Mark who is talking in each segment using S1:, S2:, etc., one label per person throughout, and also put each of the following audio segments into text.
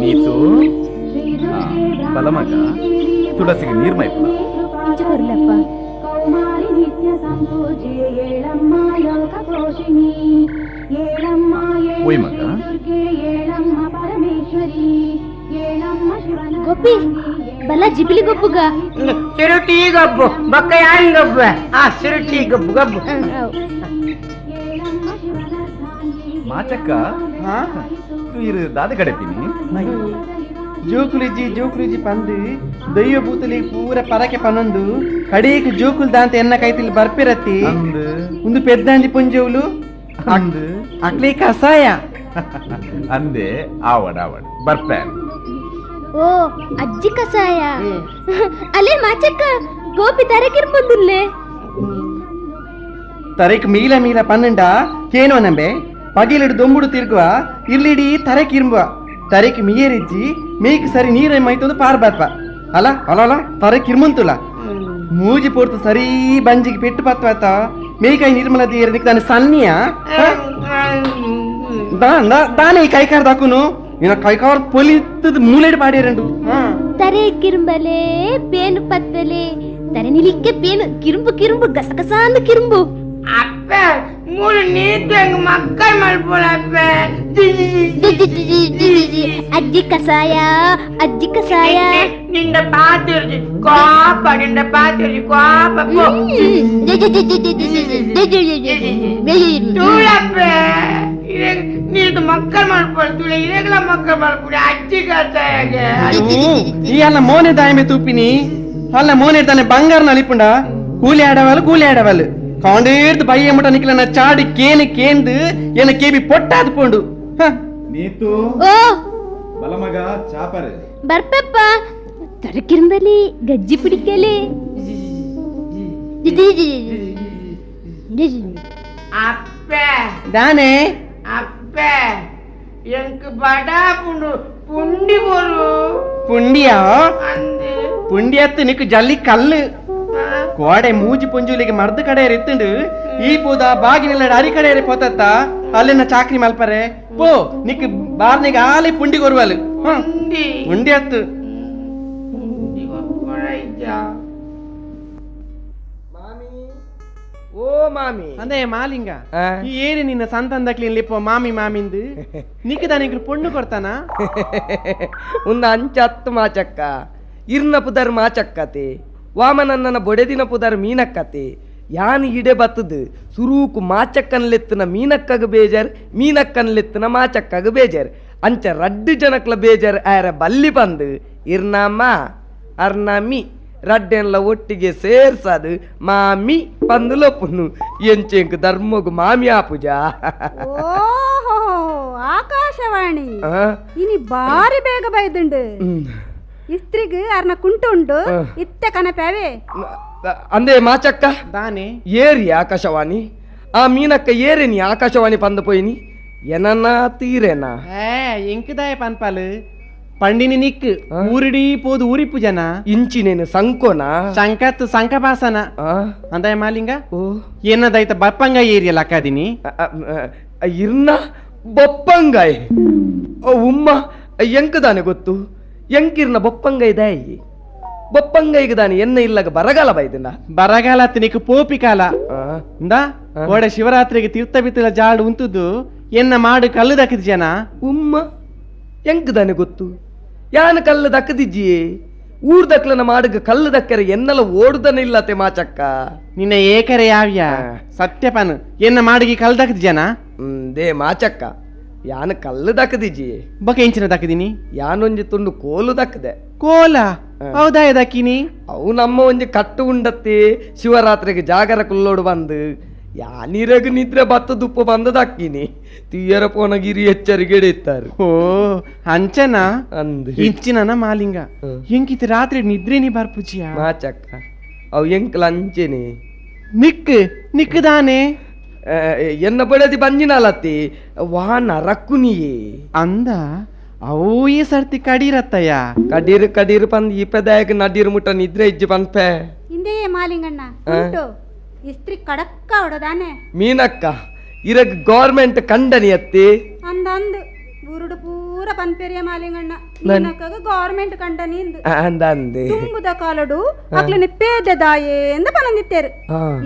S1: ನೀತು ಬಲಮಗ ತುಳಸಿಗೆ ನೀರ್ಮೈಪ
S2: ಇಂಚ ಕೊರ್ಲಪ್ಪ.
S1: ಓಯ್ ಮಗ
S2: ಗೋಪಿ ಬಲ ಜಿಬಿಲಿ ಗೊಬ್ಬುಗ
S3: ಸಿರುಟಿ ಗೊಬ್ಬು ಬೊಕ್ಕ ಯಾನ್ ಗೊಬ್ಬು ಆ ಸಿರುಟಿ ಗೊಬ್ಬು ಗೊಬ್ಬು.
S1: ಮಾಚಕ್ಕ ಇರು ದಾದ ಕಡೆಪಿನಿ
S4: ಜೋಕುಲಿಜಿ ಜೋಕುಲಿಜಿ ಪಂದು ದಯ್ಯ ಬೂತಲಿ ಪೂರ ಪರಕೆ ಪನೊಂದು ಕಡೀಕ್ ಜೋಕುಲ್ ದಾಂತ ಎನ್ನ ಕೈತಿಲ್ ಬರ್ಪಿರತ್ತಿ ಒಂದು ಪೆದ್ದಾಂಜಿ ಪುಂಜವುಲು
S1: ಅಂದು
S4: ಅಕ್ಲಿ ಕಸಾಯ
S1: ಅಂದೆ ಆವಡ್ ಆವಡ್ ಬರ್ಪೇನ್.
S2: ಓ ಅಜ್ಜಿ ಕಸಾಯ ಅಲೆ ಮಾಚಕ್ಕ ಗೋಪಿ ತರಕಿರ್ಬಂದುಲ್ಲೆ
S4: ತರೆಕ್ ಮೀಲ ಮೀಲ ಪನ್ನೆಂಡ ಕೇನೋ ನಂಬೆ ಪಗಿಲಿಡು ದೊಂಬುಡು ತಿರ್ಗುವ ಇರ್ಲಿಡಿ ತರೆಕ್ ಇರ್ಬುವ ತರೆಕ್ ಮಿಯರಿಜ್ಜಿ ಮೇಕ್ ಸರಿ ನೀರ ಮೈತೊಂದು ಪಾರ್ ಬರ್ಪ ಅಲ್ಲ ಅಲ್ಲ ಅಲ್ಲ ತರೆಕ್ ಇರ್ಮುಂತುಲ ಮೂಜಿ ಪೋರ್ತು ಸರಿ ಬಂಜಿಗೆ ಪೆಟ್ಟು ಪತ್ವಾತ ಮೇಕೈ ನಿರ್ಮಲ ದೇರನಿಕ್ ತಾನೆ ಸನ್ನಿಯ ದಾನೆ ಕೈಕಾರ್ ದಾಕುನು ಇನ್ನ ಕೈಕಾರ್ ಪೊಲಿತದ ಮೂಲೆಡ್ ಪಾಡಿರಂಡು.
S2: ತರೆ ಕಿರುಂಬಲೆ ಪೇನು ಪತ್ತಲೆ ತರೆ ನಿಲಿಕ್ಕೆ ಪೇನು ಕಿರುಂಬು ಕಿರುಂಬು ಗಸಗಸಾಂದು ಕಿರುಂಬು.
S3: ಅಪ್ಪ ಮೂರು ನೀತು ಮಕ್ಕಳ ಮಲ್ಪೋಣ ಅಪ್ಪ.
S2: ಅಜ್ಜಿ ಕಸಾಯ ಅಜ್ಜಿ ಕಸಾಯ
S3: ನಿಂದ ಪಾತಿರ್ಜಿ ಕೋಪ ನಿಂದ ಪಾತಿರ್ಜಿ ಕೋಪ ತೂಳಪ್ಪ ನೀನು ಮಕ್ಕಳ ಮಲ್ಪೋಣ ತುಳೆ ಇರೇಗಲ ಮಕ್ಕಳ ಮಲ್ಪುಡಿ ಅಜ್ಜಿ ಕಸಾಯ.
S4: ಈ ಅಲ್ಲ ಮೋನೆ ದಾಯಮೆ ತೂಪಿನಿ ಅಲ್ಲ ಮೋನೆ ತಾನೆ ಬಂಗಾರ ನಲಿಪುಂಡ ಕೂಲಿ ಆಡವಲ್ಲ ಕೂಲಿ ಆಡವಲ್ಲ ಕಾಂಡೇರ್ದು ಬಯ್ಯ ಮುಟ ನಿಕ್ಲನ ಚಾಡಿ ಕೇನು ಕೇಂದು ಎನ್ನ ಕೇಬಿ ಪೊಟ್ಟಾದ್ ಪೋಂಡು.
S1: ನೀತು ಬಲಮಗ ಚಾಪರೆ
S2: ಬರ್ಪಪ್ಪ ತರಕಿರಂಬಲಿ ಗಜ್ಜಿ ಪಿಡಿಕಲೆ.
S3: ಅಪ್ಪ
S4: ದಾನೆ
S3: ಅಪ್ಪ ಎಂಕ್ ಬಡಾ ಪುಂಡು ಪುಂಡಿ ಕೊರು
S4: ಪುಂಡಿಯಾ ಪುಂಡಿಯತ್ತು ನಿಕ್ ಜಲ್ಲಿ ಕಲ್ಲು ಕೋಡೆ ಮೂಜಿ ಪುಂಜುಲಿಗೆ ಮರ್ದು ಕಡೆಯರ್ ಇತ್ತುಂಡು ಈ ಪೂದ ಬಾಗಿನೆಲ್ಲ ಅರಿ ಕಡೆಯರೆ ಪೋತತ್ತ ಅಲ್ಲಿನ ಚಾಕ್ರಿ ಮಲ್ಪರೆ ಪೋ ನಿಕ್ ಬಾರ್ನಿಗೆ ಆಲೆ ಪುಂಡಿ ಕೊರುವಲು ಪುಂಡಿ ಅತ್ತು.
S5: ಓ ಮಾಮಿ
S4: ಅಂದೇ ಮಾಲಿಂಗ ಈ ಏರಿ ನಿನ್ನ ಸಂತಂದಕ್ಲಿ ಲಿಪ್ಪೋ ಮಾಮಿ ಮಾಮಿಂದು ನಿಕ್ಕದಾನಿಗ್ರು ಪೊಣ್ಣು ಕೊಡ್ತಾನ
S5: ಉಂದ ಅಂಚ ಹತ್ತು ಮಾಚಕ್ಕ ಇರ್ನ ಪುದರ್ ಮಾಚಕ್ಕತೆ ವಾಮನನ್ನನ ಬೊಡೆದಿನ ಪುದರ್ ಮೀನಕ್ಕತೆ ಯಾನ್ ಇಡೆ ಬತ್ತದು ಸುರೂಕು ಮಾಚಕ್ಕನ್ಲೆತ್ತನ ಮೀನಕ್ಕಗ ಬೇಜಾರ್ ಮೀನಕ್ಕನ್ಲೆತ್ತನ ಮಾಚಕ್ಕಗ ಬೇಜಾರ್ ಅಂಚ ರಡ್ಡು ಜನಕ್ಲ ಬೇಜಾರ್ ಆರ ಬಲ್ಲಿ ಬಂದು ಇರ್ನಮ್ಮ ಅರ್ನಮಿ ರಡ್ಡೆನ್ಲ ಒಟ್ಟಿಗೆ ಸೇರ್ಸದು ಮಾಮಿ ಪಂದು ಲೊಪ್ಪುನು ಎಂಚೆಂಕ್ ಧರ್ಮಗು ಮಾಮಿ ಆಪುಜಾ.
S6: ಓಹೋ ಆಕಾಶವಾಣಿ ಇನಿ ಬಾರಿ ಬೇಗ ಬೈದುಂಡು ಇಸ್ತ್ರಿಗ್ ಅರ್ನ ಕುಂಟು ಉಂಡು ಇತ್ತೆ ಕನಪಾವೆ
S5: ಅಂದೇ ಮಾಚಕ್ಕ
S4: ದಾನೆ
S5: ಏರಿ ಆಕಾಶವಾಣಿ ಆ ಮೀನಕ್ಕ ಏರೇನಿ ಆಕಾಶವಾಣಿ ಪಂದ ಪೋಯಿನಿ ಎನನ್ನ ತೀರೇನಾ
S4: ಎಂಕದಾಯ ಪನ್ಪಾಲು ಪಂಡಿನಿ ನಿಕ್ ಊರಿಡಿ ಪೋದು ಊರಿಪ್ಪು ಜನ
S5: ಇಂಚಿನೇನು ಸಂಕೋನ
S4: ಸಂಕತ್ ಸಂಕಪಾಸನ ಅಂದಾಯ ಮಾಲಿಂಗ ಓ ಏನದಾಯ್ತ ಬಪ್ಪಂಗ ಏರಿಯಲ್ಲ ಅಕ್ಕಾದಿನಿ
S5: ಇರ್ನ ಬೊಪ್ಪಂಗಾಯ್ ಓ ಉಮ್ಮ ಎಂಕದಾನೆ ಗೊತ್ತು ಎಂಕಿರ್ನ ಬೊಪ್ಪಂಗೈ ದಾಯಿ ಬೊಪ್ಪಂಗೈಗೆ ದಾನೆ ಎನ್ನ ಇಲ್ಲಗ ಬರಗಾಲ ಬೈದಿನ
S4: ಬರಗಾಲ ತಿನಿಕ್ ಪೋಪಿ ಕಾಲ ಇಂದಾ ಕೋಡೆ ಶಿವರಾತ್ರಿಗೆ ತೀರ್ಥ ಬಿತ್ತಲ ಜಾಡು ಉಂಟುದು ಎನ್ನ ಮಾಡು ಕಲ್ಲು ದಕ್ಕಿದ ಜನ
S5: ಉಮ್ಮ ಎಂಕದಾನೆ ಗೊತ್ತು ಯಾನ ಕಲ್ಲು ದಕ್ಕದಿಜ್ಜಿಯೇ ಊರ್ ದಕ್ಲನ ಮಾಡುಗ ಕಲ್ಲು ದಕ್ಕರೆ ಎನ್ನಲ ಓಡುದನ ಇಲ್ಲತೆ ಮಾಚಕ್ಕ
S4: ನಿನ್ನ ಏಕರೆ ಯಾವ್ಯ ಸತ್ಯಪನ್ ಎನ್ನ ಮಾಡುಗಿ ಕಲ್ಲು ದಕ್ಕದ ಜನ
S5: they ಮಾಚಕ್ಕ ಯಾನ ಕಲ್ಲು ದಕ್ಕದಿಜ್ಜಿಯೇ
S4: ಬೊಕ ಇಂಚಿನ ದಕ್ಕದಿನಿ
S5: ಯಾನೊಂಜಿ ತುಂಡು ಕೋಲು ದಕ್ಕದೆ
S4: ಕೋಲ ಹೌದಾ ದಕ್ಕಿನಿ
S5: ಅವು ನಮ್ಮ ಒಂಜಿ ಕಟ್ಟು ಉಂಡತ್ತೆ ಶಿವರಾತ್ರಿಗೆ ಜಾಗರ ಕುಲ್ಲೋಡು ಬಂದು ಯಾನಿರಗ ನಿದ್ರೆ ಬತ್ತ ದುಪ್ಪ ಬಂದ ದಕ್ಕಿನಿ ತೀಯರ ಪೋನಗಿರಿ ಎಚ್ಚರಿಕೆ ಇತ್ತಾರೆ.
S4: ಓ ಅಂಚನ
S5: ಅಂದ್
S4: ಇಂಚಿನ ಮಾಲಿಂಗ ಎಂಕಿತ್ ರಾತ್ರಿ ನಿದ್ರೆನಿ ಬರ್ಪುಜಿಯ
S5: ಮಾಚಕ್ಕ ಅವು ಎಂಕ್ಲ ಅಂಚೆನೆ
S4: ನಿಕ್ ನಿಕ್ಕದಾನೆ
S5: ಎನ್ನ ಬಡದಿ ಬಂಜಿನಲತ್ತಿ ವಾನ ರಕ್ಕುನಿಯೇ
S4: ಅಂದ ಅವು ಈ ಸರ್ತಿ ಕಡೀರತ್ತಯ್ಯ
S5: ಕಡೀರು ಕಡೀರು ಪಂದ್ ಈ ಪದಾಯಕ ನಡೀರು ಮುಟ್ಟ ನಿದ್ರೆ ಇಜ್ಜಿ ಪನ್ಪೆ
S6: ಹಿಂದೆಯೇ ಮಾಲಿಂಗಣ್ಣ ಉಂಟು ಇಸ್ತ್ರಿ ಕಡಕ್ಕ ಹೊಡದಾನೆ
S5: ಮೀನಕ್ಕ ಇರಗ್ ಗೌರ್ಮೆಂಟ್ ಕಂಡನಿ ಅತ್ತಿ
S6: ಅಂದಂದು ಊರುಡು ಪೂರ ಪನ್ಪೆರಿಯ ಮಾಲಿಂಗಣ್ಣ ಮೀನಕ್ಕಗ ಗವರ್ಮೆಂಟ್ ಕಂಡ ನಿಂದು ತುಂಬುದ ಕಾಲಡು ಅಕ್ಲನೆ ಪೇದದಾಯೇ ಎಂದ ಪನಂದಿತ್ತೇರು.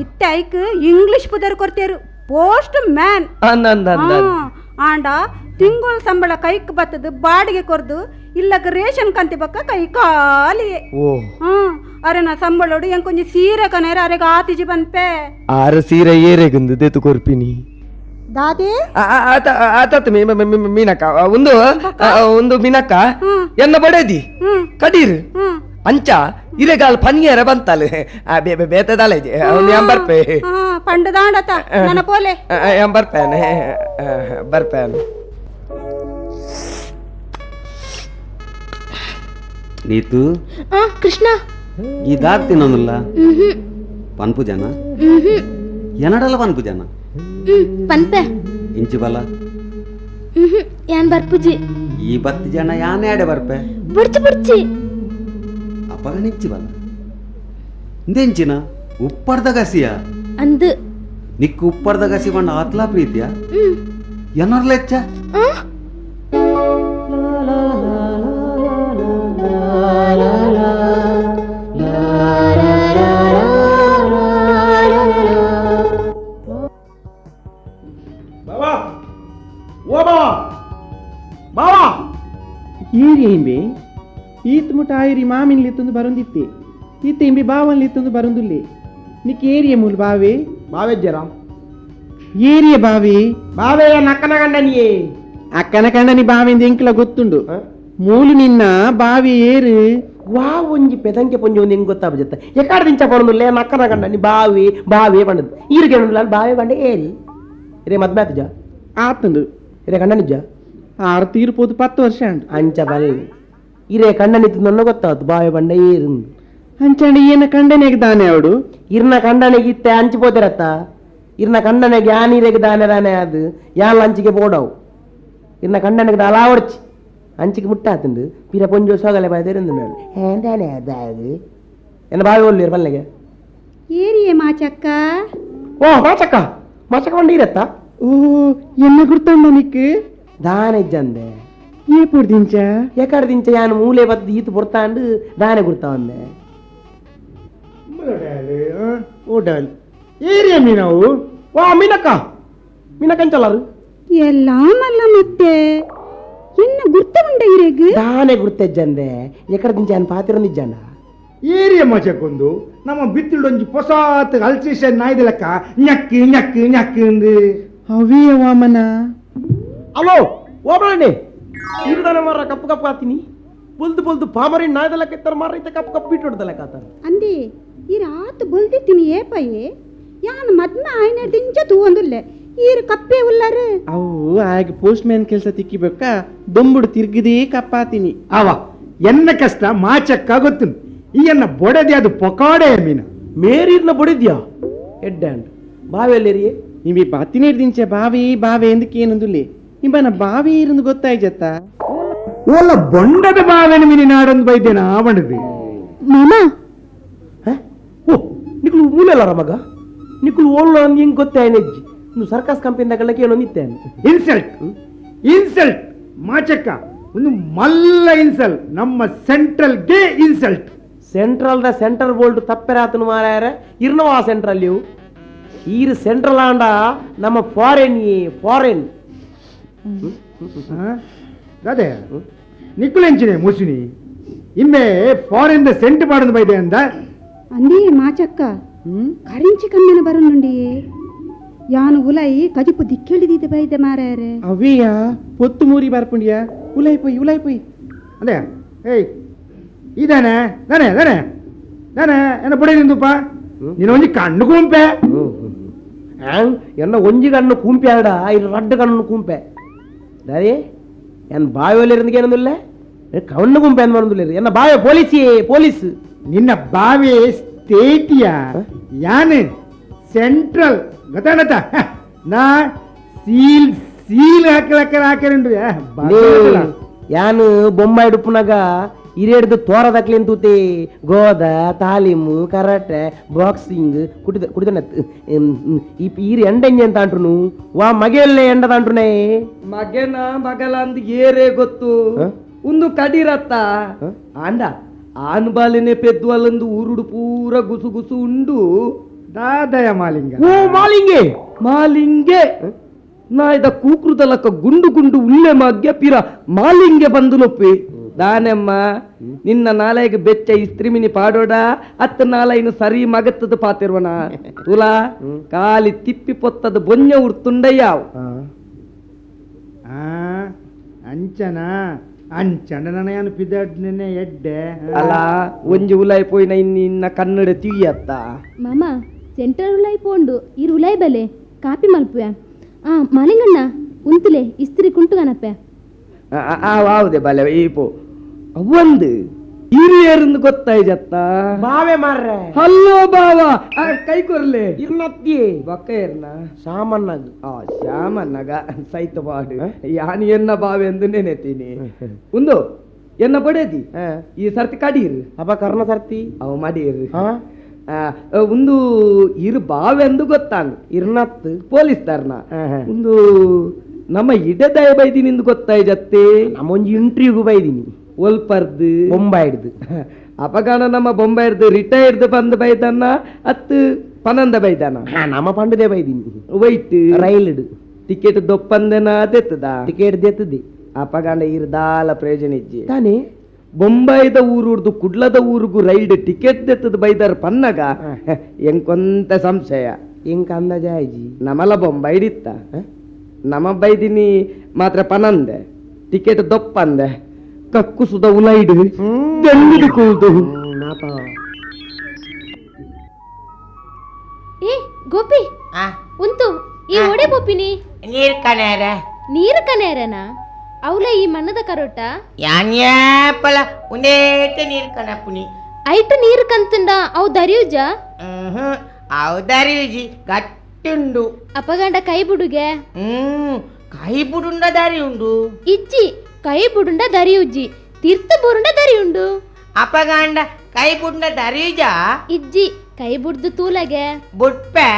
S6: ಇತ್ತೆ ಐಕ್ ಇಂಗ್ಲಿಷ್ ಪುದರ್ ಕೊರ್ತೇರು ಪೋಸ್ಟ್ ಮ್ಯಾನ್. ಆಂಡ ತಿಂಗಳ ಸಂಬಳ ಕೈಕ್ ಬತ್ತದು ಬಾಡಿಗೆ ಕೊರ್ದು ಇಲ್ಲಗ ರೇಷನ್ ಕಂತಿ ಬಕ್ಕ ಕೈ ಖಾಲಿಯೇ. ಅರೆ ನಾ ಸಂಬಳೋಡು ಎಂಕೊಂಜಿ ಸೀರೆ ಕನೇರ ಅರೆಗ ಆತಿಜಿ ಬಂದ್ಪೆ
S5: ಆರ ಸೀರೆ ಏರೆಗುಂದು ದೇತು ಕೊರ್ಪಿನಿ
S6: ದಾದಿ
S5: ಆತ ಮೀನಕ್ಕ ಒಂದು ಒಂದು ಮೀನಕ್ಕ ಎನ್ನ ಬಡೇದಿ ಕಡೀರ್ ಅಂಚ ಇರೆಗಾಲ್ ಪನ್ನಿಯರ ಬಂತಾಲೆ ಬೇತದಾಲೆ ಬರ್ಪೆ
S6: ಪಂಡದಾಂಡತ ನನ್ನ ಪೋಲೆ
S5: ಬರ್ಪೇನೆ ಬರ್ಪೇನೆ.
S7: ನೀತು
S2: ಕೃಷ್ಣ
S7: ಈ ದಾಗ್ ತಿನ್ನೋದಿಲ್ಲ ಪನ್ಪು ಜನ ಎನಡಲ್ಲ ಪನ್ಪು ಜನ
S2: ಪನ್ಪೆ
S7: ಇಂಚಿ ಬಲ
S2: ಯಾನ್ ಬರ್ಪುಜಿ
S7: ಈ ಬತ್ತಿ ಜನ ಯಾನ್ ಯಾಡೆ ಬರ್ಪೆ
S2: ಬುಡ್ಚಿ ಬುಡ್ಚಿ
S7: ಅಪಗಣಿಂಚಿ ಬಲ ಇಂದೆಂಚಿನ ಉಪ್ಪರ್ದ ಗಸಿಯ
S2: ಅಂದು
S7: ನಿಕ್ಕು ಉಪ್ಪರ್ದ ಗಸಿ ಬಂಡ ಆತ್ಲಾ ಪ್ರೀತಿಯ ಎನ್ನರ್ಲೆಚ್ಚ
S4: ಈರಿ ಈತ್ ಮುಟ ಆಯಿರಿ ಮಾಮಿನ್ಲಿತ್ತೊಂದು ಬರೊಂದಿತ್ತೆ ಈತ ಇಂಬಿ ಬಾವನ್ಲಿತ್ತೊಂದು ಬರೊಂದುಲ್ಲೆ ನಿಕ್ ಏರಿಯ ಮೂಲ ಬಾವೆ
S8: ಬಾವೆಜ್ಜರ
S4: ಏರಿಯ ಬಾವಿ
S8: ಬಾವೆ ಅಕ್ಕನ ಕಂಡನಿಯೇ
S4: ಅಕ್ಕನ ಕಂಡನಿ ಬಾವಿಂದ ಎಂಕ್ಲ ಗೊತ್ತುಂಡು ಮೂಲು ನಿನ್ನ ಬಾವಿ ಏರು
S8: ವಾ ಒಂಜಿ ಪೆದಂಕೆ ಪೊಂಜಿ ಒಂದು ಹೆಂಗ್ ಗೊತ್ತಾಬಜತ್ತ ಎಕ್ಕಾಡ ದಿಂಚ ಪಡೊಂದುಲ್ಲೆ ಅಕ್ಕನ ಕಂಡನಿ ಬಾವಿ ಬಾವಿ ಪಂಡದು ಈರಿಗೆ ಬಾವೆ ಬಂಡೆ ಏರಿ ರೇ ಮದ್ಮಾತುಜ
S4: ಆತಂದು
S8: ರೇ ಕಂಡನಿಜ್ಜ
S4: ಆರು ತೀರ್ಪೋದು 10 ವರ್ಷ ಉಂಟು
S8: ಅಂಚ ಬಲ್ ಇರೇ ಕಂಡನಿತ್ತು ನನ್ನ ಗೊತ್ತಾತು ಬಾವೆ ಬಂಡ ಏರು
S4: ಅಂಚಂಡ ಏನ ಕಂಡನೆಗೆ ದಾನೆ ಅವಡು
S8: ಇರ್ನ ಕಂಡನೆಗೆ ಇತ್ತೆ ಅಂಚಿ ಪೋತಿರತ್ತ ಇರ್ನ ಕಂಡನೆಗೆ ಯಾನೀರೆಗೆ ದಾನೆ ದಾನೆ ಅದು ಯಾನ್ ಅಂಚಿಗೆ ಪೋಡವು ಇರ್ನ ಕಂಡನೆಗೆ ದಾಲಾವಡ್ಚಿ ಅಂಚಿಗೆ ಮುಟ್ಟಾತಂದು ಪೀರ ಪೊಂಜೋ ಸೋಗಲೆ ಬಾಯ್ದು ದಾನೆ ಅದು ಎನ್ನ ಬಾವಿ ಒಲ್ಲಿರು ಪಲ್ಲೆಗೆ
S6: ಏರಿಯೇ ಮಾಚಕ್ಕ
S8: ಓ ಮಾಚಕ್ಕ ಮಾಚಕ್ಕ ಬಂಡ ಇರತ್ತ
S4: ಓ ಎನ್ನ ಗುರ್ತಂಡ ನಿಕ್
S8: ದಾನೆ ಇಜ್ಜಂದೆ
S4: ಏ ಪುಡ್ದಿಂಚ
S8: ಎಕಡೆ ದಿಂಚ ಯಾನು ಮೂಲೆ ಬದ್ದು ಈತು ಪೊರ್ತಾಂಡು ದಾನೆ ಗುರ್ತಾವಂದೆ
S3: ಓಡಾಲ್ ಏರಿಯ ಮೀನವು
S8: ವಾ ಮೀನಕ್ಕ ಮೀನಕ್ಕ ಅಂಚಲಾರು
S6: ಎಲ್ಲ ಮಲ್ಲ ಮತ್ತೆ ಎನ್ನ ಗುರ್ತ ಉಂಡ ಇರೆಗ್
S8: ದಾನೆ ಗುರ್ತೆಜ್ಜಂದೆ ಎಕಡೆ ದಿಂಚ ಯಾನು ಪಾತಿರಂದಿಜ್ಜಂಡ
S3: ಏರಿಯ ಮಚಕ್ಕೊಂದು ನಮ್ಮ ಬಿತ್ತಿಡೊಂಜಿ ಪೊಸಾತ್ ಅಲ್ಸೇಷನ್ ನಾಯ್ದಲಕ್ಕ ñಕ್ಕಿ ñಕ್ಕಿ ñಕ್ಕಿ
S4: ಅವೇ ವಾಮನ
S8: ಅಲೋ ಓಬಳಣ್ಣೆ ಇರುದಾನೆ ಮಾರ ಕಪ್ಪು ಕಪ್ಪು ಆತೀನಿ ಬೊಲ್ದು ಬೊಲ್ದು ಪಾಮರಿ ನಾಯ್ದಲಕ್ಕ ಇತ್ತರ ಮಾರ ಇತ್ತ ಕಪ್ಪು ಕಪ್ಪು ಬಿಟ್ಟು ಹೊಡ್ದಲಕ್ಕ ಆತ
S6: ಅಂದಿ ಈ ರಾತ್ ಬೊಲ್ದಿತ್ತೀನಿ ಏಪಯ್ಯೆ ಯಾನ್ ಮದ್ಮ ಆಯ್ನ ದಿಂಚ ತೂವಂದುಲ್ಲೆ ಈರು ಕಪ್ಪೆ ಉಲ್ಲಾರು
S4: ಅವು ಆಗ ಪೋಸ್ಟ್ ಮ್ಯಾನ್ ಕೆಲಸ ತಿಕ್ಕಿಬೇಕ ದೊಂಬುಡು ತಿರ್ಗದೇ ಕಪ್ಪಾತೀನಿ
S3: ಅವ ಎನ್ನ ಕಷ್ಟ ಮಾಚಕ್ಕ ಗೊತ್ತು ಈ ಎನ್ನ ಬೊಡದೆ ಅದು ಪೊಕಾಡೆ ಮೀನ
S8: ಮೇರಿರ್ನ ಬೊಡಿದ್ಯಾ ಎಡ್ಡಾಂಡ್ ಬಾವೆಲ್ಲೇರಿಯೇ
S4: ನಿಮಗೆ ಬಾತಿನೇರ್ ದಿಂಚೆ ಬಾವಿ ಬಾವೆ ಎಂದಕ್ಕೆ ಏನಂದುಲ್ಲೆ ಇಂಬನ ಬಾವಿ ಇರಂದು ಗೊತ್ತಾಯ್ಜತ್ತ
S3: ಓಲ ಬೊಂಡದ ಬಾವೆನ ಮೀನಿ ನಾಡೊಂದು ಬೈದೇನ ಬಂಡದು
S2: ಮಾಮ
S8: ಓ ನಿಕ್ಲು ಮೂಲೆಲ್ಲಾರ ಮಗ ನಿಕ್ಲು ಓಲ್ಲ ಹಿಂಗ್ ಗೊತ್ತಾಯ್ನೆಜ್ಜಿ ನೀವು ಸರ್ಕಸ್ ಕಂಪನಿದ ಕಳ್ಳಕ್ಕೆ ಏನೋ ನಿತ್ತೇನೆ
S3: ಇನ್ಸಲ್ಟ್ ಇನ್ಸಲ್ಟ್ ಮಾಚಕ್ಕ ಒಂದು ಮಲ್ಲ ಇನ್ಸಲ್ಟ್ ನಮ್ಮ ಸೆಂಟ್ರಲ್ ಗೆ insult
S8: central the centre bolt ತಪ್ಪೆರಾತನು ಮಾರಾಯರ ಇರ್ನವಾ ಸೆಂಟ್ರಲ್ ಇವು ಈರು ಸೆಂಟ್ರಲ್ ಆಂಡ ನಮ್ಮ ಫಾರೆನ್ ಫಾರೆನ್
S3: ಅದೇ ನಿಕ್ಕುಲೆಂಚಿನೆ ಮುಸುನಿ ಇಮ್ಮೆ foreign the scent ಪಾಡದು ಬೈದೆ ಅಂದ
S6: ಅಂದಿ ಮಾಚಕ್ಕ ಕರಿಂಚಿ ಕಮ್ಮಿನ ಬರನುಂಡಿ ಯಾನು ಉಲೈ ಕಜಿಪು ದಿಕ್ಕೆಳಿದಿದೆ ಬೈದೆ ಮಾರಾಯರೆ
S4: ಅವಿಯಾ ಪೊತ್ತು ಮೂರಿ ಬರ್ಪುಂಡಿಯಾ ಉಲೈ ಪೊಯ್ ಉಲೈ ಪೊಯ್
S3: ಅದೇ ಏಯ್ ಇದಾನೆ ನಾನೇ ನಾನೇ ನಾನೇ ಏನ ಬುಡ ನಿಂದುಪ್ಪ ನೀನು ಒಂಜಿ ಕಣ್ಣು ಕೂಂಪೆ
S8: ಎನ್ನ ಒಂಜಿ ಕಣ್ಣು ಕೂಂಪೆ ಆಡ ಇದು ರಡ್ಡು ಕಣ್ಣು ಕೂಂಪೆ ದಾರಿ ಎನ್ ಬಾವಿಯಲ್ಲಿ ಏನಂದಿಲ್ಲ ಕಣ್ಣು ಗುಂಪೆ ಅಂದ್ ಬಂದಿಲ್ಲ ಎನ್ನ ಬಾವೆ ಪೊಲೀಸ್ ಪೊಲೀಸ್
S3: ನಿನ್ನ ಬಾವೆ ಸ್ಟೇಟಿಯ ಯಾನು ಸೆಂಟ್ರಲ್ ಗೊತ್ತಾಣತ ನಾ ಸೀಲ್ ಸೀಲ್ ಹಾಕಲಕ್ಕ ಹಾಕರಿಂಡು
S8: ಯಾನು ಬೊಮ್ಮಾಯಿ ಡುಪ್ಪುನಾಗ ಇರೇಡ್ದು ತೋರದಕ್ಲೇನ್ ತೂತೆ ಗೋದ ತಾಲೀಮು ಕರಾಟೆ ಬಾಕ್ಸಿಂಗ್ ಕುಡಿದ ಕುಡಿದನತ್ ಈರು ಎಂಡ ಎಂತ ಅಂಟ್ರುನು ವಾ ಮಗೆಯಲ್ಲೇ ಎಂಡದ ಅಂಟ್ರುನೇ
S5: ಮಗೆನ ಮಗಲ ಅಂದ್ ಏರೇ ಗೊತ್ತು ಒಂದು ಕಡಿರತ್ತ ಆಂಡ ಆನ್ ಬಾಲಿನೇ ಪೆದ್ದು ಅಲ್ಲೊಂದು ಊರುಡು ಪೂರ ಗುಸು ಗುಸು ಉಂಡು
S3: ದಾದಯ ಮಾಲಿಂಗ
S5: ಓ ಮಾಲಿಂಗೆ ಮಾಲಿಂಗೆ ನಾಯ್ದ ಕೂಕ್ರುದಲಕ್ಕ ಗುಂಡು ಗುಂಡು ಉಲ್ಲೆ ಮಗ್ಯ ಪಿರ ಮಾಲಿಂಗೆ ಬಂದು ನೊಪ್ಪಿ ದಾನೆಮ್ಮ ನಿನ್ನ ನಾಲೈಗೆ ಬೆಚ್ಚ ಇಸ್ತ್ರಿಮಿನಿ ಪಾಡೋಡ ಅತ್ತ ನಾಲೈನು ಸರಿ ಮಗತ್ತದ ಪಾತಿರ್ವನ ತುಲಾ ಕಾಲಿ ತಿಪ್ಪಿ ಪೊತ್ತದ ಬೊಂಜ ಉರ್ತುಂಡಯ್ಯಾವ್
S3: ಅಂಚನ ಅಂಚನ ನನಯನ್ನು ಪಿದಾಡ್ನೆ ಎಡ್ಡೆ
S5: ಅಲ್ಲ ಒಂಜಿ ಉಲಾಯ್ ಪೋಯಿನ ಇನ್ನ ಕನ್ನಡ ತಿಯ್ಯತ್ತ
S2: ಮಾಮ ಸೆಂಟರ್ ಉಲಾಯ್ ಪೋಂಡು ಇರು ಉಲಾಯ್ ಬಲೆ ಕಾಪಿ ಮಲ್ಪುವೆ ಆ ಮಾಲಿಂಗಣ್ಣ ಉಂತುಲೆ ಇಸ್ತ್ರಿ ಕುಂಟುಗನಪ್ಪೆ
S5: ಹೌದೇ ಬಲೆ ಈಪೋ ಒಂದು ಹಿರಿಯರಿಂದ ಗೊತ್ತಾಯ್ಜತ್ತ
S8: ಬಾವೆ ಮಾರ್ರೆ
S5: ಹಲ್ಲೋ ಬಾವ ಕೈ ಕೊರ್ಲೆ
S8: ಇರ್ನತ್ತಿ
S5: ಬೊಕ್ಕ ಇರ್ನ
S8: ಶಾಮನ್ನಾಗ
S5: ಆ ಶ್ಯಾಮನ್ನಾಗ ಸೈತ ಬಾಡು ಯಾನ್ ಎನ್ನ ಬಾವೆ ಎಂದು ನೆನೆತೀನಿ ಒಂದು ಎನ್ನ ಬಡೇದಿ ಈ ಸರ್ತಿ ಕಡೀರ್
S8: ಅಪ್ಪ ಕರ್ಣ ಸರ್ತಿ
S5: ಅವ ಮಡೀರ್ ಒಂದು ಇರು ಬಾವೆಂದು ಗೊತ್ತಾಂಗ್
S8: ಇರ್ನತ್
S5: ಪೊಲೀಸ್ ತರ್ನ ಒಂದು ನಮ್ಮ ಇಡದಯ ಬೈದಿನಿಂದ ಗೊತ್ತಾಯ್ಜತ್ತೆ
S8: ನಮ್ಮೊಂಜಿ ಇಂಟರ್ವ್ಯೂಗು ಬೈದಿನಿ
S5: ಒಲ್ಪರ್ದು
S8: ಬೊಂಬಾಯಿಡ್ದು
S5: ಅಪಗಾಣ ನಮ್ಮ ಬೊಂಬಾಯಿಡ್ದು ರಿಟೈರ್ಡ್ ಬಂದು ಬೈದನ್ನ ಅತ್ತು ಪನಂದ ಬೈದಾನ
S8: ನಮ್ಮ ಪಂಡದೆ ಬೈದಿನಿ
S5: ವೈಟ್
S8: ರೈಲ್ಡ್
S5: ಟಿಕೆಟ್ ದೊಪ್ಪಂದನ ದೆತ್ತದ
S8: ಟಿಕೆಟ್ ದೆತ್ತದಿ
S5: ಅಪಗಾಣ ಇರ್ದಾಲ ಪ್ರಯೋಜನ ಇಜ್ಜಿ
S8: ತಾನೇ
S5: ಬೊಂಬಾಯಿದ ಊರುಡ್ದು ಕುಡ್ಲದ ಊರುಗು ರೈಲ್ಡ್ ಟಿಕೆಟ್ ದೆತ್ತದ ಬೈದಾರ ಪನ್ನಗ ಎಂಕೊಂತ ಸಂಶಯ
S8: ಎಂಕ ಅಂದಾಜಾಯ್ಜಿ
S5: ನಮಲ ಬೊಂಬಾಯಿಡಿತ್ತ ನಮ ಬೈದಿನಿ ಮಾತ್ರ ಪನಂದೆ ಟಿಕೆಟ್ ದೊಪ್ಪಂದೆ ಕಕ್ಕುಸುದ ಉಲೈಡು ಬೆನ್ನಿಡು ಕೂದು
S2: ಏ ಗೋಪಿ ಉಂತು ಈ ಒಡೆ ಬೋಪಿನಿ
S9: ನೀರ್ ಕನೇರ
S2: ನೀರು ಕನೇರನಾ ಅವಲ ಈ ಮಣ್ಣದ ಕರೋಟ
S9: ಯಾನ್ಯಾಪಲ ಒಂದೇಟ ನೀರ್ ಕನಪುನಿ
S2: ಐಟು ನೀರು ಕಂತುಂಡ ಅವು ದರಿಯುಜ
S9: ಅವು ದರಿಯುಜಿ ಗಟ್ಟುಂಡು
S2: ಅಪಗಂಡ ಕೈ ಬುಡುಗೆ
S9: ಕೈ ಬುಡುಂಡ ದಾರಿ ಉಂಡು
S2: ಇಜ್ಜಿ ಕೈ ಬುಡುಂಡ ದರಿಯುಜ್ಜಿ ತೀರ್ಥ ಬುರುಂಡ ದರಿಯುಂಡು
S9: ಅಪಗಂಡ ಕೈ ಬುಡುಂಡ ದರಿಯುಜ
S2: ಇಜ್ಜಿ ಕೈ ಬುಡ್ದು ತೂಲಗೆ
S9: ಬುಟ್ಪೆ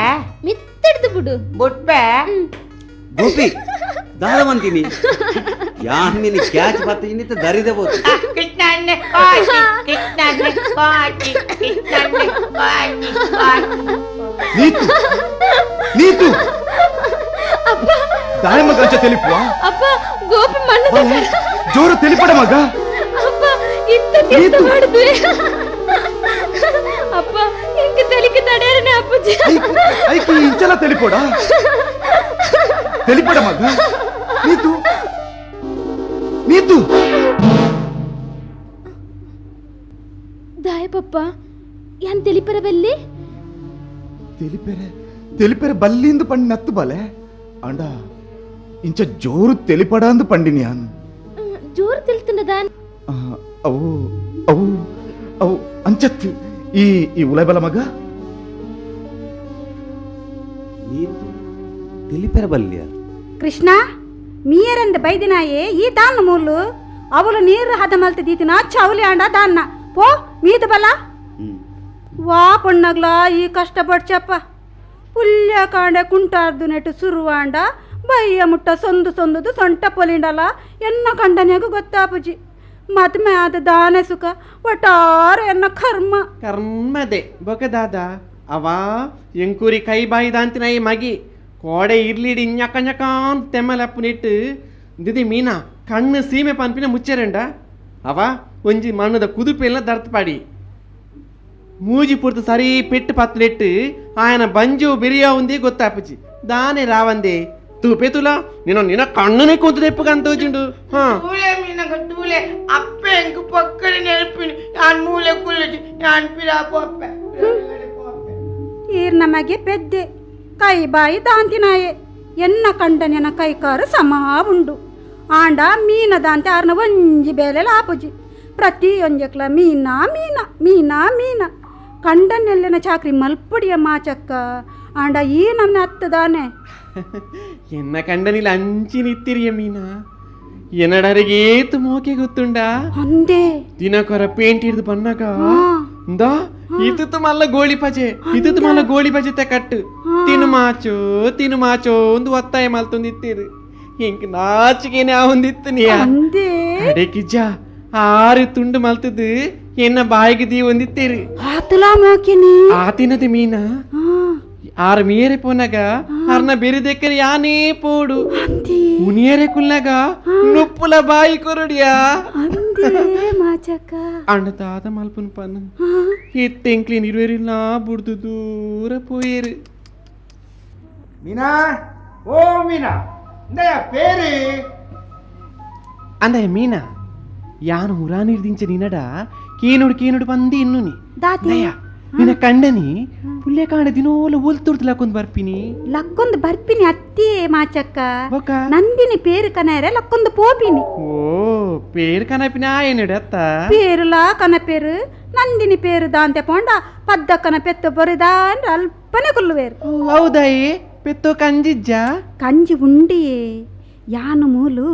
S2: ಮಿತ್ತಡ್ದು ಬುಡು
S9: ಬುಟ್ಪೆ
S7: ಗೋಪಿ ದಾದವಂತೀನಿ ಯಾನ್ ನೀನು ಕ್ಯಾಚ್ ಬರ್ತೀನಿ ದರಿದೆ ಬೋದು
S9: ಕೃಷ್ಣ ಕಾಚಿ ಕೃಷ್ಣ ಕಾಚಿ ಕೃಷ್ಣ ಕಾಚಿ
S1: ನೀತು ನೀತು
S2: ಅಪ್ಪ
S1: ದಾಯ ಮಗ ಅಂಚ ತಿಳಿಪುವ
S2: ಅಪ್ಪ ಗೋಪಿ ಮಣ್ಣು
S1: ಜೋರು ತಿಳಿಪಡ ಮಗ
S2: ಅಪ್ಪ ಇತ್ತ ತಿರ್ತ ಮಾಡಿದ್ವಿ ಅಪ್ಪ ಇಂಕ ತಲಿಕೆ ತಡೆಯರನೆ ಅಪ್ಪಜಿ
S1: ಐಕಿ ಇಂಚಲ ತಿಳಿಪೋಡ ತಿಳಿಪಡ ಮಗ ನೀತು ನೀತು
S2: ದಾಯ ಪಪ್ಪ ಯಾನ್ ತಿಳಿಪರ ಬಲ್ಲಿ
S1: ತಿಳಿಪೆರೆ ತಿಳಿಪೆರೆ ಬಲ್ಲಿಂದು ಪಂಡಿ ನತ್ತು ಬಲೆ ಅಂಡ ಇಂಚ ಜೋರು ತಿಳಿಪಡ ಅಂದು ಪಂಡಿನಿ ಯಾನು
S2: ಜೋರು ತಿಳಿತುಂಡದಾನ್
S1: ಅವು ಅವು ಅವು ಅಂಚತ್ತು ಈ ಈ ಉಲೈಬಲ ಮಗ
S7: ನೀತು ತಿಳಿಪೆರೆ ಬಲ್ಲಿಯ
S6: ಕೃಷ್ಣ ಮೀರಂದ ಬೈದಿನಾಯೇ ಈ ದಾನ್ನ ಮೂಲು ಅವಳು ನೀರು ಹದ ಮಲ್ತ ದೀತಿನ ಚೌಲಿ ಅಂಡ ದಾನ್ನ ಪೋ ಮೀದ ಬಲ ವಾ ಪೊಣ್ಣಗ್ಲ ಈ ಕಷ್ಟ ಪಡ್ಚಪ್ಪ ಪುಲ್ಯ ಕಾಂಡೆ ಕುಂಟಾರ್ದು ನೆಟ್ಟು ಸುರುವಾಂಡ ಬಯ್ಯ ಮುಟ್ಟ ಸೊಂದು ಸೊಂದುದು ಸೊಂಟ ಪೊಲಿಂಡಲ ಎನ್ನ ಕಂಡನಿಯಾಗ ಗೊತ್ತಾಪುಜಿ ಮದ್ಮೆ ಆದ ದಾನೆ ಸುಖ ಒಟ್ಟಾರೆ ಎನ್ನ ಕರ್ಮ
S4: ಕರ್ಮದೆ ಬೊಕದಾದ ಅವಾ ಎಂಕೂರಿ ಕೈ ಬಾಯಿ ದಾಂತಿನ ಈ ಮಗಿ ಕೋಡೆ ಇರ್ಲಿಡಿညಕညಕಾನ್ ತೆಮ್ಮಲಪ್ಪನಿಟ್ಟು ದಿದಿ ಮೀನಾ ಕಣ್ಣು ಸೀಮೆ ಪನ್ಪಿನ ಮುಚ್ಚೆರಂಡ ಅವ ಒಂಜಿ ಮಣ್ಣದ ಕುದುಪೆಲ್ಲ ದರ್ತಪಾಡಿ ಮೂಜಿ ಪೂರ್ತಿ ಸರಿ ಪೆಟ್ಟು ಪತ್ತಲಿಟ್ಟು ఆయన ಬಂಜು ಬಿರಿಯಾ ఉంది ಗೊತ್ತಾಪುಜಿ ದಾನೆ ರಾವಂದೆ ತೂಪೆ ತುಲ ನಿನ್ನ ನಿನ್ನ ಕಣ್ಣನೇ ಕೂತು ತೆಪ್ಪುಗಂತ ಹಾ
S9: ತೂಲೆ ಮೀನಗ ತೂಲೆ ಅಪ್ಪೆ ಎಂಕ್ ಪಕ್ಕಡೆ ನೆನಪಿನಿ ಯಾನ್ ಮೂಲೆ ಕುಲ್ಲುಜಿ ಯಾನ್ ಪಿರಾ ಪೋಪೆ
S6: ಈರ್ ನಮಗೆ ಪೆದ್ದೆ ಕೈ ಬಾಯಿ ದಾಂತಿನಾಯೆ ಎನ್ನ ಕಂಡನೆನ ಕೈಕಾರು ಸಮಾ ಉಂಡು ಆಂಡ ಮೀನದಾಂತೆ ಆರ್ನ ಒಂಜಿ ಬೇಲೆ ಲಾಪುಜಿ ಪ್ರತಿಯೊಂಜಕ್ಲ ಮೀನಾ ಮೀನ ಮೀನಾ ಮೀನ ಕಂಡನೆಲ್ಲನ ಚಾಕ್ರಿ ಮಲ್ಪುಡಿಯ ಮಾಚಕ್ಕ ಆಂಡ ಈ ನಮ್ನೆ ಹತ್ತದಾನೆ
S4: ಎನ್ನ ಕಂಡನಿಲ್ಲ ಅಂಚಿನ ಇತ್ತಿರಿಯ ಮೀನಾ ಎನ್ನಡರಿಗೆ ಏತು ಮೋಕೆ ಗೊತ್ತುಂಡ
S6: ಅಂದೆ
S4: ದಿನಕರ ಪೇಂಟ್ ಹಿಡಿದು ಬನ್ನಾಗ ಇಂದಾ ಇತ್ತು ಮಲ್ಲ ಗೋಳಿ ಪಜೆ ಇತ್ತು ಮಲ್ಲ ಗೋಳಿ ಪಜೆ ಕಟ್ಟು ತಿನ್ನು ಮಾಚೋ ತಿನ್ನು ಮಾಚೋ ಒಂದು ಒತ್ತಾಯ ಮಲ್ತೊಂದಿತ್ತೀರು ಎಂಕ್ ನಾಚಿಕೆನೆ ಆವೊಂದಿತ್ತು ನೀ ಕಡೆಕಿಜ್ಜ ಆರು ತುಂಡು ಮಲ್ತದ್ದು ಎನ್ನ ಬಾಯಿಗೆ ದೀ ಒಂದಿತ್ತೀರಿ
S6: ಆತಲಾ ಮೋಕಿನಿ
S4: ಆತಿನದ ಮೀನ ಆರು ಮೀರೆ ಪೋನಾಗ ಅರ್ನ ಬೇರೆ ದೆಕ್ಕರೆ ಯಾನೇ ಪೋಡು ಉನಿಯರೆ ಕುಲ್ನಾಗ ನುಪ್ಪುಲ ಬಾಯಿ ಕೊರಡಿಯಾ
S6: ಮಾಚಕ್ಕ
S4: ಅಣ್ಣ ತಾತ ಮಲ್ಪನ್ ಪನ್ ಎತ್ತೆಂಕ್ಲೇನ್ ಇರುವೆರಿಲ್ಲ ಬುಡ್ದು ದೂರ ಪೋಯೇರು.
S3: ಮೀನಾ ಓ ಮೀನಾ ಇಂದಯ ಪೇರು
S4: ಅಂದಯ ಮೀನಾ ಯಾನು ಹುರಾನಿರ್ದಿಂಚ ನಿನಡ ಕೇನುಡು ಕೇನುಡು ಬಂದು ಇನ್ನುನಿ
S6: ದಾತಿ
S4: ನಿನ್ನ ಕಂಡನಿ ಪುಲ್ಯ ಕಾಣ ದಿನೋಲ ಒಲ್ತುರ್ದು ಲಕ್ಕೊಂದು ಬರ್ಪಿನಿ
S6: ಲಕ್ಕೊಂದು ಬರ್ಪಿನಿ ಅತ್ತಿ ಮಾಚಕ್ಕ ನಂದಿನಿ ಪೇರು ಕನರೆ ಲಕ್ಕೊಂದು ಪೋಪಿನಿ.
S4: ಓ ಪೇರು ಕನಪಿನ ಆಯನುಡು ಅತ್ತ
S6: ಪೇರುಲಾ ಕನಪೇರು ನಂದಿನಿ ಪೇರು ದಾಂತೆ ಪೋಂಡ ಪದ್ದಕ್ಕನ ಪೆತ್ತ ಬರಿದಾಂದ್ರೆ ಅಲ್ಪನೆ ಕೊಲ್ಲುವೇರು.
S4: ಹೌದಾಯೇ ಪೆತ್ತೋ ಕಂಜಿಜ್ಜ
S6: ಕಂಜಿ ಉಂಡಿಯೇ ಯಾನು ಮೂಲು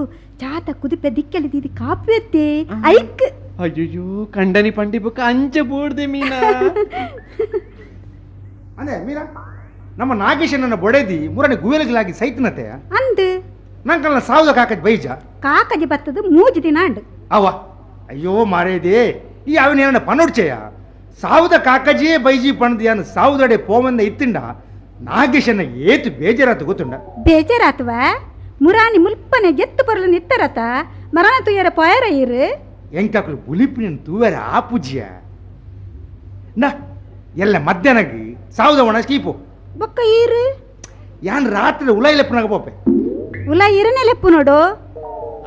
S6: ಚಾತ ಕುದಿಪೆ ದಿಕ್ಕೆಳಿದಿದಿ ಕಾಪುವೆತ್ತೆ ಐಕ್.
S4: ಅಯ್ಯೋ ಕಂಡನಿ ಪಂಡಿ ಬುಕ್ಕ ಅಂಚ ಬೋಡ್ದೆ ಮೀನಾ.
S3: ಅದೇ ಮೀನಾ ನಮ್ಮ ನಾಗೇಶನನ್ನ ಬೊಡೆದಿ ಮೂರನೇ ಗುವೆಲಗಲಾಗಿ ಸೈತನತೆ
S6: ಅಂದು
S3: ನಂಕಲ್ನ ಸಾವುದ ಕಾಕಜ್ ಬೈಜ
S6: ಕಾಕಜಿ ಬತ್ತದು ಮೂಜು ದಿನ ಅಂಡು
S3: ಅವ ಅಯ್ಯೋ ಮಾರೇದೆ ಈ ಅವನೇನ ಪನೊಡ್ಚೆಯ ಸಾವುದ ಕಾಕಜಿಯೇ ಬೈಜಿ ಪಣದಿಯಾನು ಸಾವುದಡೆ ಪೋವಂದ ಇತ್ತಿಂಡ ನಾಗೇಶನ ಏತು ಬೇಜಾರಾತು ಗೊತ್ತುಂಡ.
S6: ಬೇಜಾರಾತವ ಮುರಾನಿ ಮುಲ್ಪನೆ ಗೆತ್ತು ಬರಲು ನಿತ್ತರತ ಮರಣ ತುಯರ ಪೋಯರ ಇರು
S3: ಎಂಕಾಕಲು ಬುಲಿಪಿನ ತೂವೆರ ಆ ಪೂಜ್ಯ ನಾ ಎಲ್ಲ ಮಧ್ಯಾಹ್ನಗೆ ಸಾವುದ ಒಣ ಸ್ಕೀಪು
S6: ಬೊಕ್ಕ ಈರು
S3: ಯಾನ್ ರಾತ್ರಿ ಉಲಾಯಿ ಲೆಪ್ಪನಾಗ ಪೋಪೆ
S6: ಉಲಾಯಿ ಇರನೆ ಲೆಪ್ಪು ನೋಡು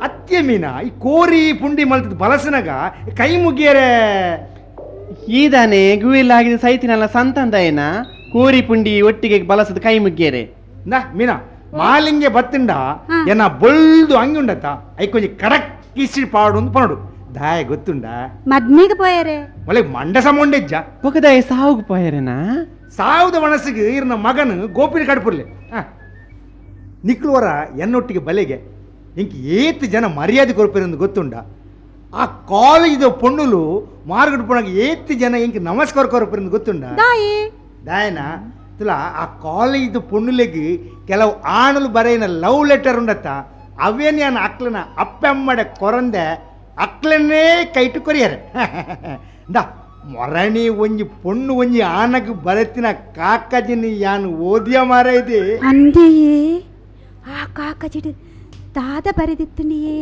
S3: ಅತ್ಯ ಮೀನಾ ಈ ಕೋರಿ ಪುಂಡಿ ಮಲ್ತದ ಬಲಸನಾಗ ಕೈ ಮುಗಿಯರೆ
S4: ಈದಾನೆ ಗುವಿಲಾಗಿದೆ ಸೈತಿನಲ್ಲ ಸಂತಂದ ಏನ ಕೋರಿ ಪುಂಡಿ ಒಟ್ಟಿಗೆ ಬಲಸದ ಕೈ ಮುಗಿಯರೆ
S3: ನಾ ಮೀನಾ ಮಾಲಿಂಗೆ ಬತ್ತಿಂಡ ಎನ್ನ ಬೊಳ್ದು ಅಂಗಿ ಉಂಡತ್ತ I ಕೊಂಚ ಕಡಕ್ ಕಿಸಿ ಪಾಡು ಅಂತ ಪನಡು ದಾಯ ಗೊತ್ತುಂಡ
S6: ಮದ್ಮಿಗೆ ಪೋಯರೆ
S3: ಒಳ್ಳೆ ಮಂಡ ಸಮುಂಡೆಜ್ಜ
S4: ಒಕದಾಯ ಸಾವುಗು ಪೋಯರೆನಾ
S3: ಸಾವುದ ಮನಸ್ಸಿಗೆ ಇರ್ನ ಮಗನು ಗೋಪಿನ ಕಡ್ಪುರ್ಲೆ ನಿಕ್ಲುವರ ಎನ್ನೊಟ್ಟಿಗೆ ಬಲೆಗೆ ಇಂಕ ಏತು ಜನ ಮರ್ಯಾದೆ ಕೊರ್ಪಿರಂದು ಗೊತ್ತುಂಡ ಆ ಕಾಲೇಜಿದ ಪೊಣ್ಣುಲು ಮಾರ್ಗಡ್ ಪೊಣಗೆ ಏತು ಜನ ಇಂಕ ನಮಸ್ಕಾರ ಕೊರ್ಪಿರಂದು ಗೊತ್ತುಂಡ ದಾಯನ ತುಲ ಆ ಕಾಲೇಜಿದ ಪೊಣ್ಣುಲೆಗೆ ಕೆಲವು ಆಣಲು ಬರೆಯಿನ ಲವ್ ಲೆಟರ್ ಉಂಡತ್ತ ಅವೇನು ಯಾನ್ ಅಕ್ಲನ ಅಪ್ಪಮ್ಮಡೆ ಕೊರಂದೆ ಅಕ್ಲನ್ನೇ ಕೈಟು ಕೊರಿಯರೆ ಇಂದ ಮೊರಣಿ ಒಂಜಿ ಪೊಣ್ಣು ಒಂಜಿ ಆನಗ್ ಬರತಿನ ಕಾಕಜಿನಿ ಯಾನು ಓದಿಯ ಮಾರ ಇದೆ
S6: ಅಂದೆಯೇ ಆ ಕಾಕಜಿಡು ದಾದ ಬರೆದಿತ್ತನಿಯೇ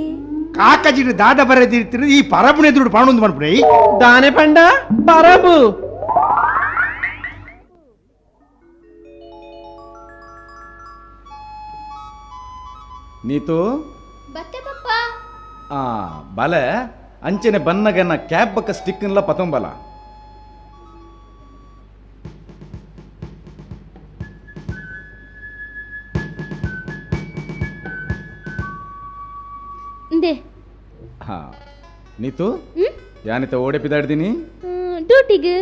S3: ಕಾಕಜಿಡು ದಾದ ಬರೆದಿರ್ತೀನಿ ಈ ಪರಬುನ ಎದುರು ಪಾಣೊಂದು ಮನ್ಪುಣೆ
S4: ದಾನೆ ಪಂಡ ಪರಬು
S1: ನೀತು
S2: ಬತ್ತೆ ಪಪ್ಪ
S1: ಆ ಬಲೆ ಅಂಚನೆ ಬನ್ನಗನ ಕ್ಯಾಬ್ ಬಕ್ಕ ಸ್ಟಿಕ್ನ್ಲ ಪತಂಬಲ
S2: ಇಂದೆ
S1: ಹಾ ನೀತು ಯಾನಿತ ಓಡೆ ಪಿದಾಡ್ದಿನಿ
S2: ಡ್ಯೂಟಿಗೆ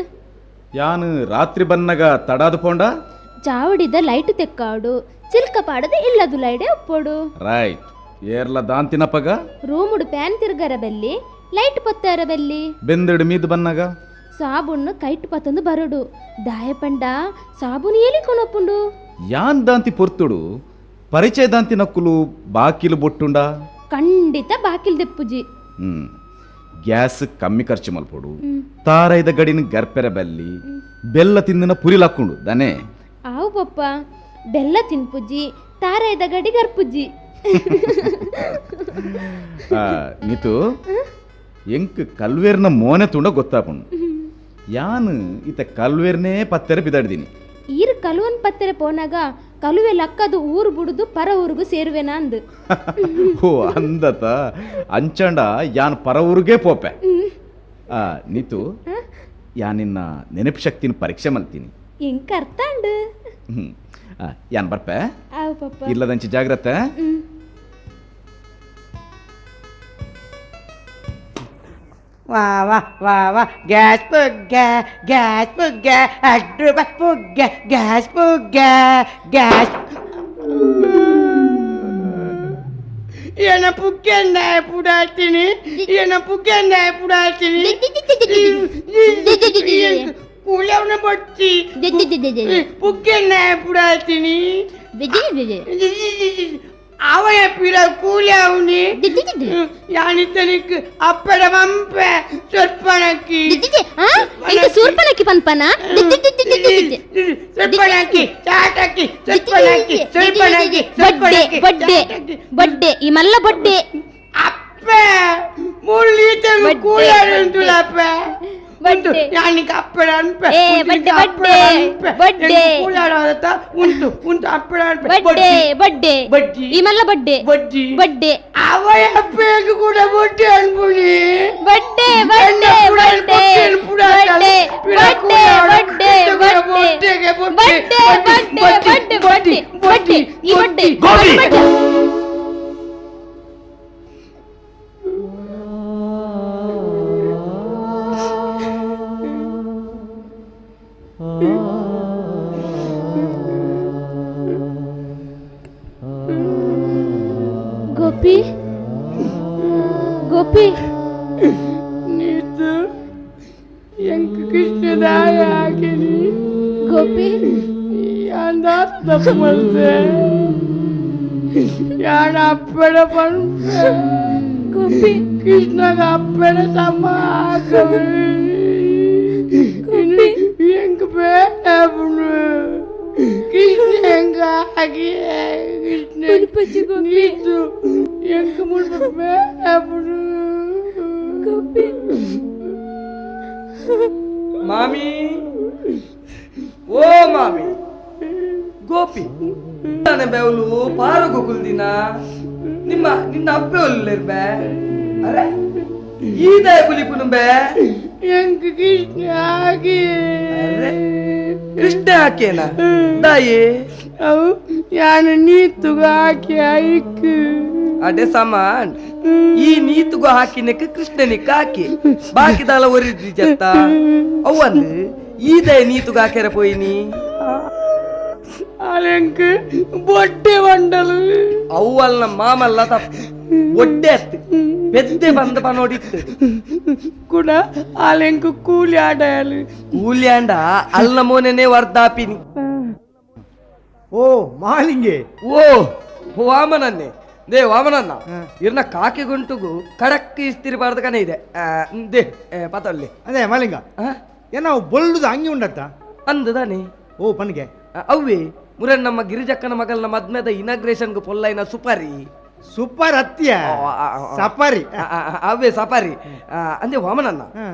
S1: ಯಾನು ರಾತ್ರಿ ಬನ್ನಗ ತಡಾದು ಪೋಂಡ
S2: ಚಾವಡಿದ ಲೈಟ್ ತೆಕ್ಕಾಡು ಚಿಲ್ಕ ಪಾಡದ ಇಲ್ಲದು ಲೈಡೆ ಒಪ್ಪೋಡು
S1: ರೈಟ್ ಏರ್ಲ ದಾಂತಿನ ಪಗ
S2: ರೂಮುಡು ಪ್ಯಾನ್ ತಿರ್ಗರ ಬೆಲ್ಲಿ ಲೈಟ್ ಪತ್ತಾರ ಬೆಲ್ಲಿ
S1: ಬೆಂದಡು ಮೀದ್ ಬನ್ನಗ
S2: ಸಾಬುನ್ನು ಕೈಟ್ ಪತ್ತೊಂದು ಬರೋಡು ದಾಯಪಂಡ ಸಾಬೂನು ಏಲಿ ಕೊನೊಪ್ಪುಂಡು
S1: ಯಾನ್ ದಾಂತಿ ಪೊರ್ತುಡು ಪರಿಚಯ ದಾಂತಿ ನಕ್ಕುಲು ಬಾಕಿಲು ಬೊಟ್ಟುಂಡ
S2: ಖಂಡಿತ ಬಾಕಿಲ್ ದೆಪ್ಪುಜಿ
S1: ಗ್ಯಾಸ್ ಕಮ್ಮಿ ಖರ್ಚು ಮಲ್ಪೋಡು ತಾರೈದ ಗಡಿನ ಗರ್ಪೆರ ಬಲ್ಲಿ ಬೆಲ್ಲ ತಿಂದಿನ ಪುರಿಲಾಕೊಂಡು ದನೆ
S2: ಆವು ಪಪ್ಪ ಬೆಲ್ಲ ತಿನ್ಪುಜ್ಜಿ ತಾರೈದ ಗಡಿ ಗರ್ಪುಜ್ಜಿ
S1: ನೀತು ಎಂಕ್ ಕಲ್ವೇರ್ನ ಮೋನೆ ತುಂಡ ಗೊತ್ತಾಪುಂಡು ಯಾನು ಈತ ಕಲ್ವೇರ್ನೇ ಪತ್ತೆರೆ ಬಿದಾಡ್ದೀನಿ
S2: ಈರು ಕಲುವನ್ ಪತ್ತೆರೆ ಪೋನಾಗ ಕಲುವೆ ಲಕ್ಕದು ಊರು ಬುಡುದು ಪರ ಊರಿಗೂ ಸೇರುವೆನಾ ಅಂದು
S1: ಓ ಅಂದತ ಅಂಚಂಡ ಯಾನ್ ಪರ ಊರಿಗೆ ಪೋಪೆ ನೀತು ಯಾನಿನ್ನ ನೆನಪು ಶಕ್ತಿನ ಪರೀಕ್ಷೆ ಮಲ್ತೀನಿ
S2: ಎಂಕ್ ಅರ್ಥ ಅಂಡು
S1: ಯಾನ್ ಬರ್ಪೆ ಇಲ್ಲದಂಚಿ ಜಾಗ್ರತೆ
S9: ವಾ ವಾ ವಾ ವಾ ಗ್ಯಾಸ್ ಪುಗ್ಗ ಗ್ಯಾಸ್ ಪುಗ್ಗ ಅಡ್ಡು ಪುಗ್ಗ ಗ್ಯಾಸ್ ಪುಗ್ಗ ಗ್ಯಾಸ್. ಏನ ಪುಕ್ಕೆಂದ ಪುಡಾತೀನಿ ಏನ ಪುಕ್ಕೆಂದ ಪುಡಾತೀನಿ ಕೂಲವನ ಬಚ್ಚಿ ಪುಕ್ಕೆಂದ ಪುಡಾತೀನಿ ಅವಯ ಪಿರ ಕೂಲಿ ಯಾನಿತನಿಕ್ ಅಪ್ಪಡ ಮಂಪೆ ಸೊರ್ಪಣಕ್ಕಿ
S2: ಸೂರ್ಪಣಕ್ಕಿ ಪನ್ಪನ
S9: ಸೊರ್ಪಣಕ್ಕಿ ಚಾಟಕ್ಕಿ ಸೊರ್ಪಣಕ್ಕಿ ಸೊರ್ಪಣಕ್ಕಿ
S2: ಬಡ್ಡೆ ಬಡ್ಡೆ ಬಡ್ಡೆ ಈ ಮಲ್ಲ ಬಡ್ಡೆ
S9: ಅಪ್ಪೆ ಮುಳ್ಳಿತನು ಕೂಲಾರಂತುಲಪ್ಪ ಉಂಟು ಯಾನಿಕ್ ಅಪ್ಪಡ ಅನ್ಪೆ
S2: ಬಡ್ಡೆ ಬಡ್ಡೆ ಬಡ್ಡೆ
S9: ಕೂಲಾಡತ್ತ ಉಂಟು ಉಂಟು ಅಪ್ಪಡ ಅನ್ಪೆ
S2: ಬಡ್ಡೆ ಬಡ್ಡೆ
S9: ಬಡ್ಡಿ
S2: ಈ ಮಲ್ಲ ಬಡ್ಡೆ
S9: ಬಡ್ಡಿ
S2: ಬಡ್ಡೆ
S9: ಅವಯ ಅಪ್ಪೆಗೆ ಕೂಡ ಬಡ್ಡೆ ಅನ್ಪುನಿ
S2: ಬಡ್ಡೆ ಬಡ್ಡೆ ಬಡ್ಡೆ ಬಡ್ಡೆ ಬಡ್ಡೆ ಬಡ್ಡೆ ಬಡ್ಡೆ ಬಡ್ಡೆ ಬಡ್ಡೆ ಬಡ್ಡೆ ಬಡ್ಡೆ ಈ ಬಡ್ಡೆ ಬಡ್ಡೆ ಗೋಪಿ ಗೋಪಿ
S9: ನೀತು ಎಂಕ್ ಕೃಷ್ಣದಾಯ ಆಕಿನಿ
S2: ಗೋಪಿ
S9: ಯಾಂದಾತ ತಪ್ಪು ಮಾಡ್ದೆ ಯಾನ ಅಪ್ಪಡ ಪನ್ಪೆ
S2: ಗೋಪಿ
S9: ಕೃಷ್ಣಗ ಅಪ್ಪಡ ಸಮ ಆಕವೆ
S2: ಗೋಪಿ
S9: ಎಂಕ್ ಬೇಡ ಕೃಷ್ಣ ಎಂಕ ಆಗಿ ಕೃಷ್ಣ ನೀತು ಎಂಕ್ ಮುಲ್ಪ ಬೇಡ
S2: ಗೋಪಿ
S5: ಮಾಮಿ ಓ ಮಾಮಿ ಗೋಪಿ ತಾನೆ ಬೆವಲು ಪಾರು ಗೋಕುಲ್ದಿನ ನಿಮ್ಮ ನಿನ್ನ ಅಪ್ಪೆ ಒಲ್ಲಿರ್ಬೆ ಅರೆ ಈದಾಯ ಪುಲಿಪುನು ಬೆ
S9: ಎಂಕ್ ಕೃಷ್ಣ ಆಗಿ
S5: ಕೃಷ್ಣ ಹಾಕೇನ ದಾಯೇ
S9: ಅವು ಯಾನು ನೀತುಗ ಹಾಕಿ ಐಕ್
S5: ಅಡೆ ಸಮಾನ್ ಈ ನೀತುಗು ಹಾಕಿನಕ್ಕೆ ಕೃಷ್ಣನಿಕ್ಕ ಹಾಕಿ ಬಾಕಿದಾಲ ಒರಿದ್ರಿ ಜತ್ತ ಅವ್ವಂದು ಈದಯ ನೀತುಗ ಹಾಕ್ಯಾರ ಪೋಯಿನಿ
S9: ಅಲೆಂಕ್ ಬೊಡ್ಡೆ ಬಂಡಲು
S5: ಅವ್ವಲ್ನ ಮಾಮಲ್ಲ ತಪ್ಪು ಒಡ್ಡೆ ಅತ್ತು ಪೆದ್ದೆ ಬಂದ ಪನೋಡಿತ್ತು
S9: ಕೂಡ ಅಲೆಂಕ್ ಕೂಲಿ ಆಡಾಯಲು
S5: ಕೂಲಿ ಆಂಡ ಅಲ್ನ ಮೋನೆನೆ ವರ್ಧಾಪಿನಿ
S3: ಓ ಮಾಲಿಂಗೆ
S5: ಓ ವಾಮನನ್ನೇ they ವಾಮನನ್ನ ಇರ್ನ ಕಾಕಿ ಗುಂಟುಗು ಕಡಕ್ ಇಸ್ತಿರಬಾರ್ದು ಕನೆ ಇದೆ they ಪತಲ್ಲಿ
S3: ಅದೇ ಮಾಲಿಂಗ ಏನೋ ಬೊಳ್ಳುದು ಅಂಗಿ ಉಂಡತ್ತ
S5: ಅಂದದಾನೆ
S3: ಓ ಪನ್ಗೆ
S5: ಅವ್ವೆ ಮುರನ್ ನಮ್ಮ ಗಿರಿಜಕ್ಕನ ಮಗಲ್ನ ಮದ್ಮೆದ ಇನಾಗ್ರೇಷನ್ಗೆ ಪೊಲ್ಲೈನ ಸುಪಾರಿ
S3: ಸೂಪರ್ ಅತ್ತಿಯ ಸಫಾರಿ
S5: ಅವೇ ಸಫಾರಿ ಅಂದೆ ವಾಮನನ್ನ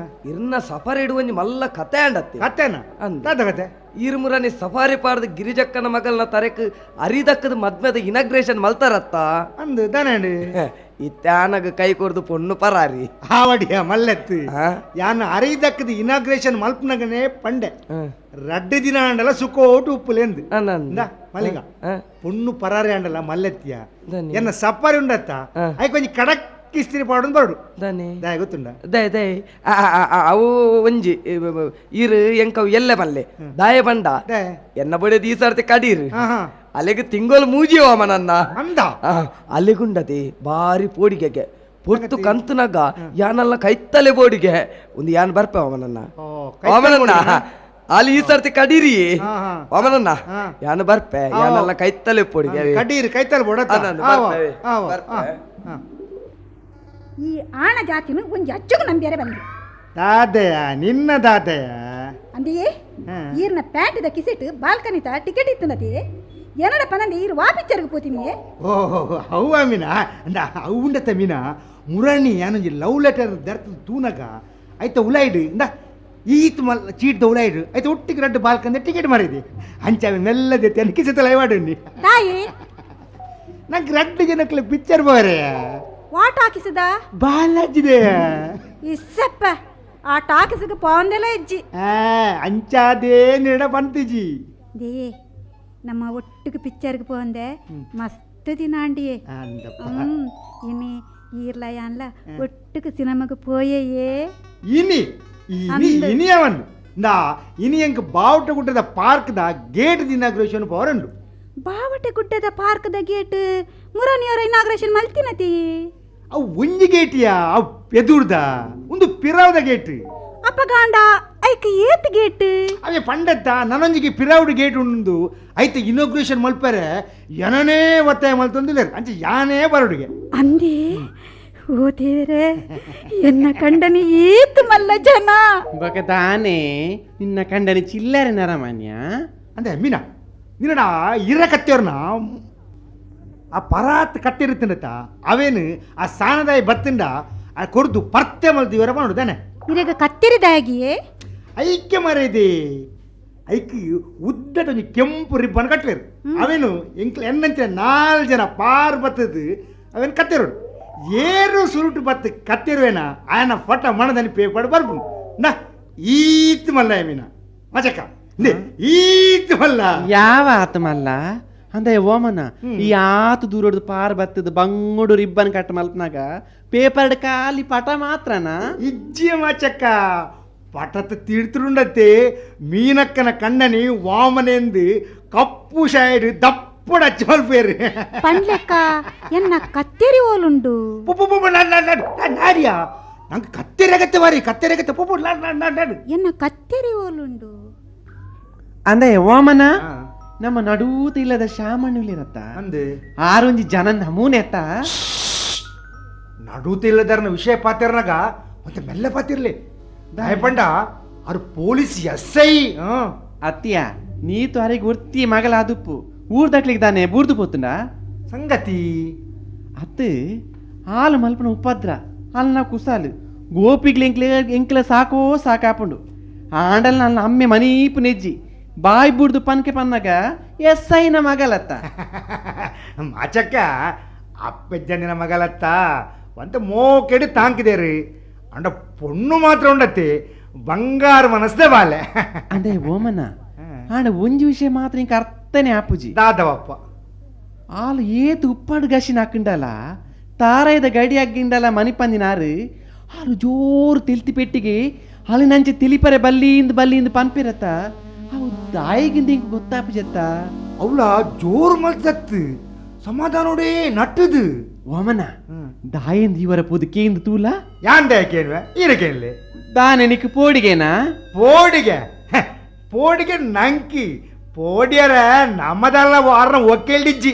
S5: ಇರ್ನ ಸಫಾರಿ ಇಡುವಂಜಿ ಮಲ್ಲ ಕತೆ ಅಂಡತ್ತೆ
S3: ಕತೆನ ಅಂದ ಕತೆ
S5: ಇರ್ಮುರನಿ ಸಫಾರಿ ಪಾಡ್ದ ಗಿರಿಜಕ್ಕನ ಮಗಲ್ನ ತರೆಕ್ ಅರಿದಕ್ಕದ ಮದ್ಮೆದ ಇನಾಗ್ರೇಷನ್ ಮಲ್ತಾರತ್ತ
S3: ಅಂದು ದಾನೆ
S5: ಇತ್ತಾನಗ ಕೈ ಕೊರ್ದು ಪೊಣ್ಣು ಪರಾರಿ
S3: ಆವಡಿಯ ಮಲ್ಲೆತ್ತು ಯಾನ ಅರಿದಕ್ಕದ ಇನಾಗ್ರೇಷನ್ ಮಲ್ಪನಗನೇ ಪಂಡೆ ರಡ್ಡು ದಿನ ಅಂಡಲ ಸುಖೋಟು ಉಪ್ಪುಲೆಂದು ಮಲ್ಲಿಗ ಪೊಣ್ಣು ಪರಾರಿ ಅಂಡಲ ಮಲ್ಲೆತ್ತಿಯ ಎನ್ನ ಸಫಾರಿ ಉಂಡತ್ತ I ಕೊಂಚ ಕಡಕ್ ಇಸ್ತ್ರಿ ಪಾಡೊಂದು ಬರಡು ದಾಯ ಗೊತ್ತುಂಡ
S5: ದಯ ದಯ ಅವು ಒಂಜಿ ಇರು ಎಂಕವು ಎಲ್ಲೆ ಮಲ್ಲೆ ದಾಯ ಬಂಡ ಎನ್ನ ಬಡಿದ ಈ ಸರ್ತಿ ಕಡೀರು ಅಲ್ಲಿಗೆ ತಿಂಗೋಲು ಮೂಜಿ ವಾಮನನ್ನ
S3: ಅಂದ
S5: ಅಲ್ಲಿಗುಂಡತಿ ಬಾರಿ ಪೋಡಿಗೆಗೆ ಪೊರ್ತು ಕಂತುನಗ ಯಾನಲ್ಲ ಕೈತ್ತಲೆ ಬೋಡಿಗೆ ಒಂದು ಯಾನ್ ಬರ್ಪೆ ವಾಮನನ್ನ ವಾಮನನ್ನ ಅಲ್ಲಿ ಈ ಸರ್ತಿ ಕಡೀರಿ ವಾಮನನ್ನ ಯಾನು ಬರ್ಪೆ ಯಾನಲ್ಲ ಕೈತ್ತಲೆ ಪೋಡಿಗೆ
S3: ಕಡೀರಿ ಕೈತಲೆ ಬೋಡ
S6: ಈ ಆಣ ಜಾತಿನ ಒಂಜಿ ಅಚ್ಚುಗು ನಂಬಿಯರೆ ಬಂದು
S3: ದಾದೆಯ ನಿನ್ನ ದಾದೆಯ
S6: ಅಂದಿಯೇ ಈರ್ನ ಪ್ಯಾಂಟ್ದ ಕಿಸಿಟ್ ಬಾಲ್ಕನಿತ ಟಿಕೆಟ್ ಇತ್ತು ಏನಡ ಪನಂದೆ ಈರು ವಾ ಪಿಕ್ಚರ್ಗೆ ಪೋತೀನಿ.
S3: ಓಹೋ ಅವ್ವ ಮೀನಾ ಅಂದ ಅವುಂಡತ ಮೀನಾ ಮುರಣಿ ಯಾನೊಂಜಿ ಲವ್ ಲೆಟರ್ ದರ್ತ ತೂನಗ ಆಯ್ತ ಉಲಾಯ್ಡು ಇಂದ ಈತ್ ಮಲ್ ಚೀಟ್ದ ಉಲಾಯ್ಡು ಆಯ್ತ ಒಟ್ಟಿಗೆ ರಡ್ಡು ಬಾಲ್ಕಂದ ಟಿಕೆಟ್ ಮಾರಿದೆ ಅಂಚಾವೆ ಮೆಲ್ಲದೆ ತೆನಕಿಸತ ಲೈವಾಡು
S6: ತಾಯಿ
S3: ನಂಗೆ ರಡ್ಡು ಜನಕ್ಲೆ ಪಿಕ್ಚರ್ ಬೋರೆ
S6: ವಾ ಟಾಕಿಸದ
S3: ಬಾಲಾಜಿದೆ
S6: ಇಸ್ಸಪ್ಪ ಆ ಟಾಕಿಸಕ್ಕೆ ಪೋಂದೆಲ್ಲ ಇಜ್ಜಿ
S3: ಅಂಚಾದೇ ನಿಡ ಬಂತಿಜಿ
S6: ದೇಯೇ ನಮ್ಮ ಒಟ್ಟಿಗೆ ಪಿಕ್ಚರ್ಗೆ ಪೋಂದೆ ಮಸ್ತ್ ದಿನ ಆಂಡಿಯೇ ಇನಿ ಈರ್ಲ ಯಾನ್ಲ ಒಟ್ಟಿಗೆ ಸಿನಿಮಾಗೆ ಪೋಯೇ
S3: ಇನಿ ಇನಿ ಇನಿ ಅವನ್ ನಾ ಇನಿ ಎಂಕ್ ಬಾವುಟ ಗುಡ್ಡದ ಪಾರ್ಕ್ದ ಗೇಟ್ ಇನಾಗ್ರೇಷನ್ ಪೋರಂಡು
S6: ಬಾವಟೆ ಗುಡ್ಡದ ಪಾರ್ಕ್ದ ಗೇಟ್ ಮುರನಿಯವರ ಇನಾಗ್ರೇಷನ್ ಮಲ್ತಿನತಿ.
S3: ಅವು ಒಂಜಿ ಗೇಟಿಯಾ? ಅವು ಎದುರ್ದ ಒಂದು ಪಿರಾವದ ಗೇಟ್.
S6: ಅಪ್ಪಗಾಂಡ ಐಕ್ ಏತ್ ಗೇಟ್?
S3: ಅವೇ ಪಂಡತ್ತ ನನೊಂಜಿಗೆ ಪಿರಾವುಡು ಗೇಟ್ ಉಂಡು ಐತೆ ಇನಾಗ್ರೇಷನ್ ಮಲ್ಪರೆ ಏನನೇ ಒತ್ತಾಯ ಮಲ್ತೊಂದಿಲ್ಲ ಅಂಚೆ ಯಾನೇ ಬರೋಡಿಗೆ
S6: ಅಂದೇ. ಓ ದೇವರೇ, ಎನ್ನ ಕಂಡನಿ ಏತ್ ಮಲ್ಲ ಜನ
S4: ಬಕತಾನೆ. ನಿನ್ನ ಕಂಡನಿ ಚಿಲ್ಲರೆ ನರಮಾನ್ಯ
S3: ಅಂದೆ ಮೀನಾ ನಿನ್ನ ಇರ ಕತ್ತಿಯವ್ರನ್ನ ಆ ಪರಾತ್ ಕತ್ತಿರುತ್ತಿನತ್ತ ಅವೇನು ಆ ಸಾನದಾಯಿ ಬತ್ತಿಂದ ಆ ಕೊರ್ದು ಪರ್ತೆ ಮಲ್ತೀವರ ಮಾಡುದಾನೆ.
S6: ಇರಗ ಕತ್ತಿರಿದಾಗಿಯೇ
S3: ಐಕ್ಯ ಮರೇದಿ ಐಕಿ ಉದ್ದದ ಒಂಜಿ ಕೆಂಪು ರಿಬ್ಬನ್ ಕಟ್ಟಲೇರು ಅವೇನು ಎಂಕ್ಲ ಎನ್ನಂಚೆ 4 ಜನ ಪಾರ್ ಬತ್ತದು ಅವೇನು ಕತ್ತಿರೋಡು ಏರು ಸುರುಟು ಬತ್ತು ಕತ್ತಿರುವೇನ ಆಯನ ಫೋಟೋ ಮಣದಲ್ಲಿ ಪೇಪರ್ ಬರ್ಬು ನಾ ಈತ್ ಮಲ್ಲ ಮೀನ ಮಚಕ್ಕ ಈತ್ ಮಲ್ಲ
S4: ಯಾವ ಆತ ಮಲ್ಲ ಅಂದೆ ಓಮನ ಈ ಆತು ದೂರಡ್ದು ಪಾರ್ ಬತ್ತದ ಬಂಗುಡು ರಿಬ್ಬನ್ ಕಟ್ ಮಲ್ಪನಾಗ ಪೇಪರ್ ಖಾಲಿ ಪಟ ಮಾತ್ರನಾ?
S3: ಇಜ್ಜಿ ಮಾಚಕ್ಕ ಪಟತ ತೀರ್ತುಂಡತ್ತೆ ಮೀನಕ್ಕನ ಕಣ್ಣನಿ ವಾಮನೆಂದು ಕಪ್ಪು ಶೈಡ್ ದಪ್ಪಡ ಅಚ್ಚಿ
S6: ಪಂಡ್ಲೆಕ್ಕ ಎನ್ನ ಕತ್ತೆರಿ ಓಲುಂಡು
S3: ನಾರಿಯಾ ನಂಗೆ ಕತ್ತೆರಗತ್ತೆ ಬಾರಿ ಕತ್ತೆರಗತ್ತೆ ಪುಪ್ಪು
S6: ಎನ್ನ ಕತ್ತೆರಿ ಓಲುಂಡು
S4: ಅಂದೆ ಓಮನ ನಮ್ಮ ನಡೂತ ಇಲ್ಲದ ಶಾಮಣ್ಣುಲಿರತ್ತ
S3: ಅಂದೆ
S4: ಆರೊಂಜಿ ಜನ ನಮೂನೆ ಅತ್ತ
S3: ನಡೂತ ಇಲ್ಲದರ್ನ ವಿಷಯ ಪಾತಿರ್ನಾಗ ಮತ್ತೆ ಮೆಲ್ಲ ಪಾತಿರ್ಲಿ ದಾಯಪಂಡ ಅವ್ರು police S I
S4: ಅತ್ತಿಯ ನೀತು ಅರೆಗೆ ಒರ್ತಿ ಮಗಲ ಅದುಪ್ಪು ಊರ್ ದಕ್ಲಿಗೆ ದಾನೆ ಬೂರ್ದು ಪೋತುಂಡ
S3: ಸಂಗತಿ
S4: ಅತ್ತು ಹಾಲು ಮಲ್ಪನ ಉಪದ್ರ ಹಾಲು ಕುಸಾಲು ಗೋಪಿಗ್ಲಿ ಎಂಕ್ಲೆ ಎಂಕ್ಲ ಸಾಕೋ ಸಾಕಾಪುಂಡು ಆಂಡಲ್ ನನ್ನ ಅಮ್ಮೆ ಮನೀಪು ನೆಜ್ಜಿ ಬಾಯ್ ಬುಡ್ದು ಪನ್ಕೆ ಪನ್ನಾಗ ಎಸ್ ಐನ ಮಗಲತ್ತ
S3: ಮಾಚಕ್ಕ ಅಪ್ಪೆಜ್ಜನಿನ ಮಗಲತ್ತ ಒಂತ ಮೋಕೆಡು ತಾಂಕಿದೇರಿ ಅಂಡ ಪೊಣ್ಣು ಮಾತ್ರ ಉಂಡತ್ತಿ ಬಂಗಾರ ಮನಸ್ಸೇ ಬಾಲೆ
S4: ಅಂದೆ ಓಮನ ಆಂಡ ಒಂಜಿ ವಿಷಯ ಮಾತ್ರ ಇಂಕ ಅರ್ಥನೇ ಆಪುಜಿ
S3: ದಾದವಪ್ಪ
S4: ಆಲು ಏತು ಉಪ್ಪಾಡು ಗಶಿನ ಹಾಕಿಂಡಲ ತಾರಾಯದ ಗಡಿ ಅಗ್ಗಿಂಡಲ ಮನಿಪಂದಿನಾರು ಆಲು ಜೋರು ತೆಲ್ತಿ ಪೆಟ್ಟಿಗೆ ಅಲ್ಲಿನಂಚೆ ತಿಳಿಪರೆ ಬಲ್ಲಿಂದ ಬಲ್ಲಿಂದ ಪನ್ಪಿರತ್ತ ಅವು ದಾಯಿಗಿಂದ ಹಿಂಗೆ ಗೊತ್ತಾಪುಜತ್ತ
S3: ಅವಳ ಜೋರು ಮಲ್ತತ್ತು ಸಮಾಧಾನೋಡೇ ನಟ್ಟದು
S4: ಓಮನ ದಾಯಿಂದ ಇವರ ಪೋದು ಕೇಂದು ತೂಲ
S3: ಯಾಂದ ಕೇನ್ವೆ ಈರಕೇನ್ಲೆ
S4: ದಾನೆ ನಿಕ್ ಪೋಡಿಗೆನಾ?
S3: ಪೋಡಿಗೆ ಪೋಡಿಗೆ ನಂಕಿ ಪೋಡಿಯರ ನಮ್ಮದಲ್ಲ ವಾರ ಒಕ್ಕೇಳಿಜ್ಜಿ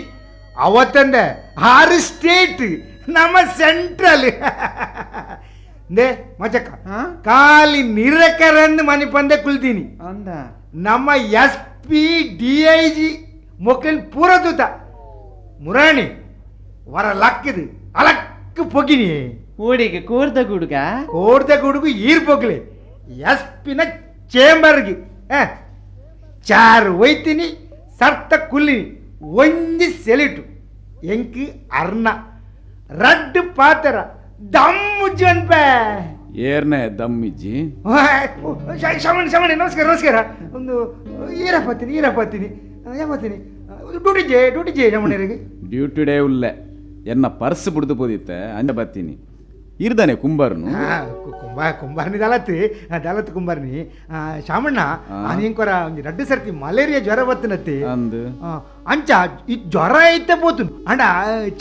S3: ಅವತ್ತಂದೆ 6 ಸ್ಟೇಟ್ ನಮ್ಮ ಸೆಂಟ್ರಲ್ ನೇ ಮಚಕ್ಕ ಖಾಲಿ ನಿರಕರಂದು ಮನೆ ಪಂದೆ ಕುಲ್ತೀನಿ
S4: ಅಂದ
S3: ನಮ್ಮ S P D I G ಮೊಕ್ಕಲಿನ ಪೂರ ತೂತ ಮುರಾಣಿ ವರ ಲಕ್ಕಿದು ಅಲಕ್ಕ ಪೊಗಿನಿ
S4: ಓಡಿಗೆ ಕೋರ್ದ ಗುಡುಗ
S3: ಕೋರ್ದ ಗುಡುಗು ಈರ್ ಪೊಗ್ಲಿ ಎಸ್ ಪಿನ ಚೇಂಬರ್ಗೆ ಚಾರು ಒಯ್ತೀನಿ ಸರ್ತ ಕುಲ್ಲಿನಿ ಒಂಜಿ ಸೆಲಿಟು ಎಂಕಿ ಅರ್ಣ ರಡ್ಡು ಪಾತರ ದಮ್ಮುಜ್ಜಿ ಅನ್ಪೆ
S1: ಏರ್ನೆ ದಮ್ಮಿಜ್ಜಿ
S3: ಶಮಣಿ ಶಮಣಿ ನಮಸ್ಕಾರ ನಮಸ್ಕಾರ ಒಂದು ಈರಪ್ಪತ್ತೀನಿ ಈರಪ್ಪತ್ತೀನಿ ಏಪತ್ತೀನಿ ಡ್ಯೂಟಿ ಜೆ ಡ್ಯೂಟಿ ಜೆ ಶಮಣಿಯರಿಗೆ
S1: ಡ್ಯೂಟಿ ಡೇ ಉಲ್ಲೆ ಎನ್ನ ಪರ್ಸ್ ಬಿಡ್ದು ಪೋದಿತ್ತೆ ಅಂಜ ಬತ್ತೀನಿ ಇರ್ದಾನೆ ಕುಂಬಾರನು
S3: ಕುಂಬ ಕುಂಬಾರ್ನಿ ದಲತ್ ದಲತ್ ಕುಂಬಾರ್ನಿ ಶಾಮಣ್ಣ ನೀನ್ಕೊರ ಒಂಜಿ ರಡ್ಡು ಸರ್ತಿ ಮಲೇರಿಯಾ ಜ್ವರ ಬತ್ತಿನತ್ತಿ
S1: ಅಂದು
S3: ಅಂಚ ಈ ಜ್ವರ ಐತೆ ಪೋತು ಅಂಡ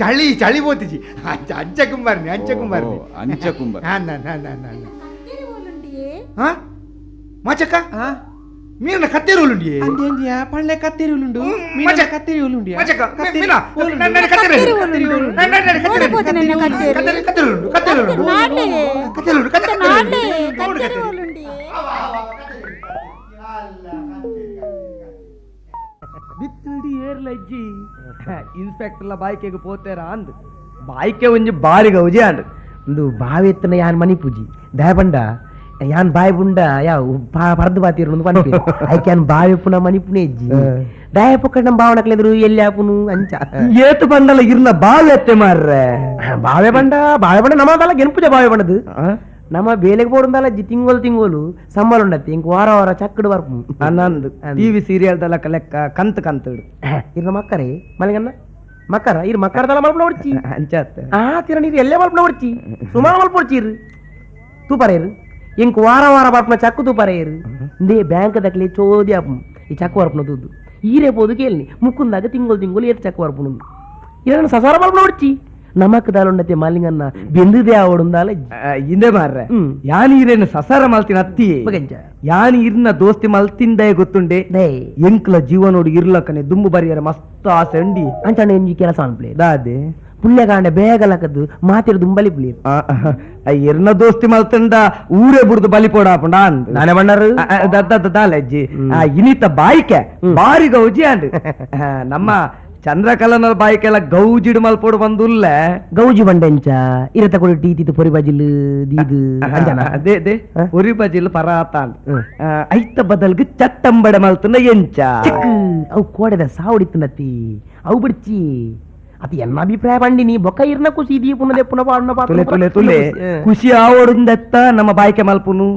S3: ಚಳಿ ಚಳಿ ಪೋತಿಜಿ ಅಂಚ ಅಂಚ ಕುಂಬಾರ್ನಿ ಅಂಚ ಕುಂಬಾರ್ನಿ
S1: ಅಂಚ ಕುಂಬಾರ್
S3: ಹಾ ಮಾಚಕ್ಕ ಮೀನ ಕತ್ತೇರಿ ಉಲ್ಲುಂಡಿ
S4: ಪಳ್ಳೆ ಕತ್ತೇರಿ ಉಲ್ಲುಂಡು ಮೀನ ಕತ್ತೇರಿ ಉಲ್ಲುಂಡಿ
S3: ಮಾಚಕ್ಕ ಮೀನ ನನ್ನ ಕತ್ತೇರಿ ನನ್ನ ಕತ್ತೇರಿ ಕತ್ತೇರಿ ಕತ್ತೇರಿ ಉಲ್ಲುಂಡು ಕತ್ತೇರಿ ಉಲ್ಲುಂಡು ಕತ್ತೇರಿ ಉಲ್ಲುಂಡು ಕತ್ತೇರಿ ಉಲ್ಲುಂಡಿ
S5: ಬಿತ್ತಡಿ ಏರ್ಲಜ್ಜಿ ಇನ್ಸ್ಪೆಕ್ಟರ್ಲ ಬಾಯ್ಕೆಗೆ ಪೋತೇರ ಅಂದ್ ಬಾಯ್ಕೆ ಒಂಜಿ ಬಾರಿ ಗೌಜಿ ಅಂಡ್
S8: ಒಂದು ಬಾವೆತ್ತನ ಯಾನ್ ಮನಿ ಪೂಜಿ ದಯಪಂಡ ಯಾನ್ ಬಾಯ್ ಬುಂಡ ಯಾವ ಪರ್ದು ಬಾತಿರು ಒಂದು ಪನ್ಪಿ ಐಕೆ ಯಾನ್ ಬಾವಿ ಪುನ ಮನಿ ಪುಣೆ ಇಜ್ಜಿ ದಯ ಪೊಕ್ಕ ನಮ್ಮ ಬಾವನಕ್ಲೆದ್ರು ಎಲ್ಲಿ ಆಪುನು ಅಂಚ
S5: ಏತು ಬಂಡಲ ಇರ್ನ ಬಾವೆ ಎತ್ತೆ ಮಾರ್ರೆ
S8: ಬಾವೆ ಬಂಡ ಬಾವೆ ಬಂಡ ನಮ್ಮದಲ್ಲ ಗೆನ್ಪುಜ ಬಾವೆ ಬಂಡದು ನಮ್ಮ ಬೇಲೆಗೆ ಬೋಡುಂದಲ್ಲ ಜಿ ತಿಂಗೋಲು ತಿಂಗೋಲು ಸಂಬಳ ಉಂಡತ್ತಿ ಇಂಕ್ ವಾರ ವಾರ ಚಕ್ಕಡು ಬರ್ಪು
S5: ಅನ್ನಂದು ಟಿವಿ ಸೀರಿಯಲ್ ದಲಕ ಲೆಕ್ಕ ಕಂತು ಕಂತು
S8: ಇರ್ನ ಮಕ್ಕರೇ ಮಲಗನ್ನ ಮಕ್ಕರ ಇರ್ ಮಕ್ಕರದಲ್ಲ ಮಲ್ಪನ ಹೊಡ್ಚಿ
S5: ಅಂಚಾತ್
S8: ಆ ತಿರ ನೀರು ಎಲ್ಲೇ ಮಲ್ಪನ ಹೊಡ್ಚಿ ಸುಮಾರು ಮಲ್ಪ ಹೊಡ್ಚಿ ಇರು ತೂಪರೇರು ಇಂಕ್ ವಾರ ವಾರ ಬರ್ಪನ ಚಕ್ಕು ತೂಪರೇರು ಇಂದೇ ಬ್ಯಾಂಕ್ ದಕ್ಲಿ ಚೋದಿ ಆಪು ಈ ಚಕ್ಕು ಬರ್ಪನ ದುಡ್ಡು ಈರೇ ಪೋದು ಕೇಳಿ ಮುಕ್ಕುಂದಾಗ ತಿಂಗಳು ತಿಂಗಳು ಏತ್ ಚಕ್ಕ ಬರ್ಪುನು ಇದನ್ನ ಸಸಾರ ಮಲ್ಪನ ಹೊಡ್ಚಿ ನಮಕ್ ದಾಲುಂಡತೆ ಮಾಲಿಂಗನ್ನ ಬೆಂದಿದೆ ಆವಡುಂದಾಲ
S5: ಇಂದೆ ಮಾರ್ರೆ ಯಾನ್ ಈರೇನು ಸಸಾರ ಮಲ್ತಿನ ಅತ್ತಿ ಯಾನ್ ಇರ್ನ ದೋಸ್ತಿ ಮಲ್ತಿಂದೇ ಗೊತ್ತುಂಡೆ ಎಂಕ್ಲ ಜೀವನೋಡು ಇರ್ಲಕ್ಕನೆ ದುಂಬು ಬರಿಯರ ಮಸ್ತ್ ಆಸೆ ಉಂಡಿ
S8: ಅಂಚಾಣ ಎಂಜಿ ಕೆಲಸ ಅನ್ಪ್ಲೆ
S5: ದಾದೆ
S8: ಪುಣ್ಯಕಾಂಡ ಬೇಗ ಲಕದ್ದು ಮಾತಿರು ದುಂಬಲಿ ಪುಳಿ
S5: ಇರ್ನ ದೋಸ್ತಿ ಮಲ್ತಂಡ ಊರೇ ಬುಡ್ದು ಬಲಿ ಪೋಡಾಪುಂಡ ಅಂದ್
S8: ನಾನೇ ಬಣ್ಣರು
S5: ದಾಲಜ್ಜಿ ಇನಿತ ಬಾಯಿಕೆ ಬಾರಿ ಗೌಜಿ ಅಂದ್ ನಮ್ಮ ಚಂದ್ರಕಲನ ಬಾಯಿಕೆಲ್ಲ ಗೌಜಿಡು ಮಲ್ಪೋಡು ಬಂದುಲ್ಲ
S8: ಗೌಜಿ ಬಂಡೆಂಚ ಇರತ ಕೊಡಿ ಟೀ ತಿತ್ತು ಪೊರಿ ಬಜಿಲ್ ದೀದು
S5: ಅದೇ ಅದೇ ಪೊರಿ ಬಜಿಲ್ ಪರಾತ ಐತ ಬದಲ್ಗೆ ಚಟ್ಟಂಬಡೆ ಮಲ್ತನ ಎಂಚ
S8: ಅವು ಕೋಡೆದ ಸಾವಡಿತ್ತನತ್ತಿ ಅವು ಬಿಡ್ಚಿ ಅದು ಎನ್ನ ಅಭಿಪ್ರಾಯ ಬಂಡಿನಿ ಬೊಕ್ಕ ಇರ್ನ ಖುಷಿ ಇದೀ ಪುನಃ ಪುನಃ ಪಾಡುನ
S5: ತುಲೆ ತುಲೆ ತುಲೆ ಖುಷಿ ಆವಡುಂದೆತ್ತ ನಮ್ಮ ಬಾಯಿಕೆ ಮಲ್ಪುನು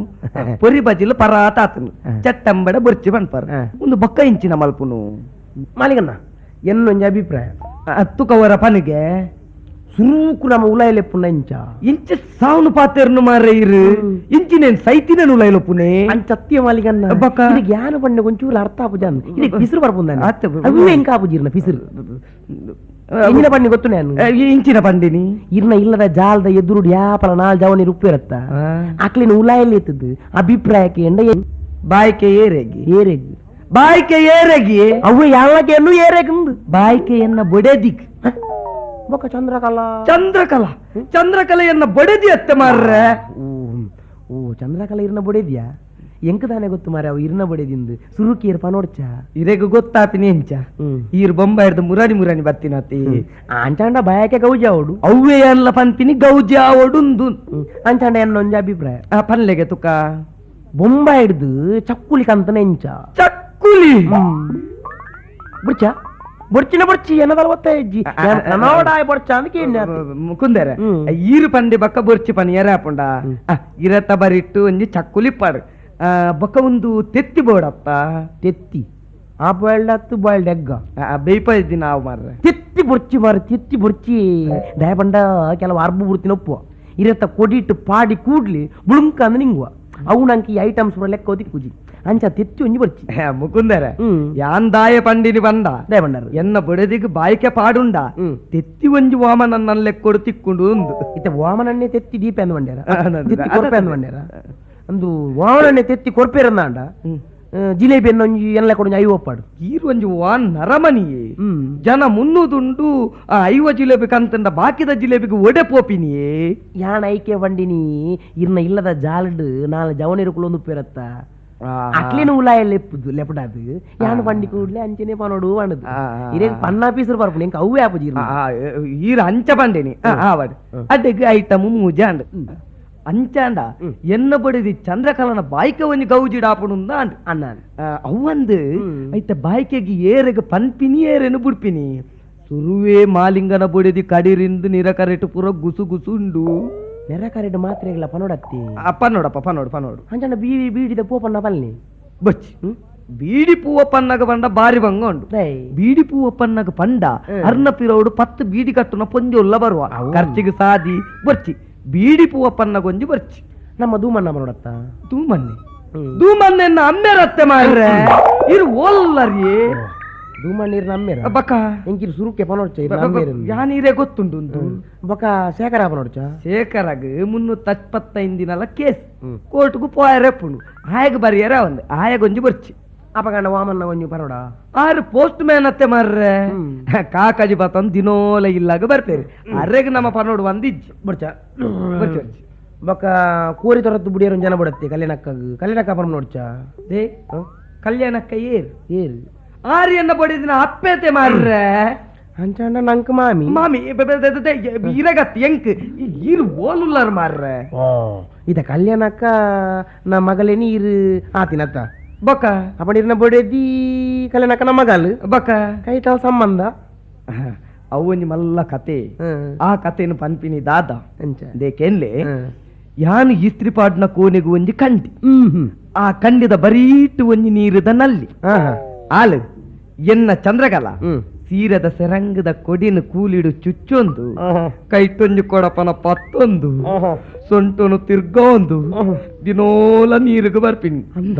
S5: ಪೊರಿ ಬಜಿಲ್ ಪರಾತ ಆತನು ಚಟ್ಟಂಬಡೆ ಬೊರ್ಚಿ ಬನ್ಪರ್ ಒಂದು ಬೊಕ್ಕ ಇಂಚಿನ ಮಲ್ಪುನು
S8: ಮಾಲಿಗಣ್ಣ ಎನ್ನೊಂಜಿ ಅಭಿಪ್ರಾಯ
S5: ತುಕವರ ಪನಿಗೆ
S8: ಸುರೂಕು ನಮ್ಮ ಉಲಾಯಲೆ ಪುನ ಇಂಚ
S5: ಇಂಚ ಸಾವನು ಪಾತೆರ್ನು ಮಾರ್ರೆ ಇರು ಇಂಚಿನೇನ್ ಸೈತಿನ ಉಲಾಯಲೆ ಪುನೆ
S8: ಅಂಚತ್ಯ ಮಾಲಿಗನ್ನ
S5: ಬೊಕ್ಕ
S8: ಇದಕ್ಕೆ ಯಾನು ಬಣ್ಣ ಒಂಚೂರು ಅರ್ಥ ಆಪುಜಾನ್ ಇದಕ್ಕೆ ಪಿಸುರು ಬರ್ಪುಂದಾನೆ ಅವು ಎಂಕ ಆಪುಜಿರ್ನ ಪಿಸುರು ಇಂಚಿನ ಪಂಡಿ ಗೊತ್ತು ನಾನು
S5: ಇಂಚಿನ ಪಂಡಿನಿ
S8: ಇರ್ನ ಇಲ್ಲದ ಜಾಲದ ಎದುರುಡು ಯಾಪಲ ನಾಲ್ ಜವನಿ ರುಪ್ಪಿರತ್ತ ಅಕ್ಲಿನ ಉಲಾಯಲ್ಲಿ ಇತ್ತದ್ದು ಅಭಿಪ್ರಾಯಕ್ಕೆ ಎಂಡ
S5: ಬಾಯ್ಕೆ ಏರೆಗಿ
S8: ಏರೆಗ್
S5: ಬಾಯ್ಕೆ ಏರೆಗಿ
S8: ಅವು ಯಾವಕ್ಕೆ ಏರೆಗಂದು
S5: ಬಾಯ್ಕೆಯನ್ನ ಬೊಡೆದಿಕ್
S8: ಬೊಕ್ಕ ಚಂದ್ರಕಲಾ
S5: ಚಂದ್ರಕಲಾ ಚಂದ್ರಕಲೆಯನ್ನ ಬೊಡೆದಿ ಅತ್ತೆ ಮಾರ್ರೆ
S8: ಓ ಚಂದ್ರಕಲಾ ಇರ್ನ ಬೊಡೆದ್ಯಾ ಎಂಕ ತಾನೆ ಗೊತ್ತು ಮಾರೆ ಅವು ಇರ್ನ ಬೊಡೆದಿಂದು ಸುರುಕಿ ಪನೋಡ್ಚ
S5: ಇರೆಗ್ ಗೊತ್ತಾಪಿನಿ ಎಂಚ ಈರ್ ಬೊಂಬ ಹಿಡ್ದು ಮುರಾನಿ ಮುರಾನಿ ಬತ್ತಿನತಿ
S8: ಅಂಚಾಂಡ ಬಯಕೆ ಗೌಜಿ ಅವಡು
S5: ಅವ್ವೇ ಅಲ್ಲ ಪನ್ಪಿನಿ ಗೌಜಿ ಅವಡುಂದು
S8: ಅಂಚಾಂಡ ಎನ್ನೊಂಜ ಅಭಿಪ್ರಾಯ
S5: ಪನ್ಲೆಗೆ ತುಕ
S8: ಬೊಂಬ ಹಿಡ್ದು ಚಕ್ಕುಲಿ ಕಂತನ ಎಂಚ
S5: ಚಕ್ಕುಲಿ
S8: ಬುಡ್ಚ ಬೊಡ್ಚಿನ ಬೊಡ್ಚಿ ಏನದಲ್ಲ ಒತ್ತಾಯಜ್ಜಿ ನನ್ನೋಡಾಯ್ ಬೊಡ್ಚ ಅಂದಕ್ಕೆ
S5: ಮುಕುಂದರೆ ಈರು ಪಂಡಿ ಬಕ್ಕ ಬೊರ್ಚಿ ಪನಿ ಎರಾಪುಂಡ ಇರತ್ತ ಬರಿಟ್ಟು ಒಂಜಿ ಚಕ್ಕುಲಿ ಪಾಡು ಬೊಕ್ಕ ಒಂದು ತೆತ್ತಿ ಬೋಡಪ್ಪ
S8: ತೆತ್ತಿ ಆ ಬಾಯ್ಲ್ಡ್ ಹತ್ತು ಬಾಯ್ಲ್ಡ್ ಎಗ್ಗ
S5: ಬೇಯ್ಪ ಇದ್ದೀನಿ ನಾವು ಮಾರ್ರೆ
S8: ತೆತ್ತಿ ಬೊರ್ಚಿ ಮಾರ ತೆತ್ತಿ ಬೊರ್ಚಿ ದಯಪಂಡ ಕೆಲವು ಅರ್ಬು ಬುಡ್ತಿನ ಒಪ್ಪುವ ಇರತ್ತ ಕೊಡಿಟ್ಟು ಪಾಡಿ ಕೂಡ್ಲಿ ಬುಳುಂಕ ಅಂದ್ ನಿಂಗುವ ಅವು ನಂಗೆ ಈ ಐಟಮ್ಸ್ ಲೆಕ್ಕ ಓದಿ ಪೂಜಿ ಅಂಚ ತೆತ್ತಿ ಒಂಜಿ ಬರ್ಚಿ
S5: ಮುಕುಂದರೆ ಯಾನ್ ದಾಯ ಪಂಡಿನಿ ಬಂದ
S8: ದಾಯ ಬಂಡಾರ
S5: ಎನ್ನ ಬೊಡೆದಿಗ್ ಬಾಯ್ಕೆ ಪಾಡುಂಡ ತೆತ್ತಿ ಒಂಜಿ ವಾಮನನ್ನ ಲೆಕ್ಕೊಡು ತಿಕ್ಕೊಂಡು ಒಂದು
S8: ಇತ್ತ ವಾಮನನ್ನೇ ತೆತ್ತಿ ದೀಪ ಅಂದ್ ಬಂಡ್ಯಾರ ತೆತ್ತಿ ಕೊರ್ಪೆ ಅಂದ್ ಬಂಡ್ಯಾರ ಅಂದು ವಾಮನನ್ನೇ ತೆತ್ತಿ ಕೊರ್ಪೇರಂದಾಂಡ ಜಿಲೇಬಿ ಒಂಜಿ ಎಲ್ಲ ಕೊಡು ಐವ ಒಪ್ಪಾಡು
S5: ಈರು ಒಂಜಿ ವಾನ್ ನರಮನಿಯೇ ಜನ ಮುನ್ನೂದುಂಡು ಆ ಐವ ಜಿಲೇಬಿ ಕಂತಂಡ ಬಾಕಿದ ಜಿಲೇಬಿಗೆ ಒಡೆ ಪೋಪಿನಿಯೇ
S8: ಯಾನ್ ಐಕೆ ಬಂಡಿನಿ ಇರ್ನ ಇಲ್ಲದ ಜಾಲಡ್ ನಾಲ್ ಜವನಿರುಕುಲೊಂದು ಪೇರತ್ತ ಅಕ್ಲಿನ ಉಲಾಯ ಲೆಪ್ಪುದು ಲೆಪಡಾದು ಯಾನ್ ಬಂಡಿ ಕೂಡ್ಲೆ ಅಂಚನೆ ಪನೋಡು ಅಂಡದು ಇರೇ ಪನ್ನ ಪೀಸರು ಬರ್ಪುಣಿ ಎಂಕ ಅವ್ವೇ ಆಪುಜಿ
S5: ಈರು ಅಂಚ ಬಂಡಿನಿ ಆವಡ್ ಅಡ್ಡೆಗ್ ಐಟಮ್ ಮೂಜೆ ಅಂಡ್ ಅಂಚಾಂಡ ಎನ್ನ ಬಡಿದಿ ಚಂದ್ರಕಲನ ಬಾಯ್ಕೆ ಒಂಜಿ ಗೌಜಿಡಾಪುಣುಂದ ಅಂಡ್
S8: ಅಣ್ಣ
S5: ಅವಂದು ಐತ ಬಾಯ್ಕೆಗೆ ಏರೆಗ್ ಪನ್ಪಿನಿ ಏರೆನು ಬುಡ್ಪಿನಿ ಸುರುವೇ ಮಾಲಿಂಗನ ಬೊಡೆದಿ ಕಡಿರಿಂದು ನಿರಕರೆಟು ಪೂರ ಗುಸು ಗುಸು ಉಂಡು
S8: ನೆರಕರೆಟು ಮಾತ್ರೆಗಳ ಪನೋಡತ್ತಿ
S5: ಪನ್ನೋಡಪ್ಪ ಪನ್ನೋಡು ಪನ್ನೋಡು
S8: ಅಂಚಾಂಡ ಬೀಡಿ ಬೀಡಿದ ಪೋಪನ್ನ ಪಲ್ನಿ
S5: ಬಚ್ಚಿ ಬೀಡಿ ಪೂವ ಪನ್ನಗ ಪಂಡ ಬಾರಿ ಬಂಗ ಉಂಡು ಬೀಡಿ ಪೂವ ಪನ್ನಗ ಪಂಡ ಅರ್ನ ಪಿರೋಡು 10 ಬೀಡಿ ಕಟ್ಟುನ ಪೊಂಜೊಲ್ಲ ಬರುವ ಖರ್ಚಿಗೆ ಸಾದಿ ಬರ್ಚಿ ಬೀಡಿ ಪೂವ ಪನ್ನಗೊಂಜಿ ಬರ್ಚಿ
S8: ನಮ್ಮ ದೂಮಣ್ಣ ನೋಡತ್ತ
S5: ದೂಮನ್ನೆ ದೂಮನ್ನೆನ್ನ ಅಮ್ಮೆರತ್ತೆ ಮಾರ್ರೆ ಇರು ಓಲ್ಲರಿ
S8: ದೂಮಣ್ಣೀರ್ನ ಅಮ್ಮೇರ
S5: ಬಕ್ಕ
S8: ಎಂಕಿರು ಸುರುಕೆ ಪನೋಡ್ಚ
S5: ಯಾನೀರೇ ಗೊತ್ತುಂಟು
S8: ಬೊಕ್ಕ ಶೇಖರ ಪನೋಡ್ಚ
S5: ಶೇಖರಗ್ 375 ದಿನಲ ಕೇಸ್ ಕೋರ್ಟ್ಗೂ ಪೋಯರೆಪ್ಪುಂಡು ಆಯಗ ಬರಿಯರ ಒಂದು ಆಯಗೊಂಜಿ ಬರ್ಚಿ
S8: ಅಪಗಂಡ ವಾಮನ್ನ ಒಂಜಿ ಪರೋಡ
S5: ಆರು ಪೋಸ್ಟ್ ಮ್ಯಾನ್ ಅತ್ತೆ ಮಾರ್ರೆ ಕಾಕಾಜಿ ಬತ್ತಂದು ದಿನೋಲ ಇಲ್ಲಾಗ ಬರ್ತೇವೆ ಅರೆಗ್ ನಮ್ಮ ಪನೋಡು ಒಂದಿಜ್ಜಿ
S8: ಬರ್ಚ
S5: ಬರ್ಚಿ
S8: ಬೊಕ್ಕ ಕೋರಿ ತೊರತ್ತು ಬುಡಿಯರು ಜನ ಬಿಡತ್ತೆ ಕಲ್ಯಾಣಕ್ಕಗ್ ಕಲ್ಯಾಣಕ್ಕ ಪರ ನೋಡ್ಚ
S5: they ಕಲ್ಯಾಣಕ್ಕ ಏರ್
S8: ಏರ್
S5: ಆರ್ಯನ್ನ ಬಡಿದಿನ ಅಪ್ಪೇತೆ ಮಾರ್ರೆ
S8: ಅಂಚಾಂಡ ನಂಕ್ ಮಾಮಿ
S5: ಮಾಮಿ ಇರಗತ್ ಎಂಕ್ ಇರು ಓಲುಲ್ಲಾರ ಮಾರ್ರೆ
S8: ಇದ ಕಲ್ಯಾಣಕ್ಕ ನಮ್ಮ ಮಗಳೇನಿ ಇರು ಆತಿನತ್ತ
S5: ಬೊಕ್ಕ
S8: ಅಪ್ಪಣಿರ್ನ ಬೊಡೆದಿ ಕಲ್ಯಾಣಕ್ಕ ನಮ್ಮ ಮಗಲ್
S5: ಬೊಕ್ಕ
S8: ಕೈತಾಳ ಸಂಬಂಧ
S5: ಅವು ಒಂಜಿ ಮಲ್ಲ ಕತೆ ಆ ಕತೆನು ಪನ್ಪಿನಿ ದಾದ ದೇಕೆನ್ಲೆ ಯಾನು ಇಸ್ತ್ರಿ ಪಾಡ್ನ ಕೋನೆಗು ಒಂಜಿ ಕಂಡಿ ಆ ಕಂಡಿದ ಬರೀಟು ಒಂಜಿ ನೀರುದ ನಲ್ಲಿ ಆಲು ಎನ್ನ ಚಂದ್ರಕಲ ಸೀರದ ಸೆರಂಗದ ಕೊಡಿನ ಕೂಲಿಡು ಚುಚ್ಚೊಂದು ಕೈಟೊಂಜಿ ಕೊಡಪನ ಪತ್ತೊಂದು ಸೊಂಟೊನು ತಿರ್ಗೊಂದು ದಿನೋಲ ನೀರುಗು ಬರ್ಪಿನಿ
S8: ಅಂದ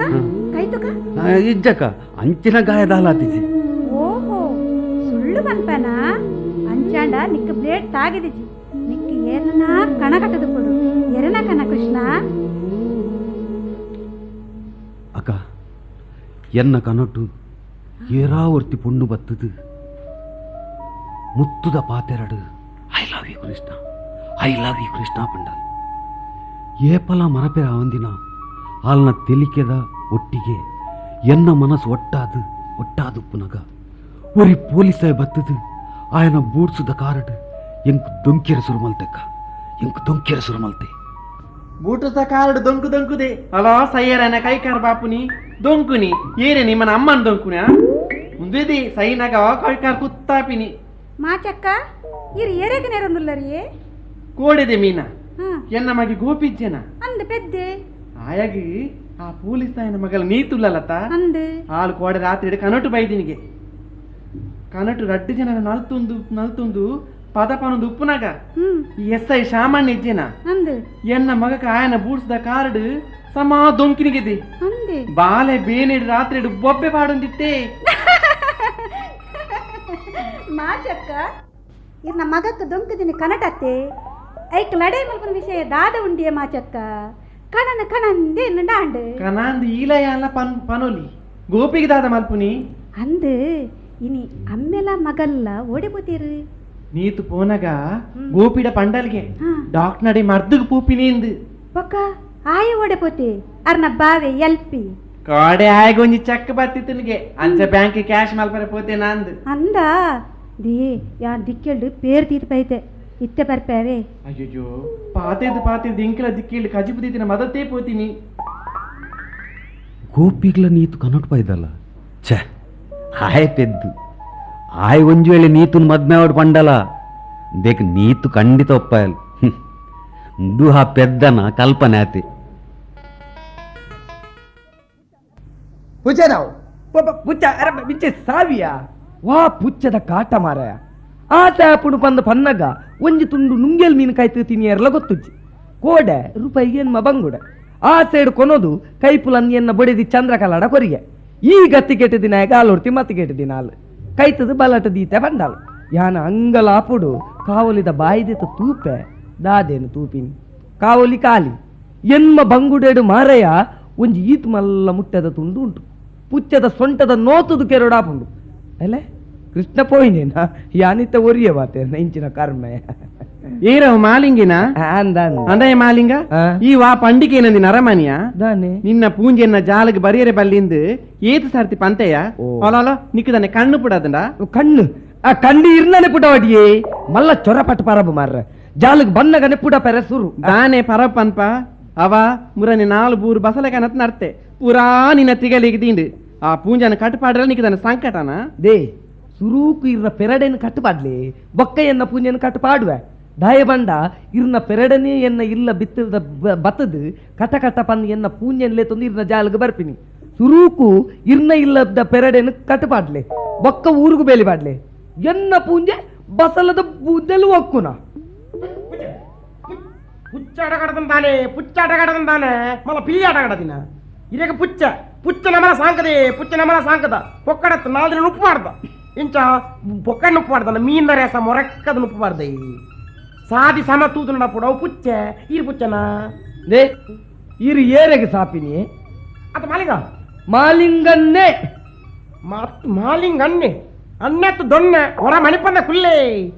S6: ಬೊಕ್ಕ ಕೈತುಕ
S7: ಇಜ್ಜಕ್ಕ ಅಂಚಿನ ಗಾಯದಾಲಾತಿಜಿ.
S6: ಓಹೋ ಸುಳ್ಳು ಪನ್ಪನ ಅಂಚಾಂಡ ನಿಕ್ಕ ಬ್ಲೇಡ್ ತಾಗಿದಿಜಿ ನಿಕ್ಕ ಏರನ ಕಣ ಕಟ್ಟದು ಕೊಡು ಎರನ ಕಣ ಕೃಷ್ಣ.
S7: ಅಕ್ಕ ಎನ್ನ ಕನಟು ಏರಾವರ್ತಿ ಪೊಣ್ಣು ಬತ್ತದು ಮುತ್ತುದ ಪಾತೆರಡು I love you Krishna I love you Krishna ಪಂಡಲ್ ಏಪಲ ಮರಪೆರ ಅವಂದಿನ ಆಲ್ನ ತೆಲಿಕೆದ ಒಟ್ಟಿಗೆ ಎನ್ನ ಮನಸ್ಸು ಒಟ್ಟಾದು ಒಟ್ಟಾದುಪ್ಪುನಗ ಒರಿ ಪೊಲೀಸಾಯ ಬತ್ತದು ಆಯನ ಬೂಡ್ಸುದ ಕಾರಡು ಎಂಕ್ ದೊಂಕಿರ ಸುರುಮಲ್ತೆಕ್ಕ ಎಂಕ್ ದೊಂಕಿರ ಸುರುಮಲ್ತೆ
S4: ಬೂಟುಸ ಕಾರಡು ದೊಂಕು ದೊಂಕುದೆ ಅಲೋ ಸಯ್ಯರನ ಕೈಕಾರ ಬಾಪುನಿ ದೊಂಕುನಿ ಏರೆ ನಿಮ್ಮನ ಅಮ್ಮನ ದೊಂಕುನ ಮುಂದೆ ಸೈನಾಗ ಕೈಕಾರ ಕುತ್ತಾಪಿನಿ
S6: ಮಾಚಕ್ಕ ಇರು ಏರೆಗೆ ನೆರೊಂದುಲ್ಲರಿಯೇ
S4: ಕೋಡೆದೆ ಮೀನಾ ಎನ್ನ ಮಗೆ ಗೋಪಿಜ್ಜನ
S6: ಅಂದ ಪೆದ್ದೆ
S4: ಆಯಾಗಿ ಆ ಪೊಲೀಸ್ ತಾಯಿನ ಮಗಲ ನೀತುಲ್ಲಲತ
S6: ಅಂದು
S4: ಹಾಲು ಕೋಡೆ ರಾತ್ರಿ ಕನಟು ಬೈದಿನಿಗೆ ಕನಟು ರಡ್ಡು ಜನ ನಲ್ತುಂದು ನಲ್ತುಂದು ಪದ ಪನೊಂದು ಉಪ್ಪುನಾಗ ಎಸ್ I ಶಾಮಣ್ಣ ಇಜ್ಜೆನ
S6: ಅಂದು
S4: ಎನ್ನ ಮಗಕ ಆಯನ ಬೂಡ್ಸ್ದ ಕಾರ್ಡ್ ಸಮಾ ದೊಂಕಿನಿಗಿದೆ ಬಾಲೆ ಬೇನಿಡ್ ರಾತ್ರಿ ಬೊಬ್ಬೆ ಪಾಡೊಂದಿತ್ತೆ
S6: ಮಾಚಕ್ಕ ಇರ್ನ ಮಗಕ್ಕೆ ದೊಂಕದಿನಿ ಕನಟತ್ತೆ ಐಕ್ ಲಡೈ ಮಲ್ಪನ ವಿಷಯ ದಾದ ಉಂಡಿಯ ಮಾಚಕ್ಕ ಕಣನ ಕಣಂದೆ ಅಂಡು
S4: ಕಣಂದು ಈಲಯ ಅಲ್ಲ ಪನೊಲಿ ಗೋಪಿಗೆ ದಾದ ಮಲ್ಪುನಿ
S6: ಅಂದು ಇನಿ ಅಮ್ಮೆಲ ಮಗಲ್ಲ ಓಡಿపోತೀರು
S4: ನೀತು ಪೋನಗ ಗೋಪಿಡ ಪಂಡಲ್ಗೆ ಡಾಕ್ಟರ್ ನಡಿ ಮರ್ದಗ್ ಪೂಪಿನಿ ಇಂದು
S6: ಬೊಕ್ಕ ಆಯ ಓಡಿపోತಿ ಅರ್ನ ಬಾವೆ ಎಲ್ಪಿ
S4: ಕಾಡೆ ಆಯಗೊಂಜಿ ಚಕ್ಕ ಬತ್ತಿತ್ತನಿಗೆ ಅಂಚ ಬ್ಯಾಂಕ್ ಕ್ಯಾಶ್ ಮಲ್ಪರೆ ಪೋತೆ ನಂದು
S6: ಅಂದ they yeah ದಿಕ್ಕೆಲ್ಡು ಪೇರ್ ತೀರ್ಪೈತೆ ಇತ್ತೆ ಬರ್ಪೇವೆ.
S4: ಅಯ್ಯೋ ಪಾತೇದು ಪಾತೇದು ಇಂಕಲ ದಿಕ್ಕಿಲ್ಡು ಕಜಿಪು ದೀತಿನ ಮದತ್ತೇ ಪೋತೀನಿ.
S7: ಗೋಪಿಗ್ಲ ನೀತು ಕನ್ನಡ ಪೈದಲ್ಲ ಛೇ ಆಯ್ ಪೆದ್ದು ಆಯ್ ಒಂಜು ವೇಳೆ ನೀತುನ್ ಮದ್ಮೇವಡ್ ಪಂಡಲ ದೇಕ್ ನೀತು ಖಂಡಿತ ಒಪ್ಪಾಯಲ್ ದುಹಾ ಪೆದ್ದನ ಕಲ್ಪನೆ ಆತೆ.
S8: ಪುಚ್ಚ ನಾವು
S5: ಪುಚ್ಚ ಅರೆ ಬಿಚ್ಚೆ ಸಾವಿಯಾ ವಾ ಪುಚ್ಚದ ಕಾಟ ಮಾರಾಯ ಆ ತಾಪುಡು ಪಂದ ಪನ್ನಗ ಒಂಜಿ ತುಂಡು ನುಂಗೆಲ್ ಮೀನು ಕಾಯ್ತು ತಿನ್ನಿಯರ್ಲ ಗೊತ್ತುಜ್ಜಿ ಕೋಡೆ ರೂಪಾಯಿಗೆ ಎನ್ಮ ಬಂಗುಡೆ ಆ ಸೈಡ್ ಕೊನೋದು ಕೈಪುಲನ್ ಎನ್ನ ಬಡಿದಿ ಚಂದ್ರಕಲಾಡ ಕೊರಿಗೆ ಈ ಗತ್ತಿ ಕೆಟ್ಟ ದಿನ ಆಲೋರ್ತಿ ಮತ್ತೆ ಕೆಟ್ಟ ದಿನ ಅಲ್ಲ ಕೈತದು ಬಲಟ ದೀತೆ ಬಂದಾಳು ಯಾನ ಅಂಗಲಾಪುಡು ಕಾವಲಿದ ಬಾಯಿದೆತ ತೂಪೆ ದಾದೇನು ತೂಪಿನಿ ಕಾವಲಿ ಕಾಲಿ ಎನ್ಮ ಬಂಗುಡೆಡು ಮಾರಯ ಒಂಜಿ ಈತ್ ಮಲ್ಲ ಮುಟ್ಟೆದ ತುಂಡು ಉಂಟು ಪುಚ್ಚದ ಸೊಂಟದ ನೋತುದು ಕೆರಡಾಪುಂಡು ಅಲ್ಲೇ ಕೃಷ್ಣ ಪೋಯಿನೇನ ಯಾನಿತ ಒರಿಯ ಬಾತೆ ಇಂಚಿನ ಕರ್ಮೆ
S4: ಏರವ್ ಮಾಲಿಂಗಿನ ಅಂದಯ ಮಾಲಿಂಗ ಈ ವಾ ಪಂಡಿಗೆ ಏನಂದಿ ನರಮನಿಯ ನಿನ್ನ ಪೂಂಜೆನ್ನ ಜಾಲಗೆ ಬರಿಯರೆ ಬಲ್ಲಿಂದು ಏತು ಸಾರ್ತಿ ಪಂತೆಯ ಅಲೋ ನಿಕ್ಕದಾನೆ ಕಣ್ಣು ಪುಡದಂಡ
S5: ಕಣ್ಣು ಆ ಕಣ್ಣು ಇರ್ನಾನೆ ಪುಟವಾಟಿಯೇ ಮಲ್ಲ ಚೊರಪಟ್ಟು ಪರಬು ಮಾರ್ರ ಜಾಲಗೆ ಬನ್ನಗನೆ ಪುಡ ಪೆರೆ ಸುರು
S4: ದಾನೆ ಪರಬ್ ಪನ್ಪ ಅವ ಮುರನೆ ನಾಲು ಬೂರು ಬಸಲೆ ಕನತ್ ನರ್ತೆ ಪುರಾ ನಿನ್ನ ತಿಗಲಿಗೆ ದಿಂಡು ಆ ಪೂಂಜನ ಕಟ್ಟುಪಾಡಲ್ಲ ನಿಕ್ಕದಾನೆ ಸಂಕಟನ
S5: they ಸುರೂಕು ಇರ್ನ ಪೆರಡೆನು ಕಟ್ಟುಪಾಡ್ಲಿ ಬೊಕ್ಕ ಎನ್ನ ಪೂಂಜೆನ ಕಟ್ಟುಪಾಡುವೆ ದಾಯ ಬಂಡ ಇರ್ನ ಪೆರಡನೆ ಎನ್ನ ಇಲ್ಲ ಬಿತ್ತದ ಬತ್ತದು ಕಟ ಕಟ ಪನ್ ಎನ್ನ ಪೂಂಜನ್ಲೆ ತಂದು ಇರ್ನ ಜಾಲಗೆ ಬರ್ಪಿನಿ ಸುರೂಕು ಇರ್ನ ಇಲ್ಲದ ಪೆರಡೆನು ಕಟ್ಟುಪಾಡ್ಲೆ ಬೊಕ್ಕ ಊರುಗು ಬೇಲಿ ಪಾಡ್ಲೆ ಎನ್ನ ಪೂಂಜೆ ಬಸಲದ ಪೂಂಜೆಲು ಒಕ್ಕುನ
S8: ಪುಚ್ಚಾಟ ಕಡದಂತಾನೆ ಪುಚ್ಚಾಟ ಕಡದಂತಾನೆ ಮಲ್ಲ ಪಿಲಿ ಆಟ ಕಡದಿನ ಇರೇಗ ಪುಚ್ಚ ಪುಚ್ಚ ನಮಲ ಸಾಂಕದೆ ಪುಚ್ಚ ನಮಲ ಸಾಂಕದ ಪೊಕ್ಕಡತ್ತು ನಾಲ್ದಿನ ಉಪ್ಪು ಮಾಡ್ದ ಇಂಚ ಪೊಕ್ಕಡ ಉಪ್ಪು ಮಾಡ್ದನ ಮೀನ ರೇಸ ಮೊರಕ್ಕದ ಉಪ್ಪು ಮಾಡ್ದ ಸಾದಿ ಸಮ ತೂದು ನಡಪುಡವು ಪುಚ್ಚ ಈರು ಪುಚ್ಚನ
S5: they ಈರು ಏರೆಗೆ ಸಾಪಿನಿ
S8: ಅತ ಮಾಲಿಂಗ
S5: ಮಾಲಿಂಗನ್ನೇ
S8: ಮಾಲಿಂಗನ್ನೇ ಅನ್ನತ್ತು ದೊಣ್ಣೆ ಹೊರ ಮಣಿಪಂದ ಕುಲ್ಲೆ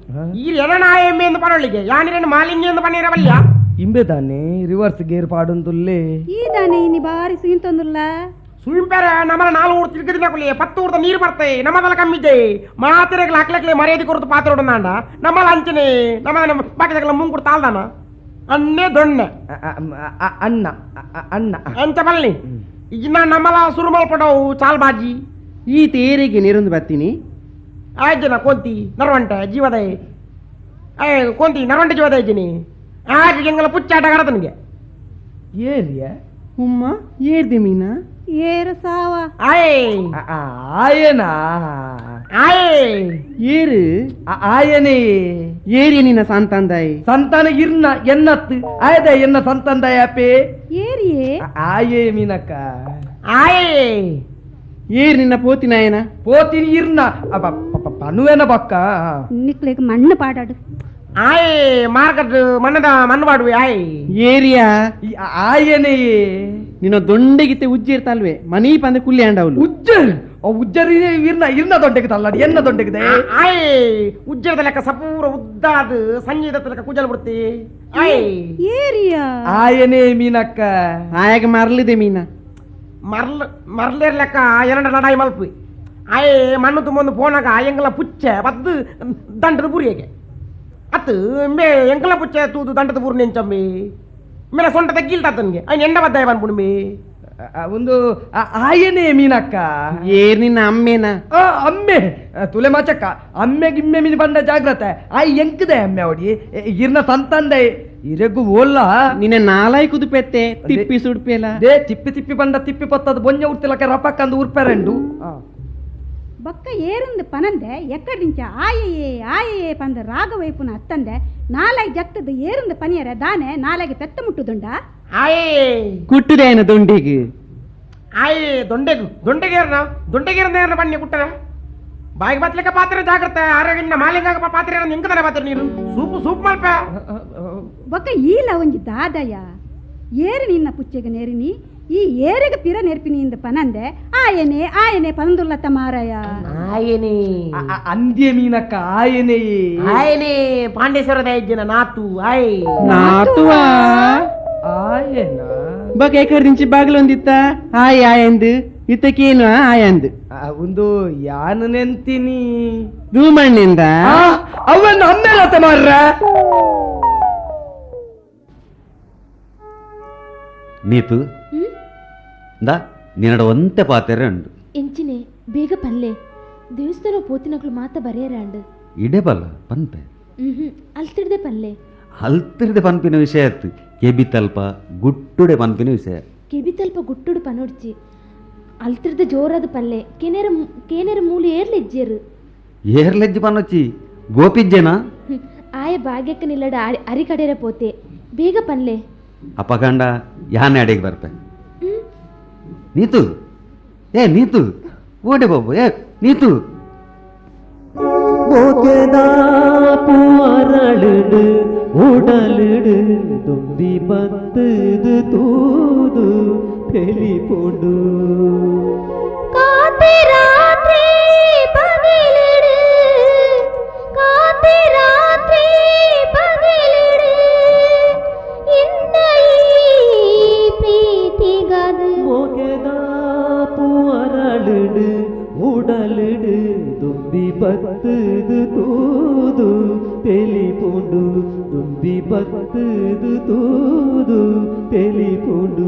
S8: ಈರು ಎಡನಾಯ ಎಂದು ಪರೊಳ್ಳಿಗೆ ಯಾನಿರೇನು ಮಾಲಿಂಗ ಎಂದು ಪನ್ನೀರವಲ್ಲ
S5: ಇಂಬೆ ತಾನೆ ರಿವರ್ಸ್ ಗೇರ್ ಪಾಡೊಂದುಲ್ಲೆ
S6: ಈ ದಾನೆ ಇನಿ ಬಾರಿ ಸುಯಿಂತೊಂದುಲ್ಲ
S8: ಸುಯಿಂಪೆರ ನಮ್ಮನ ನಾಲು ಊರು ತಿರುಗದಿನ ಕುಲ್ಲೆ ಪತ್ತು ಊರ್ದ ನೀರು ಬರ್ತೆ ನಮ್ಮದಲ್ಲ ಕಮ್ಮಿದ್ದೆ ಮಾತಿರಗ್ಲ ಹಾಕ್ಲಕ್ಲೆ ಮರ್ಯಾದೆ ಕೊರತು ಪಾತ್ರೋಡಂದಾಂಡ ನಮ್ಮಲ್ಲ ಅಂಚನೆ ನಮ್ಮ ಬಾಕಿದಾಗಲ ಮುಂಗುಡು ತಾಳ್ದಾನ ಅನ್ನೇ ದೊಣ್ಣೆ
S5: ಅಣ್ಣ ಅಣ್ಣ
S8: ಅಂಚ ಬಲ್ಲಿ ಇನ್ನ ನಮ್ಮಲ ಸುರುಮಲ್ಪಡವು ಚಾಲ್ಬಾಜಿ
S4: ಈ ತೇರಿಗೆ ನೀರೊಂದು ಬರ್ತೀನಿ
S8: ಆಯ್ತು ಕೋಂತಿ ನರವಂಟ ಜೀವದ ಕೋಂತಿ ನರವಂಟ ಜೀವದ ಇದ್ದೀನಿ ಆಗ ಎಂಗಲ ಪುಚ್ಚಾಟ ಕಡತನಿಗೆ
S5: ಏರಿಯ
S4: ಉಮ್ಮ ಏರ್ದೆ ಮೀನಾ
S6: ಏರು ಸಾವ
S8: ಆಯ್
S5: ಆಯನಾ
S8: ಆಯ್
S4: ಏರು
S5: ಆಯನೇ
S4: ಏರಿಯ ನಿನ್ನ ಸಂತಾನದಾಯ್
S5: ಸಂತಾನ ಇರ್ನ ಎನ್ನತ್ತು ಆಯದ ಎನ್ನ ಸಂತಾನದಾಯ ಅಪ್ಪೆ
S6: ಏರಿಯೇ
S5: ಆಯೇ ಮೀನಕ್ಕ
S9: ಆಯ್
S4: ಏರ್ ನಿನ್ನ ಪೋತಿನಾಯನ
S5: ಪೋತಿನ ಇರ್ನ ಪನುವೇನ ಬಕ್ಕ
S6: ನಿಕ್ಲೆಗ್ ಮಣ್ಣು ಪಾಡಾಡು
S9: ಆಯ್ ಮಾರ್ಕೆಟ್ ಮಣ್ಣದ ಮಣ್ಣು ಪಾಡುವೆ ಆಯ್
S4: ಏರಿಯಾ
S5: ಆಯನೇ
S4: ನಿನ್ನ ದೊಂಡೆಗಿತ್ತೆ ಉಜ್ಜೇರ್ ತಲ್ವೆ ಮನೀ ಪಂದೆ ಕುಲ್ಲಿ ಅಂಡವಳು
S5: ಉಜ್ಜರ್ ಉಜ್ಜರ್ ಇರ್ನ ಇರ್ನ ದೊಡ್ಡಗೆ ತಲ್ಲಾಡಿ ಎನ್ನ ದೊಡ್ಡಗಿದೆ
S9: ಆಯ್ ಉಜ್ಜರದ ಲೆಕ್ಕ ಸಪೂರ ಉದ್ದಾದ ಸಂಗೀತ ಲೆಕ್ಕ ಕುಜಲ್ ಬಿಡ್ತಿ ಆಯ್
S6: ಏರಿಯಾ
S5: ಆಯನೇ ಮೀನಕ್ಕ
S4: ಆಯಾಗ ಮರ್ಲಿದೆ ಮೀನ
S9: ಮರ್ಲ್ ಮರ್ಲೇರ್ ಲೆಕ್ಕ ಎರಡ ಲಡಾಯಿ ಮಲ್ಪು ಆಯ್ ಮಣ್ಣು ತುಂಬೊಂದು ಪೋನಾಗ ಎಂಗಲ ಪುಚ್ಚೆ ಬದ್ದು ದಂಡದ ಬುರಿಯಗೆ ಅತ್ತು ಮೇ ಎಂಕಲ ಪುಚ್ಚೆ ತೂದು ದಂಡದ ಬುರಿ ನೆಂಚಮ್ಮಿ ಮೇಲೆ ಸೊಂಟದ ಗೀಲ್ತಾತನ್ಗೆ ಐನ್ ಎಂಡ ಬದ್ದಾಯ ಬಂದ್ಬಿಡ್ಮಿ
S5: ಒಂದು ಆಯನೇ ಮೀನಕ್ಕ
S4: ಏರ್ ನಿನ್ನ ಅಮ್ಮೇನ
S5: ಅಮ್ಮೆ ತುಲೆ ಮಾಚಕ್ಕ ಅಮ್ಮೆ ಗಿಮ್ಮೆ ಮೀನು ಬಂದ ಜಾಗ್ರತೆ ಆಯ್ ಎಂಕದೆ ಅಮ್ಮೆ ಅವಡಿ ಇರ್ನ ಸಂತಂದೆ ಇರೆಗು ಓಲ್ಲ
S4: ನಿನ್ನ ನಾಲಾಯ್ ಕುದುಪೆತ್ತೆ ತಿಪ್ಪಿ ಸುಡ್ಪೇಲ
S5: they ತಿಪ್ಪಿ ತಿಪ್ಪಿ ಬಂದ ತಿಪ್ಪಿ ಪತ್ತದ ಬೊಂಜ ಉರ್ತಿಲಕ ರಪಕ್ಕಂದು ಉರ್ಪೆರೆಂಡು
S6: ಬೊಕ್ಕ ಏರುಂದು ಪನಂದೆ ಎಕ್ಕಡಿಂಚ ಆಯೇ ಆಯೇ ಪಂದ ರಾಗವೈಪುನ ಅತ್ತಂದೆ ನಾಲಾಯಿ ಜತ್ತದ ಏರುಂದು ಪನಿಯರ ದಾನೆ ನಾಲಾಗಿ ಪೆತ್ತ ಮುಟ್ಟುದುಂಡ
S9: ಆಯೇ
S4: ಕುಟ್ಟುದೇನ ದೊಂಡಿಗೆ
S9: ಆಯ್ ದೊಂಡೆಗು ದೊಂಡೆಗೇರ್ನ ದೊಂಡೆಗೇರ್ನ ಬನ್ನಿ ಕುಟ್ಟದ ಬಾಯಿಗೆ ಬತ್ಲಿಕ್ಕ ಪಾತ್ರೆ ಜಾಗ್ರತೆ ಆರೋಗ್ಯ ಮಾಲಿಂಗ ಪಾತ್ರೆ ನಿಂಕದನ ಪಾತ್ರೆ ನೀರು ಸೂಪು ಸೂಪ್ ಮಲ್ಪ
S6: ಬೊಕ್ಕ ಈಲ ಒಂಜಿ ದಾದಯ ಏರು ನಿನ್ನ ಪುಚ್ಚೆಗೆ ನೇರಿನಿ ಈ ಏರೆಗೆ ಪಿರ ನೆರ್ಪಿನಿಂದ ಪನಂದೆ ಆಯನೆ ಆಯನೆ ಪಂದುಲ್ಲತ ಮಾರಾಯ
S9: ಆಯನೆ
S5: ಅಂದ್ಯ ಮೀನಕ್ಕ ಆಯನೆ
S9: ಆಯನೆ ಪಾಂಡೇಶ್ವರದ ಇಜ್ಜಿನ ನಾತು ಆಯ್
S4: ನಾತುವಾ
S5: ಆಯನ
S4: ಬೊಕ ಎಕರ್ದಿಂಚಿ ಬಾಗಿಲೊಂದಿತ್ತ ಆಯ್ ಆಯಂದು ಇತ್ತಕೇನು ಆಯಂದು
S5: ಒಂದು ಯಾನು ನೆಂತೀನಿ
S4: ದೂಮಣ್ಣಿಂದ
S5: ಅವನ್ನ ಅಮ್ಮೇಲತ್ತ ಮಾರ್ರ
S7: ನೀತು ಇಂದಾ ನಿನ್ನಡ ಒಂತೆ ಪಾತೆರೆ ಉಂಡು
S2: ಎಂಚಿನೆ ಬೇಗ ಪಲ್ಲೆ ದೇವಸ್ಥಾನ ಪೋತಿನಕ್ಲು ಮಾತ ಬರೆಯರಾಂಡು
S7: ಇಡೆ ಬಲ್ಲ ಪನ್ಪೆ
S2: ಅಲ್ತಿಡ್ದೆ ಪಲ್ಲೆ
S7: ಅಲ್ತಿಡ್ದೆ ಪನ್ಪಿನ ವಿಷಯ ಆಯ್ತು ಕೆಬಿ ತಲ್ಪ ಗುಟ್ಟುಡೆ ಪನ್ಪಿನ ವಿಷಯ
S2: ಕೆಬಿ ತಲ್ಪ ಗುಟ್ಟುಡು ಪನೊಡ್ಚಿ ಅಲ್ತಿಡ್ದೆ ಜೋರಾದ ಪಲ್ಲೆ ಕೇನೇರ ಕೇನೇರ ಮೂಲು ಏರ್ಲೆಜ್ಜೇರು
S7: ಏರ್ಲೆಜ್ಜಿ ಪನ್ನೊಚ್ಚಿ ಗೋಪಿಜ್ಜೇನಾ
S2: ಆಯ ಭಾಗ್ಯಕ್ಕೆ ನಿಲ್ಲಡ ಅರಿ ಕಡೆರ ಪೋತೆ ಬೇಗ ಪಲ್ಲೆ
S7: ಅಪಗಂಡ ಯಾನೆ ಅಡಿಗೆ ಬರ್ಪೆ ನೀತು ಏ ನೀತು ಓಡೆ ಬಾಬು ಏ ನೀತು
S10: ಅರಳುಡು ಉಡಲುಡು ದುಂಬಿ ಬತ್ತದು ತೂದು ತೆಲಿಪುಡು
S11: ಕಾತೆ ರಾತ್ರಿ ಪಗಲಿಡು ಕಾತೆ ರಾತ್ರಿ ಪಗಲಿಡು ಎನ್ನ ಈ ಪ್ರೀತಿಗದು
S10: ಮೋಗೆದ ಅರಳುಡು ಉಡಲುಡು ದುಂಬಿ ಬತ್ತದು ತೂದು ತೆಲಿಪುಂಡು ದುಂಬಿ ಬತ್ತದು ತೂದು ತೆಲಿಪುಂಡು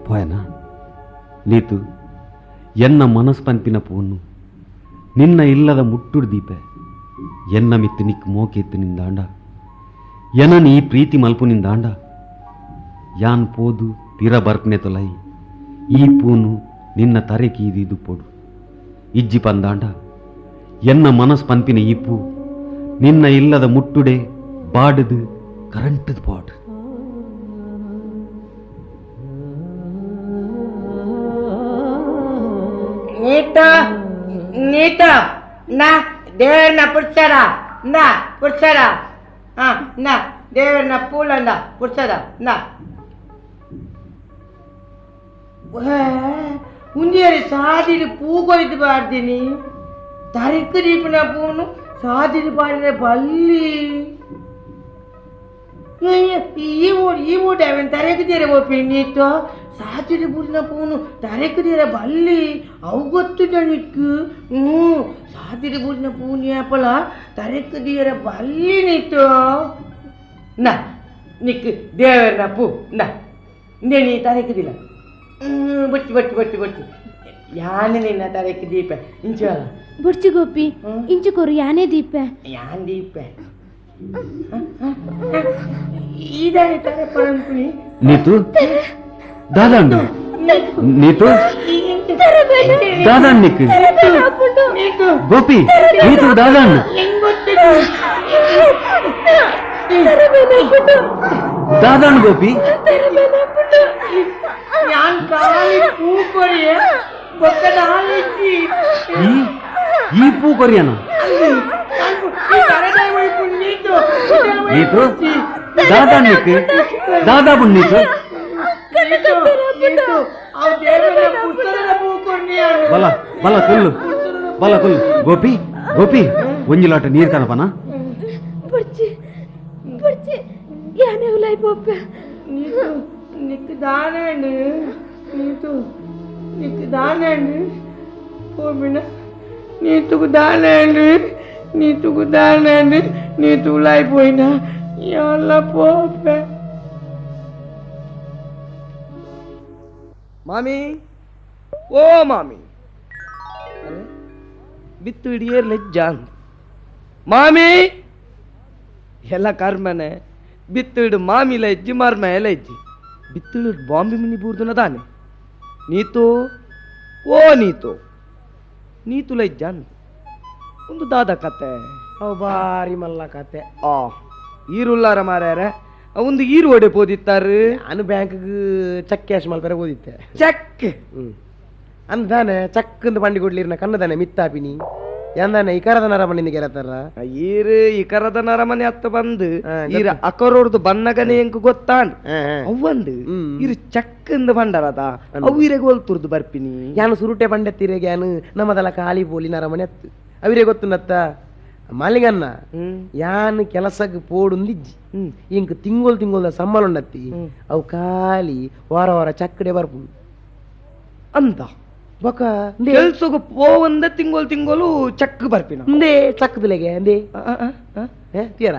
S7: ಪೋಯನಾ ನೀತು ಎನ್ನ ಮನಸ್ ಪನ್ಪಿನ ಪೋನು ನಿನ್ನ ಇಲ್ಲದ ಮುಟ್ಟುಡು ದೀಪೆ ಎನ್ನ ಮಿತ್ತು ನಿಕ್ ಮೋಕೆತ್ತು ನಿಂದಾಂಡ ಎನ ನೀ ಪ್ರೀತಿ ಮಲ್ಪು ನಿಂದಾಂಡ ಯಾನ್ ಪೋದು ತೀರ ಬರ್ಪನೆ ತೊಲೈ ಈ ಪೂನು ನಿನ್ನ ತರೆಕಿ ಇದು ಪೋಡು ಇಜ್ಜಿ ಪಂದಾಂಡ ಎನ್ನ ಮನಸ್ ಪನ್ಪಿನ ಈ ಪೂ ನಿನ್ನ ಇಲ್ಲದ ಮುಟ್ಟುಡೆ ಬಾಡುದು ಕರಂಟದ ಪಾಡು
S9: ನೀತ ನೀತ ನಾ ದೇವರನ್ನ ಪುಡ್ಸರ ನಾ ಪುಡ್ಸರ ಹಾ ನಾ ದೇವರನ್ನ ಪೂಲಂದ ಪುಡ್ಸರ ನಾ ಉಂದಿಯರಿ ಸಾದಿರಿ ಪೂ ಕೊಯ್ದು ಬಾರ್ದಿನಿ ತರಿಕು ದೀಪಿನ ಪೂನು ಸಾದಿರಿ ಪಾಡಿನ ಬಲ್ಲಿ ಈ ಮೂಡ್ ಈ ಮೂಟೆ ಅವನ್ ತರೆಕು ತೀರೆ ಪೋಪಿ ನೀತು ಸಾದಿರಿ ಪೂರಿನ ಪೂನು ತರೆಕು ತೀರೆ ಬಲ್ಲಿ ಅವು ಗೊತ್ತು ನಿಕ್ಕು ಹ್ಞೂ ಸಾದಿರಿ ಪೂರಿನ ಪೂನಿ ಆಪಲ ತರೆಕು ತೀರೆ ಬಲ್ಲಿ ನೀತು ನಾ ನಿಕ್ಕು ದೇವರನ್ನ ಪೂ ನಾ ನೀ ತರೆಕುದಿಲ್ಲ ಬಚ್ಚಿ ಬಚ್ಚಿ ಬಚ್ಚಿ ಬಚ್ಚಿ ಯಾನೆ ನಿನ್ನ ತರೆಕ್ ದೀಪ ಇಂಚು
S2: ಬುಡ್ಚಿ ಗೋಪಿ ಇಂಚು ಕೊರು ಯಾನೇ ದೀಪ
S9: ಯಾನ್ ದೀಪ ಈದಾನೆ ತರೆ ಪರಂಪುನಿ
S7: ನೀತು ದಾದಾಂಡು ನೀತು ದಾದಾಂಡ್ ನಿಕ್ ಗೋಪಿ ನೀತು ದಾದಾಂಡು ದಾದಾಣ್ ಗೋಪಿ
S9: ಯಾನ್ ಕಾಲಿ ಪೂ ಕೊರಿಯ ಬೊಕ್ಕ ದಾಲಿಜ್ಜಿ
S7: ಈ ಈ ಪೂ ಕೊರಿಯನ ನೀತು ದಾದಾ ನೀಕು ದಾದಾ ಬುಣ್ಣೀತು ಬಲ ಬಲ ಕೊಲ್ಲು ಬಲ ಕೊಲ್ಲು ಗೋಪಿ ಗೋಪಿ ಒಂಜಿಲಾಟ ನೀರು ಕನಪನ
S2: ಪುರ್ಚಿ ಪುರ್ಚಿ ಯಾನೆ ಉಲಾಯ್ ಪೋಪೆ
S9: ನೀತು ನಿಕ್ಕು ದಾನಂಡು ನೀತು ನಿಕ್ಕು ದಾನಂಡು పోమిన నీతుకు దానండి నీతుకు దానండి నీతు ఉలాయిపోయినా ఎలా పోపే
S5: ಮಾಮಿ ಓ ಮಾಮಿ ಅರೆ ಬಿತ್ತು ಹಿಡಿಯರ್ ಲಜ್ಜ ಅಂದ ಮಾಮಿ ಎಲ್ಲ ಕರ್ಮನೆ ಬಿತ್ತು ಹಿಡು ಮಾಮಿ ಲಜ್ಜಿ ಮಾರ್ಮ ಎಲ್ಲ ಇಜ್ಜಿ ಬಿತ್ತು ಹಿಡು ಬಾಂಬೆ ಮಿನಿ ಬೂರ್ದುನ ದಾನೆ ನೀತು ಓ ನೀತು ನೀತು ಲಜ್ಜ ಅಂದ ಒಂದು ದಾದ ಕತೆ
S8: ಅವು ಬಾರಿ ಮಲ್ಲ ಕತೆ
S5: ಆ ಈರುಲ್ಲಾರ ಮಾರ್ಯಾರ ಒಂದು ಈರು ಒಡೆ ಪೋದಿತ್ತಾರು
S8: ನಾನು ಬ್ಯಾಂಕ್ಗೆ ಚೆಕ್ ಕ್ಯಾಶ್ ಮಲ್ಪರೆ ಓದಿತ್ತೆ
S5: ಚೆಕ್
S8: ಅಂದಾನೆ ಚಕ್ಕಂದು ಬಂಡಿ ಕೊಡ್ಲಿರ್ನ ಕನ್ನದಾನೆ ಮಿತ್ತಾಪಿನಿ ಎಂದಾನೆ ಇಕರದ ನರಮನೆ ಗೆಲತಾರ
S5: ಈರು ಇಕರದ ನರಮನೆ ಅತ್ತ ಬಂದು ಈರ ಅಕರೋರ್ದು ಬನ್ನಗನೆ ಎಂಕ್ ಗೊತ್ತಾಂಡ್ ಅವಂದು ಇರು ಚಕ್ಕಂದು ಬಂಡರದ ಅವು ಇರೆಗೆ ಒಲ್ತುರ್ದು ಬರ್ಪಿನಿ
S8: ಯಾನು ಸುರುಟೆ ಬಂಡೆತ್ತೀರೆಗೆ ಯಾನು ನಮ್ಮದಲ್ಲ ಖಾಲಿ ಪೋಲಿ ನರಮನೆ ಅತ್ತು ಅವಿರೇ ಗೊತ್ತುನತ್ತ ಮಾಲಿಂಗನ್ನ ಯಾನ್ ಕೆಲಸಕ್ಕೆ ಪೋಡುಂದಿಜ್ಜಿ ಇಂಕ್ ತಿಂಗೋಲ್ ತಿಂಗೋಲ್ದ ಸಮ್ಮಲ ಉಂಡತ್ತಿ ಅವು ಖಾಲಿ ವಾರ ವಾರ ಚಕ್ಕಡೆ ಬರ್ಪು
S5: ಅಂತ
S8: ಬೊಕ
S5: ಕೆಲ್ಸಕ್ಕೆ ಪೋವಂದ ತಿಂಗೋಲ್ ತಿಂಗೋಲು ಚಕ್ ಬರ್ಪಿನ
S8: ಅಂದೇ ಚಕ್ಕದಲೆಗೆ ಅಂದೇ ತೀರ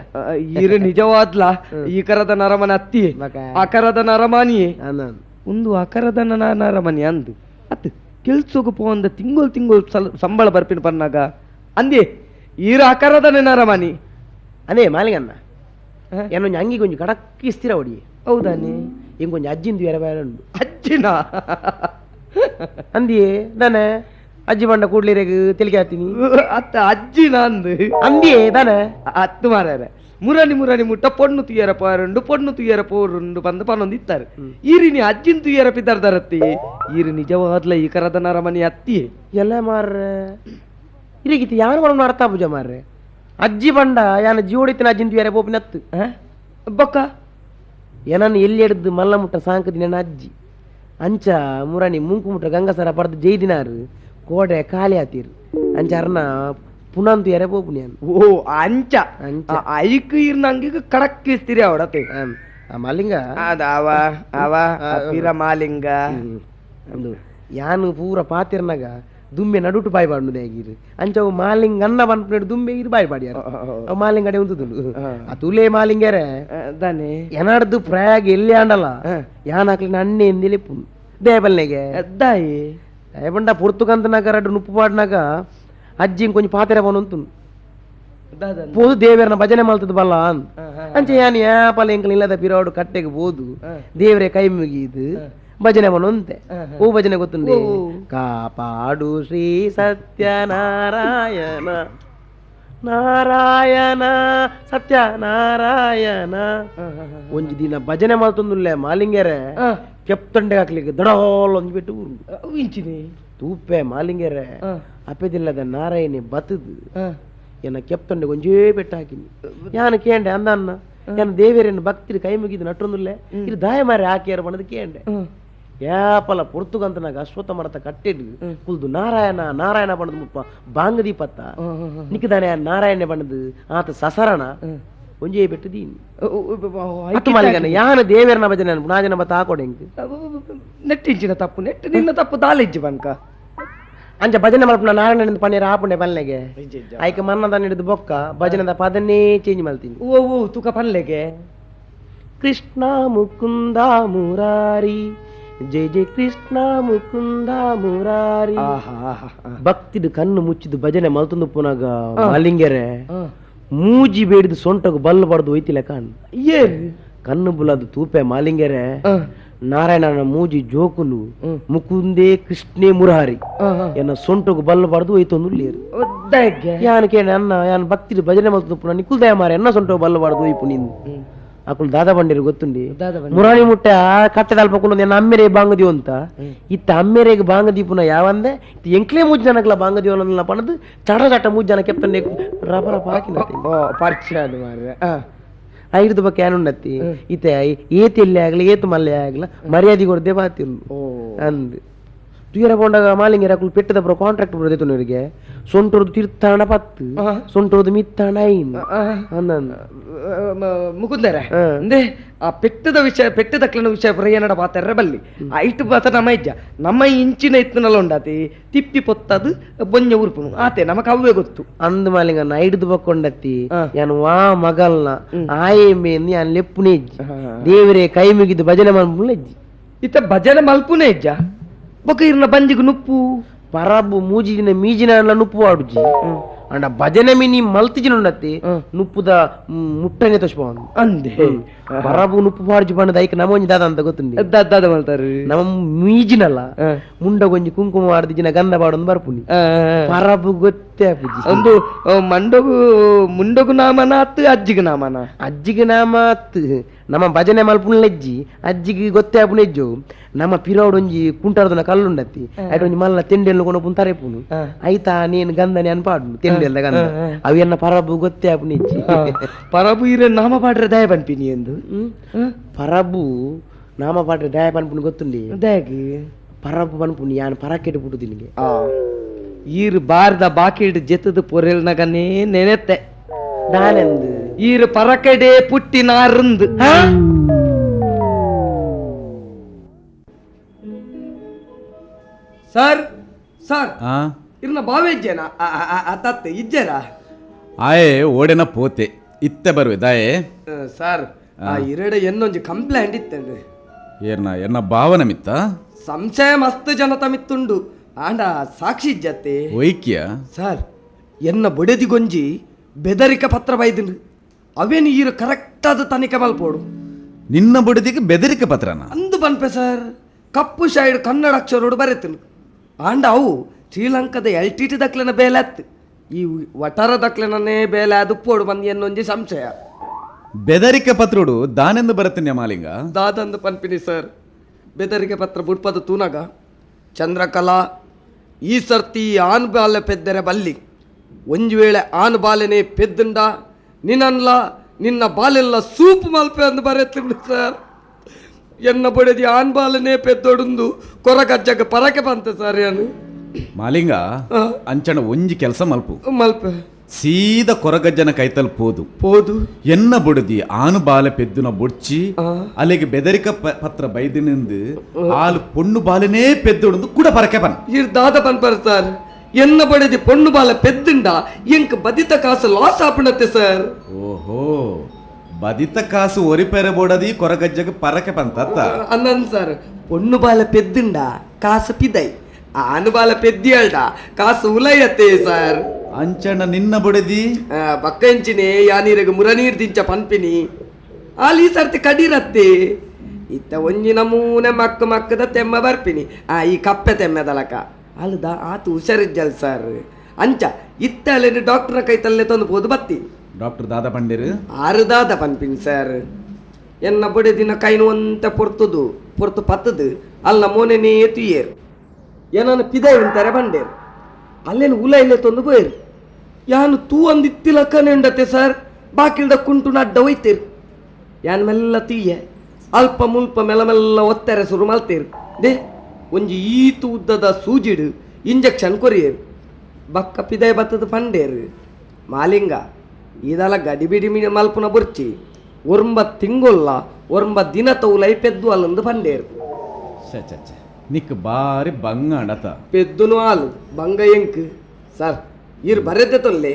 S5: ಈರು ನಿಜವಾದ್ಲ ಈ ಕರದ ನರಮನ ಅತ್ತಿ ಅಕರದ ನರಮಾನಿಯೇ ಒಂದು ಅಕರದ ನರಮನಿ ಅಂದು ಅತ್ ಕೆಲ್ಸಕ್ಕೆ ಪೋವಂದ ತಿಂಗೋಲ್ ತಿಂಗೋಲ್ ಸಂಬಳ ಬರ್ಪಿನ ಪನ್ನಾಗ ಅಂದೇ ಈರ ಅಕರದ ನರಮಾನಿ
S8: ಅದೇ ಮಾಲಿಂಗಣ್ಣ ಏನೋ ಅಂಗಿ ಕೊಂಚ ಕಡಕ್ ಇಸ್ತಿರ ಹೊಡಿ
S5: ಹೌದಾನೆ
S8: ಇಂಗ್ ಕೊಂಚ ಅಜ್ಜಿಂದು ಬೇರೆ ಬೇರೆ ಉಂಡು
S5: ಅಜ್ಜಿನ
S8: ಅಂದಿಯೇ ದಾನೆ ಅಜ್ಜಿ ಬಂಡ ಕೂಡ್ಲಿರೆಗ್ ತೆಲಿಗೆ ಹಾಕ್ತೀನಿ
S5: ಅತ್ತ ಅಜ್ಜಿನ ಅಂದು
S8: ಅಂದಿಯೇ ದಾನೆ
S5: ಅತ್ತು ಮಾರ್ಯಾರ ಮುರಣಿ ಮುರಣಿ ಮುಟ್ಟ ಪೊಣ್ಣು ತುಯ್ಯರ ಪಾರುಂಡು ಪೊಣ್ಣು ತುಯ್ಯರ ಪೋರುಂಡು ಬಂದು ಪನ್ನೊಂದು ಇತ್ತಾರೆ ಈರಿನಿ ಅಜ್ಜಿನ ತುಯ್ಯರ ಪಿದರ್ದರತ್ತಿ ಈರು ನಿಜವಾದ್ಲ ಈ ಕರದ ನರಮನಿ ಅತ್ತಿ
S8: ಎಲ್ಲ ಮಾರ್ರೆ ಇರಿಗಿತ್ತು ಯಾರು ಬರೋಣ ಅರ್ಥ ಪೂಜೆ ಮಾರ್ರೆ ಅಜ್ಜಿ ಬಂಡ ಯಾನ ಜೀವಡಿತಿನ ಅಜ್ಜಿನ ತುಯ್ಯರ ಪೋಪಿನತ್ತು
S5: ಬೊಕ್ಕ
S8: ಏನನ್ನು ಎಲ್ಲಿ ಹಿಡಿದು ಮಲ್ಲ ಮುಟ್ಟ ಸಾಂಕದಿನ ಅಜ್ಜಿ ಅಂಚ ಮುರಣಿ ಮುಂಕು ಮುಟ್ಟ ಗಂಗಸರ ಪಡೆದು ಜೈದಿನಾರು ಕೋಡೆ ಖಾಲಿ ಆತೀರು ಅಂಚ ಅರ್ನ ಪುನಂತು ಎರೆ ಪೋಪುನಿಯನ್
S5: ಓ ಅಂಚ ಅಂಚ ಐಕ್ ಇರ್ನ ಅಂಗಿಗೆ ಕಡಕ್ ಇಸ್ತೀರಿ ಅವಡತೆ
S8: ಮಾಲಿಂಗ
S5: ಅವ ಅವ ಪಿರ ಮಾಲಿಂಗ
S8: ಅಂದು ಯಾನು ಪೂರ ಪಾತಿರ್ನಾಗ ದುಂಬೆ ನಡುಟು ಬಾಯಿ ಬಾಡುದೇ ಆಗಿರು ಅಂಚ ಅವು ಮಾಲಿಂಗ ಅನ್ನ ಬಂದ್ಬಿಟ್ಟು ದುಂಬೆ ಇರು ಬಾಯಿ ಬಾಡಿಯಾರ ಅವು ಮಾಲಿಂಗ ಅಡೆ ಉಂಟು ಆ ತುಲೆ ಮಾಲಿಂಗರೆ
S5: ದಾನೆ
S8: ಏನಾಡ್ದು ಪ್ರಯಾಗ ಎಲ್ಲಿ ಆಂಡಲ್ಲ ಯಾನ್ ಹಾಕ್ಲಿ ನನ್ನೆ ಎಂದಿಲೆ ದೇಬಲ್ನೆಗೆ
S5: ದಾಯಿ
S8: ದಯಬಂಡ ಪೊರ್ತುಗಂತನಾಗ ರಡ್ಡು ನುಪ್ಪು ಪಾಡ್ನಾಗ ಅಜ್ಜಿ ಕೊಂಚ ಪಾತೆರ ಬನುಂತು ಪೋದು ದೇವರನ್ನ ಭಜನೆ ಮಾಡ್ತದ ಬಲ್ಲ ಅಂತ ಅಂಚೆ ಯಾನ್ ಯಾಪಲ ಎಂಕಲ್ ಇಲ್ಲದ ಪಿರೋಡು ಕಟ್ಟೆಗೆ ಬೋದು ದೇವರೇ ಕೈ ಮುಗಿದು ಭಜನೆ ಬನುಂತೆ ಓ ಭಜನೆ ಗೊತ್ತುಂಡೆ ಕಾಪಾಡು ಶ್ರೀ ಸತ್ಯನಾರಾಯಣ ನಾರಾಯಣ ಸತ್ಯನಾರಾಯಣ ಒಂಜಿ ದಿನ ಭಜನೆ ಮಾಡ್ತಂದುಲ್ಲೆ ಮಾಲಿಂಗೆರೆ ಕೆಪ್ತಂಡೆ ಹಾಕ್ಲಿಕ್ಕೆ ದಡೋಲ್ ಒಂಜಿ ಬಿಟ್ಟು
S5: ಇಂಚಿನಿ
S8: ತೂಪೆ ಮಾಲಿಂಗೆರೆ ಅಪ್ಪೆದಿಲ್ಲದ ನಾರಾಯಣಿ ಬತ್ತದು ಏನ ಕೆಪ್ತಂಡೆ ಒಂಜೇ ಬೆಟ್ಟ ಹಾಕಿನಿ ಯಾನು ಕೇಂಡೆ ಅಂದ ಅನ್ನ ಯಾನು ದೇವೇರನ್ನು ಭಕ್ತಿರು ಕೈ ಮುಗಿದು ನಟ್ಟೊಂದುಲ್ಲೆ ಇದು ದಾಯ ಮಾರಿ ಹಾಕಿಯಾರ ಬಣ್ಣದ ಕೇಂಡೆ ಯಾಪಲ ಪೊರ್ತುಗಂತನಾಗ ಅಶ್ವತ್ಥ ಮರತ ಕಟ್ಟಿಡು ಕುಲ್ದು ನಾರಾಯಣ ನಾರಾಯಣ ಬಣ್ಣದ ಮುಪ್ಪ ಬಾಂಗದೀಪತ್ತ ನಿಕ್ಕದಾನೆ ನಾರಾಯಣ ಬಣ್ಣದ ಆತ ಸಸರಣ ಒಂಜೇ ಬೆಟ್ಟು ದೀನಿ ಮಾಲಿಗನ ಯಾನ ದೇವೇರನ ಭಜನೆ ನಾಜನ ಬತ್ತ ಹಾಕೊಡೆ
S5: ನೆಟ್ಟಿಂಚಿನ ತಪ್ಪು ನೆಟ್ಟು ನಿನ್ನ ತಪ್ಪು ದಾಲಿಜ್ಜಿ ಬಂಕ
S8: ಅಂಚ ಭಜನೆ ಮಲ್ಪನ ನಾರಾಯಣ ಪನ್ನೀರ್ ಆಪುಂಡೆ ಪಲ್ಲೆಗೆ ಆಯ್ಕೆ ಮನ್ನದ ಹಿಡಿದು ಬೊಕ್ಕ ಭಜನದ ಪದನ್ನೇ ಚೇಂಜ್ ಮಾಡ್ತೀನಿ
S5: ಓ ಓ ತುಕ ಪಲ್ಲೆಗೆ
S8: ಕೃಷ್ಣ ಮುಕುಂದ ಮುರಾರಿ ಜಯ ಜಯ ಕೃಷ್ಣ ಮುಕುಂದ ಮುರಾರಿ ಭಕ್ತಿದು ಕಣ್ಣು ಮುಚ್ಚಿದು ಭಜನೆ ಮಲ್ತಂದು ಪುನಗ ಮಾಲಿಂಗೆರೆ ಮೂಜಿ ಬೇಡಿದು ಸೊಂಟಗು ಬಲ್ಲು ಬಡ್ದು ಒಯ್ತಿಲ್ಲ ಕಣ್ಣು ಕಣ್ಣು ಬುಲದು ತೂಪೆ ಮಾಲಿಂಗೆರೆ ನಾರಾಯಣನ ಮೂಜಿ ಜೋಕುಲು ಮುಕುಂದೇ ಕೃಷ್ಣೇ ಮುರಾರಿ ಎನ್ನ ಸೊಂಟಗು ಬಲ್ಲು ಬಡ್ದು ಒಯ್ತೊಂದು ಲೇರು ಯಾನ್ ಕೇಳ ಅನ್ನ ಯಾನ್ ಭಕ್ತಿದು ಭಜನೆ ಮಲ್ತು ಪುನಃ ನಿಕುಲ್ದಯ ಮಾರ ಎನ್ನ ಸೊಂಟಗು ಬಲ್ಲು ಬಡ್ದು ಒಯ್ಪು ನಿಂದು ಅಕುಲು ದಾದ ಬಂಡಿರು ಗೊತ್ತುಂಡಿ ಮುರಾಣಿ ಮುಟ್ಟೆ ಆ ಕಟ್ಟೆ ದಲ್ಪ ಎನ್ನ ಅಮ್ಮೆರೆ ಬಾಂಗ ದೀವಂತ ಇತ್ತ ಅಮ್ಮೆರೆಗೆ ಬಾಂಗ ದೀಪುನ ಯಾವಂದೆ ಎಂಕ್ಲೇ ಮೂಜ್ ಜನಕ್ಲ ಬಾಂಗ ದೀವನ ಪಣದು ಚಡ ಚಟ ಮೂಜ್ ಜನ ಕೆಪ್ತನ್ನೆ ರಪ ರಪ ಹಾಕಿನ
S5: ಪರಿಚಯ ಅದು ಮಾರ್ರೆ
S8: ಐದು ಬಕ್ಕೆ ಏನುಂಡತ್ತಿ ಇತ್ತೆ ಏತ್ ಎಲ್ಲಿ ಆಗಲಿ ಏತು ಮಲ್ಲೆ ಆಗಲ ಮರ್ಯಾದೆ ಕೊಡ್ದೆ ಬಾತಿಲ್ಲ ಅಂದ್ ತುಯರ ಪೋಂಡಾಗ ಮಾಲಿಂಗರ ಅಕುಲು ಪೆಟ್ಟದ ಬರೋ ಕಾಂಟ್ರಾಕ್ಟ್ ಬರೋದೇ ಇವರಿಗೆ ಸೊಂಟೊರ್ದು ತಿರ್ತಾಣ ಪತ್ತು ಸೊಂಟೊರ್ದು ಮಿತ್ತಾಣ ಐನ್ ಅಂದಂದ
S5: ಮುಕುಂದರ ಅಂದೆ ಆ ಪೆಟ್ಟದ ವಿಷಯ ಪೆಟ್ಟದಕ್ಲನ ವಿಷಯ ಪುರ ಏನಡ ಬಾತಾರ ಬಲ್ಲಿ ಐಟು ಬಾತ ನಮ್ಮ ಇಜ್ಜ ನಮ್ಮ ಇಂಚಿನ ಇತ್ತನಲ್ಲ ಉಂಡಾತಿ ತಿಪ್ಪಿ ಪೊತ್ತದು ಬೊಂಜ ಉರುಪುನು ಆತೆ ನಮಕ್ ಅವೇ ಗೊತ್ತು
S8: ಅಂದ್ ಮಾಲಿಂಗನ್ನ ಐಡ್ದು ಬಕ್ಕೊಂಡತ್ತಿ ಯಾನು ವಾ ಮಗಲ್ನ ಆಯೆ ಮೇನ್ ಯಾನ್ ಲೆಪ್ಪುನೆ ಇಜ್ಜಿ ದೇವರೇ ಕೈ ಮುಗಿದು ಭಜನೆ ಮಲ್ಪುನ ಇಜ್ಜಿ
S5: ಇತ್ತ ಭಜನೆ ಮಲ್ಪುನೆ ಇಜ್ಜ ಬೊಕ ಇರ್ನ ಬಂಜಿಗೆ ನುಪ್ಪು
S8: ಪರಬು ಮೂಜಿನ ಮೀಜಿನ ನುಪ್ಪು ಆಡುಜಿ ಅಂಡ ಭಜನೆ ಮಿನಿ ಮಲ್ತಿಜಿನುಂಡತ್ತಿ ನುಪ್ಪುದ ಮುಟ್ಟನೆ ತೋಚ್ಪವನು
S5: ಅಂದೆ
S8: ಪರಬು ನುಪ್ಪು ಪಾಡ್ಜಿ ಬಣ್ಣದ ಐಕ್ ನಮೊಂಜಿ ದಾದ ಅಂತ ಗೊತ್ತುಂಡಿ
S5: ದಾದ ಮಲ್ತಾರೆ
S8: ನಮ್ಮ ಮೀಜಿನಲ್ಲ ಮುಂಡಗೊಂಜಿ ಕುಂಕುಮ ಆಡ್ದಿಜಿನ ಗಂಧ ಬಾಡೊಂದು ಬರ್ಪುನಿ ಪರಬು ಗೊತ್ತೇ ಪೂಜಿ
S5: ಒಂದು ಮಂಡಗು ಮುಂಡಗು ನಾಮನ ಅತ್ತು ಅಜ್ಜಿಗೆ ನಾಮನ
S8: ಅಜ್ಜಿಗೆ ನಾಮ ಅತ್ತು ನಮ್ಮ ಭಜನೆ ಮಲ್ಪುನ ಅಜ್ಜಿಗೆ ಗೊತ್ತೇ ಆಪುನೆಜ್ಜು ನಮ್ಮ ಪಿರೋಡೊಂಜಿ ಕುಂಟಾರ್ದನ ಕಲ್ಲುಂಡತ್ತಿ ಐಟೊಂಜಿ ಮಲ್ಲ ತೆಂಡೆಲ್ಲು ಕೊನಪುನ್ ತರೆಪುನು ಐತಾ ನೀನು ಗಂಧನೆ ಅನ್ಪಾಡು ತೆಂಡೆಲ್ಲ ಗಂಧ ಅವೆನ್ನ ಪರಬು ಗೊತ್ತೇ ಆಪುನೆಜ್ಜಿ
S5: ಪರಬು ಇರ ನಾಮ ಪಾಡ್ರೆ ದಯ ಪನ್ಪಿನಿ ಎಂದು
S8: ಪರಬು ನಾಮ ಪಾಡ್ರೆ ದಯ ಪನ್ಪುನಿ ಗೊತ್ತುಂಡಿ
S5: ದಯಗೆ
S8: ಪರಬು ಪನ್ಪುನಿ ಯಾನ್ ಪರಕೆಟ್ಟು ಪುಟ್ಟುದಿನಿಗೆ
S5: ಈರು ಬಾರ್ದ ಬಾಕಿಡ್ ಜೆತ್ತದ ಪೊರೆಲ್ನಗನೇ ನೆನೆತ್ತೆ
S8: ನಾನೆಂದು
S5: ಈರು ಪರಕಡೆ ಪುಟ್ಟಿನಾರಂದು ಸರ್ ಸರ್ ಇರ್ನ ಬಾವೆ ಇಜ್ಜೇನಾ ತತ್ತೆ ಇಜ್ಜೇರಾ
S1: ಆಯೇ ಓಡೆನ ಪೋತೆ ಇತ್ತೆ ಬರುವೆ ದಾಯೆ
S5: ಸರ್ ಆ ಇರಡೆ ಎನ್ನೊಂಜಿ ಕಂಪ್ಲೇಂಟ್ ಇತ್ತಂಡು
S1: ಏರ್ನ ಎನ್ನ ಭಾವನ ಮಿತ್ತ
S5: ಸಂಶಯ ಮಸ್ತ್ ಜನತ ಮಿತ್ತುಂಡು ಆಂಡ ಸಾಕ್ಷಿ ಇಜ್ಜತ್ತೆ
S1: ವೈಕ್ಯ
S5: ಸರ್ ಎನ್ನ ಬೊಡೆದಿಗೊಂಜಿ ಬೆದರಿಕೆ ಪತ್ರ ಬೈದಿಂಡು ಅವೇನು ಈರು ಕರೆಕ್ಟ್ ಆದ ತನಿಖೆ ಮಲ್ಪೋಡು
S1: ನಿನ್ನ ಬೊಡೆದಿಗೆ ಬೆದರಿಕೆ ಪತ್ರನ
S5: ಅಂದು ಪನ್ಪೆ ಸರ್ ಕಪ್ಪು ಶೈಡ್ ಕನ್ನಡ ಅಕ್ಷರೋಡು ಬರೆತನು ಆಂಡ ಅವು ಶ್ರೀಲಂಕಾದ L T T ದಕ್ಲೆನ ಬೇಲೆ ಅತ್ತು ಈ ವಟಾರ ದಕ್ಲೆನೇ ಬೇಲೆ ಅದು ಪೋಡು ಬಂದು ಎನ್ನೊಂಜಿ ಸಂಶಯ
S1: ಬೆದರಿಕೆ ಪತ್ರೋಡು ದಾನೆಂದು ಬರತೀನಿ ಮಾಲಿಂಗ
S5: ದಾದಂದು ಪನ್ಪಿನಿ ಸರ್ ಬೆದರಿಕೆ ಪತ್ರ ಬುಡ್ಪದ ತೂನಾಗ ಚಂದ್ರಕಲಾ ಈ ಸರ್ತಿ ಆನ್ ಬಾಲೆ ಪೆದ್ದರೆ ಬಲ್ಲಿ ಒಂಜು ವೇಳೆ ಆನ್ ಬಾಲೆನೇ ಪೆದ್ದುಂಡ ನಿನ್ನಲ್ಲ ನಿನ್ನ ಬಾಲೆಲ್ಲ ಸೂಪ್ ಮಲ್ಪೆ ಅಂದು ಬರೆತಿಂಡು ಸರ್ ಎನ್ನ ಬೊಡೆದಿ ಆನ್ ಬಾಲನೇ ಪೆದ್ದೊಡುಂದು ಕೊರಗಜ್ಜಗ ಪರಕೆ ಬಂತೆ ಸರ್ ಏನು
S1: ಮಾಲಿಂಗ ಅಂಚಣ ಒಂಜಿ ಕೆಲಸ ಮಲ್ಪು
S5: ಮಲ್ಪೆ
S1: ಸೀದ ಕೊರಗಜ್ಜನ ಕೈತಲ್ ಪೋದು
S5: ಪೋದು
S1: ಎನ್ನ ಬೊಡದಿ ಆನು ಬಾಲೆ ಪೆದ್ದುನ ಬೊಡ್ಚಿ ಅಲ್ಲಿಗೆ ಬೆದರಿಕ ಪತ್ರ ಬೈದಿನಿಂದು ಆಲು ಪೊಣ್ಣು ಬಾಲನೇ ಪೆದ್ದೊಡುಂದು ಕೂಡ ಪರಕೆ ಬನ್
S5: ಇರ್ ದಾದ ಪನ್ಪರ್ ಸರ್ ಎನ್ನ ಬೊಡೆದಿ ಪೊಣ್ಣು ಬಾಲ ಪೆದ್ದುಂಡ ಎಂಕ್ ಬದಿತ ಕಾಸು ಲಾಸ್ ಆಪಣತ್ತೆ ಸರ್
S1: ಓಹೋ ಬದಿತ ಕಾಸು ಒರಿಪೆರೆ ಬೋಡದಿ ಕೊರಗಜ್ಜಗ ಪರಕೆ ಪಂತತ್ತ
S5: ಅನ್ನನ್ ಸರ್ ಪೊಣ್ಣು ಬಾಲ ಪೆದ್ದುಂಡ ಕಾಸು ಪಿದೈ ಆನು ಬಾಲ ಪೆದ್ದಿಯಲ್ಡ ಕಾಸು ಉಲಯತ್ತೆ ಸರ್
S1: ಅಂಚಣ್ಣ ನಿನ್ನ ಬೊಡೆದಿ
S5: ಬಕ್ಕಂಚಿನಿ ಯಾನೀರಗ ಮುರನೀರ್ ದಿಂಚ ಪನ್ಪಿನಿ ಆಲಿ ಸರ್ತಿ ಕಡಿರತ್ತೆ ಇತ್ತ ಒಂಜಿ ನಮೂನೆ ಮಕ್ಕ ಮಕ್ಕದ ತೆಮ್ಮ ಬರ್ಪಿನಿ ಆ ಈ ಕಪ್ಪೆ ತೆಮ್ಮೆದಲಕ ಅಲ್ದ ಆತು ಹುಷಾರಿಜ್ಜಲ್ ಸರ್ ಅಂಚ ಇತ್ತ ಅಲ್ಲೇನು ಡಾಕ್ಟರ್ನ ಕೈತಲ್ಲೇ ತಂದು ಪೋದು ಬತ್ತೀನಿ
S1: ಡಾಕ್ಟರ್ ದಾದ ಪಂಡಿರು
S5: ಆರು ದಾದ ಪನ್ಪಿನಿ ಸರ್ ಎನ್ನ ಬೊಡೆದಿನ ಕೈನು ಅಂತ ಪೊರ್ತುದು ಪೊರ್ತು ಪತ್ತದು ಅಲ್ಲ ಮೋನೆನೇ ತುಯ್ಯೇರು ಏನನ್ನು ಪಿದೈ ಅಂತಾರೆ ಬಂಡೇರು ಅಲ್ಲೇನು ಉಲ ಇಲ್ಲೇ ತಂದು ಬೋಯರು ಯಾನು ತೂ ಅಂದಿತ್ತಿಲಕ್ಕನೆ ಉಂಡತ್ತೆ ಸರ್ ಬಾಕಿಲ್ದ ಕುಂಟು ನಡ್ಡ ಒಯ್ತೇರು ಯಾನ್ ಮೆಲ್ಲ ತೀಯೆ ಅಲ್ಪ ಮುಲ್ಪ ಮೆಲ್ಲ ಮೆಲ್ಲ ಒತ್ತಾರೆ ಶುರು ಮಲ್ತೇರು they ಒಂಜಿ ಈತು ಉದ್ದದ ಸೂಜಿಡು ಇಂಜೆಕ್ಷನ್ ಕೊರಿಯೇರು ಬಕ್ಕ ಪಿದೈ ಬತ್ತದ ಪಂಡೇರು ಮಾಲಿಂಗ ಇದೆಲ್ಲ ಗಡಿಬಿಡಿ ಮೀ ಮಲ್ಪುನ ಬುರ್ಚಿ ಒರ್ಂಬ ತಿಂಗೊಲ್ಲ ಒರ್ಂಬ ದಿನ ತೌಲೈ ಪೆದ್ದು ಅಲ್ಲೊಂದು ಪಂಡೇರು
S1: ಛೆ ಛೆ ಛೆ ನಿಕ್ ಬಾರಿ ಬಂಗಾಂಡತ
S5: ಪೆದ್ದುನು ಹಾಲು ಬಂಗ ಎಂಕ್ ಸರ್ ಇರ್ ಬರೆದೆ ತೊಲ್ಲೆ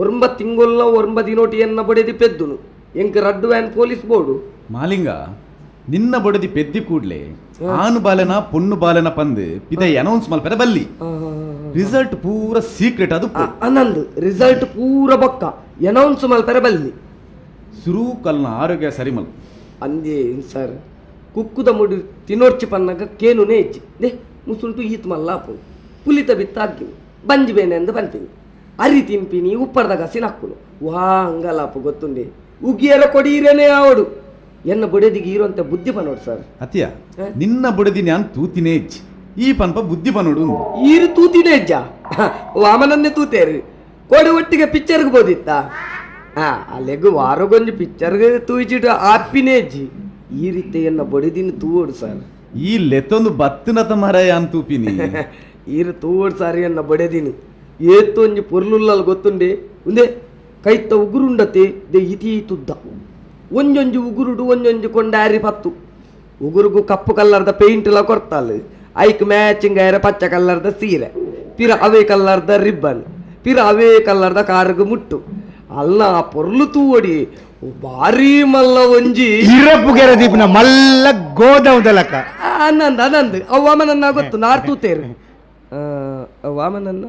S5: ಒರ್ಂಬ ತಿಂಗೊಲ್ಲ ಒರ್ಂಬ ದಿನೋಟಿ ಎನ್ನ ಬೊಡೆದಿ ಪೆದ್ದುನು ಎಂಕ್ ರಡ್ಡು van police board
S1: Malinga ನಿನ್ನ ಬೊಡೆದಿ ಪೆದ್ದಿ ಕೂಡ್ಲೆ ಆನು ಬಾಲೆನ ಪೊಣ್ಣು ಬಾಲೆನ ಪಂದು ಪಿದೈ ಅನೌನ್ಸ್ ಮಲ್ಪೆರ ಬಲ್ಲಿ ರಿಸಲ್ಟ್ ಪೂರ ಸೀಕ್ರೆಟ್ ಅದು
S5: ಅನಂದು ರಿಸಲ್ಟ್ ಪೂರ ಬೊಕ್ಕ ಅನೌನ್ಸ್ ಮಲ್ಪೆರ ಬಲ್ಲಿ
S1: ಸುರು ಕಲ್ನ ಆರೋಗ್ಯ ಸರಿ ಮಲ್
S5: ಅಂದೇ ಸರ್ ಕುಕ್ಕುದ ಮುಡಿ ತಿನ್ನೋರ್ಚಿ ಪನ್ನಾಗ ಕೇನುನೇ ಇಜ್ಜಿ they ಮುಸುಂಟು ಈತ್ ಮಲ್ಲ ಆಪುನು ಪುಲಿತ ಬಿತ್ತ ಅಗ್ಗಿನು ಬಂಜಿ ಬೇನೆ ಅಂದು ಬಂತೀನಿ ಅರಿ ತಿನ್ಪಿನಿ ಉಪ್ಪರ್ದ ಗಸಿ ನಕ್ಕುನು ವಾ ಅಂಗಲಾಪು ಗೊತ್ತುಂಡೆ ಉಗಿಯರ ಕೊಡೀರೇನೆ ಆವಡು ಎನ್ನ ಬುಡದಿಗೆ ಇರುವಂತ ಬುದ್ಧಿ ಪನೋಡು ಸರ್.
S1: ಅತಿಯ ನಿನ್ನ ಬುಡದಿ ನಾನು ತೂತಿನೇ ಇಜ್ಜಿ, ಈ ಪನ್ಪ ಬುದ್ಧಿ ಪನೋಡು.
S5: ಈರು ತೂತಿನೇ ಇಜ್ಜ? ವಾಮನನ್ನೇ ತೂತೇರು ಕೋಡೆ ಒಟ್ಟಿಗೆ ಪಿಕ್ಚರ್ಗೆ ಬೋದಿತ್ತ. ಅಲ್ಲೆಗ್ ವಾರಗೊಂಜಿ ಪಿಕ್ಚರ್ಗೆ ತೂಯಿಚಿಟ್ಟು ಆಪಿನೇ ಇಜ್ಜಿ. ಈ ರೀತಿ ಎನ್ನ ಬಡಿದಿನ ತೂವೋಡು ಸರ್.
S1: ಈ ಲೆತ್ತೊಂದು ಬತ್ತಿನತ ಮರಾಯ ಅಂತ ತೂಪಿನಿ.
S5: ಈರು ತೂವೋಡು ಸಾರಿ ಎನ್ನ ಬಡೆದಿನಿ ಏತ್ತೊಂಜಿ ಪೊರ್ಲುಲ್ಲಲ್ ಗೊತ್ತುಂಡೆ. ಒಂದೇ ಕೈತ ಉಗುರುಂಡತೆ ದೆ ಇತೀ ತುದ್ದ ಒಂಜೊಂಜಿ ಉಗುರುಡು ಒಂಜೊಂಜಿ ಕೊಂಡಾರಿ ಪತ್ತು ಉಗುರುಗು ಕಪ್ಪು ಕಲ್ಲರ್ದ ಪೇಂಟ್ಲ ಕೊರ್ತಾಳು. ಐಕ್ ಮ್ಯಾಚಿಂಗ್ ಐರ ಪಚ್ಚ ಕಲ್ಲರ್ದ ಸೀರೆ, ಪಿರ ಅವೇ ಕಲ್ಲರ್ದ ರಿಬ್ಬನ್, ಪಿರ ಅವೇ ಕಲ್ಲರ್ದ ಕಾರುಗು ಮುಟ್ಟು ಅಲ್ಲ ಪೊರ್ಲು ತೂವಡಿ ಭಾರಿ ಮಲ್ಲ ಒಂಜಿ
S3: ಇರಪುಗೆರ ದೀಪನ ಮಲ್ಲ ಗೋದೌದಲಕ
S5: ಆನಂದ ಆನಂದ್. ಅವ್ ವಾಮನನ್ನ ಗೊತ್ತು ನಾರ್ ತೂತೇರು ವಾಮನನ್ನ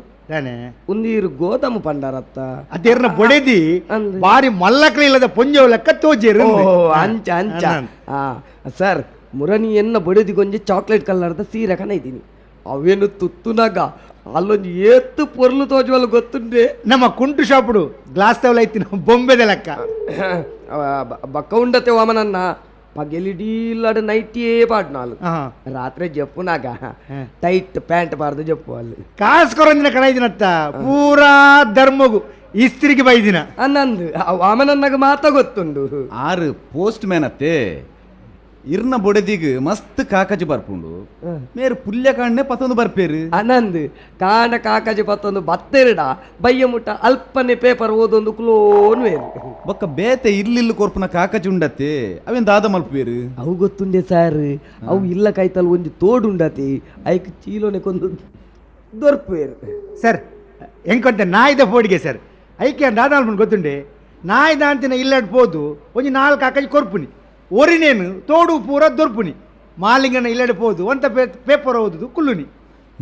S5: ಒಂದೀರು ಗೋದಾಮು ಪಂಡಾರತ್ತ
S3: ಅದೇರ್ನ ಬೊಡೆದಿ ಬಾರಿ ಮಲ್ಲಕ್ಲ ಇಲ್ಲದ ಪೊಂಜೋಲಕ್ಕ ತೋಜೇರು.
S5: ಅಂಚ ಅಂಚ. ಸರ್ ಮುರನಿ ಎನ್ನ ಬೊಡೆದಿಗೊಂಜಿ ಚಾಕ್ಲೇಟ್ ಕಲ್ಲರ್ದ ಸೀರೆ ಕಣ ಇದ್ದೀನಿ. ಅವೇನು ತುತ್ತುನಾಗ ಅಲ್ಲೊಂದು ಏತ್ತು ಪೊರ್ಲು ತೋಜುವಲ್ಲ ಗೊತ್ತುಂಡೆ.
S3: ನಮ್ಮ ಕುಂಟು ಶಾಪುಡು ಗ್ಲಾಸ್ ತವಲ ಐತಿ ಬೊಂಬೆದ ಲೆಕ್ಕ
S5: ಬಕ್ಕ ಉಂಡತೆ ವಾಮನನ್ನ ಪಗೆಲಿಡೀಲ್ಲಾಡ ನೈಟಿಯೇ ಪಾಡ್ನಾಲು ರಾತ್ರಿ ಜಪ್ಪುನಾಗ ಟೈಟ್ ಪ್ಯಾಂಟ್ ಬಾರ್ದು ಜಪ್ಪು. ಅಲ್ಲಿ
S3: ಕಾಸು ಕೊರಂದಿನ ಕಣ ಇದೀನತ್ತ ಪೂರಾ ಧರ್ಮಗು ಇಸ್ತ್ರಿಗೆ ಬೈದಿನ
S5: ಅನ್ನಂದು ವಾಮನನ್ನಾಗ ಮಾತ ಗೊತ್ತುಂಡು.
S1: ಆರು ಪೋಸ್ಟ್ ಮ್ಯಾನ್ ಅತ್ತೆ ಇರ್ನ ಬೊಡೆದಿಗ್ ಮಸ್ತ್ ಕಾಕಜಿ ಬರ್ಪುಂಡು ಮೇರು ಪುಲ್ಯ ಕಾಂಡೆ ಪತ್ತೊಂದು ಬರ್ಪೇರು.
S5: ಅನಂದ್ ಕಾಂಡ ಕಾಕಜಿ ಪತ್ತೊಂದು ಬತ್ತೆರಡ ಬಯ್ಯ ಮುಟ್ಟ ಅಲ್ಪನೆ ಪೇಪರ್ ಓದೊಂದು ಕ್ಲೋನ್ ವೇರು.
S1: ಬೊಕ್ಕ ಬೇತೆ ಇರ್ಲಿಲ್ಲ ಕೊರ್ಪುನ ಕಾಕಜಿ ಉಂಡತ್ತೆ ಅವೇನ್ ದಾದ ಮಲ್ಪೇರು.
S5: ಅವು ಗೊತ್ತುಂಡೆ ಸಾರ್, ಅವು ಇಲ್ಲ ಕಾಯ್ತಲ್ ಒಂಜಿ ತೋಡುಂಡತಿ ಐಕ್ ಚೀಲೋನೆ ಕೊಂದು ದೊರ್ಪೇರು.
S3: ಸರ್ ಎಂಕೊಂತೆ ನಾಯ್ದ ಪೋಡಿಗೆ ಸರ್ ಐಕೆ ದಾದ ಮಲ್ಪುಂಡು ಗೊತ್ತುಂಡೆ. ನಾಯ್ದ ಅಂತಿನ ಇಲ್ಲಡ್ ಪೋದು ಒಂಜಿ ನಾಲ್ಕು ಕಾಕಜಿ ಕೊರ್ಪುನಿ ಒರಿನೇನು ತೋಡು ಪೂರ ದೊರ್ಪುನಿ ಮಾಲಿಂಗನ ಇಲ್ಲಡೆ ಪೋದು ಒಂತ ಪೇಪರ್ ಓದುದು ಕುಲ್ಲುನಿ.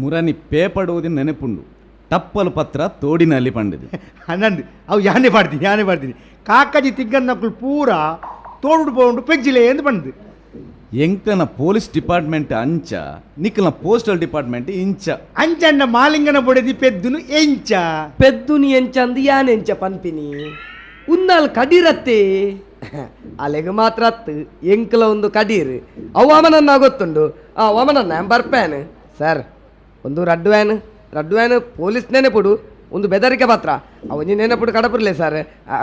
S1: ಮುರನಿ ಪೇಪರ್ ಓದಿನ ನೆನಪುಂಡು ಟಪ್ಪಲು ಪತ್ರ ತೋಡಿನಲ್ಲಿ ಪಂಡಿದು
S3: ಅನ್ನಂದು ಅವು ಯಾನೆ ಪಾಡ್ತೀನಿ ಯಾನೆ ಪಾಡ್ತೀನಿ ಕಾಕಜಿ ತಿಗ್ಗನ್ನಕ್ಕಳು ಪೂರ ತೋಡು ಪೋಂಡು ಪೆಜ್ಜಿಲೆ ಎಂದು ಪಂಡು.
S1: ಎಂಕನ ಪೊಲೀಸ್ ಡಿಪಾರ್ಟ್ಮೆಂಟ್ ಅಂಚ ನಿಕ್ಕನ ಪೋಸ್ಟಲ್ ಡಿಪಾರ್ಟ್ಮೆಂಟ್ ಇಂಚ
S3: ಅಂಚಣ್ಣ ಮಾಲಿಂಗನ ಬೊಡೆದಿ ಪೆದ್ದುನು ಎಂಚ
S5: ಪೆದ್ದುನಿ ಎಂಚ ಅಂದು ಯಾನೆಂಚ ಪನ್ಪಿನಿ ಉನ್ನಾಲ್ ಕಡಿರತ್ತೆ ಅಲೆಗ್ ಮಾತ್ರ ಅತ್ತು ಎಂಕಲ ಒಂದು ಕಡೀರ್. ಅವು ವಾಮನನ್ನ ಗೊತ್ತುಂಡು. ಆ ವಾಮನನ್ನ ಬರ್ಪೇನು ಸರ್ ಒಂದು ರಡ್ಡು ವ್ಯಾನ್ ರಡ್ಡು ವ್ಯಾನ್ ಪೊಲೀಸ್ ನೆನಪುಡು ಒಂದು ಬೆದರಿಕೆ ಪಾತ್ರ ಅವನಿ ನೆನಪುಡು ಕಡಪುರ್ಲೆ ಸರ್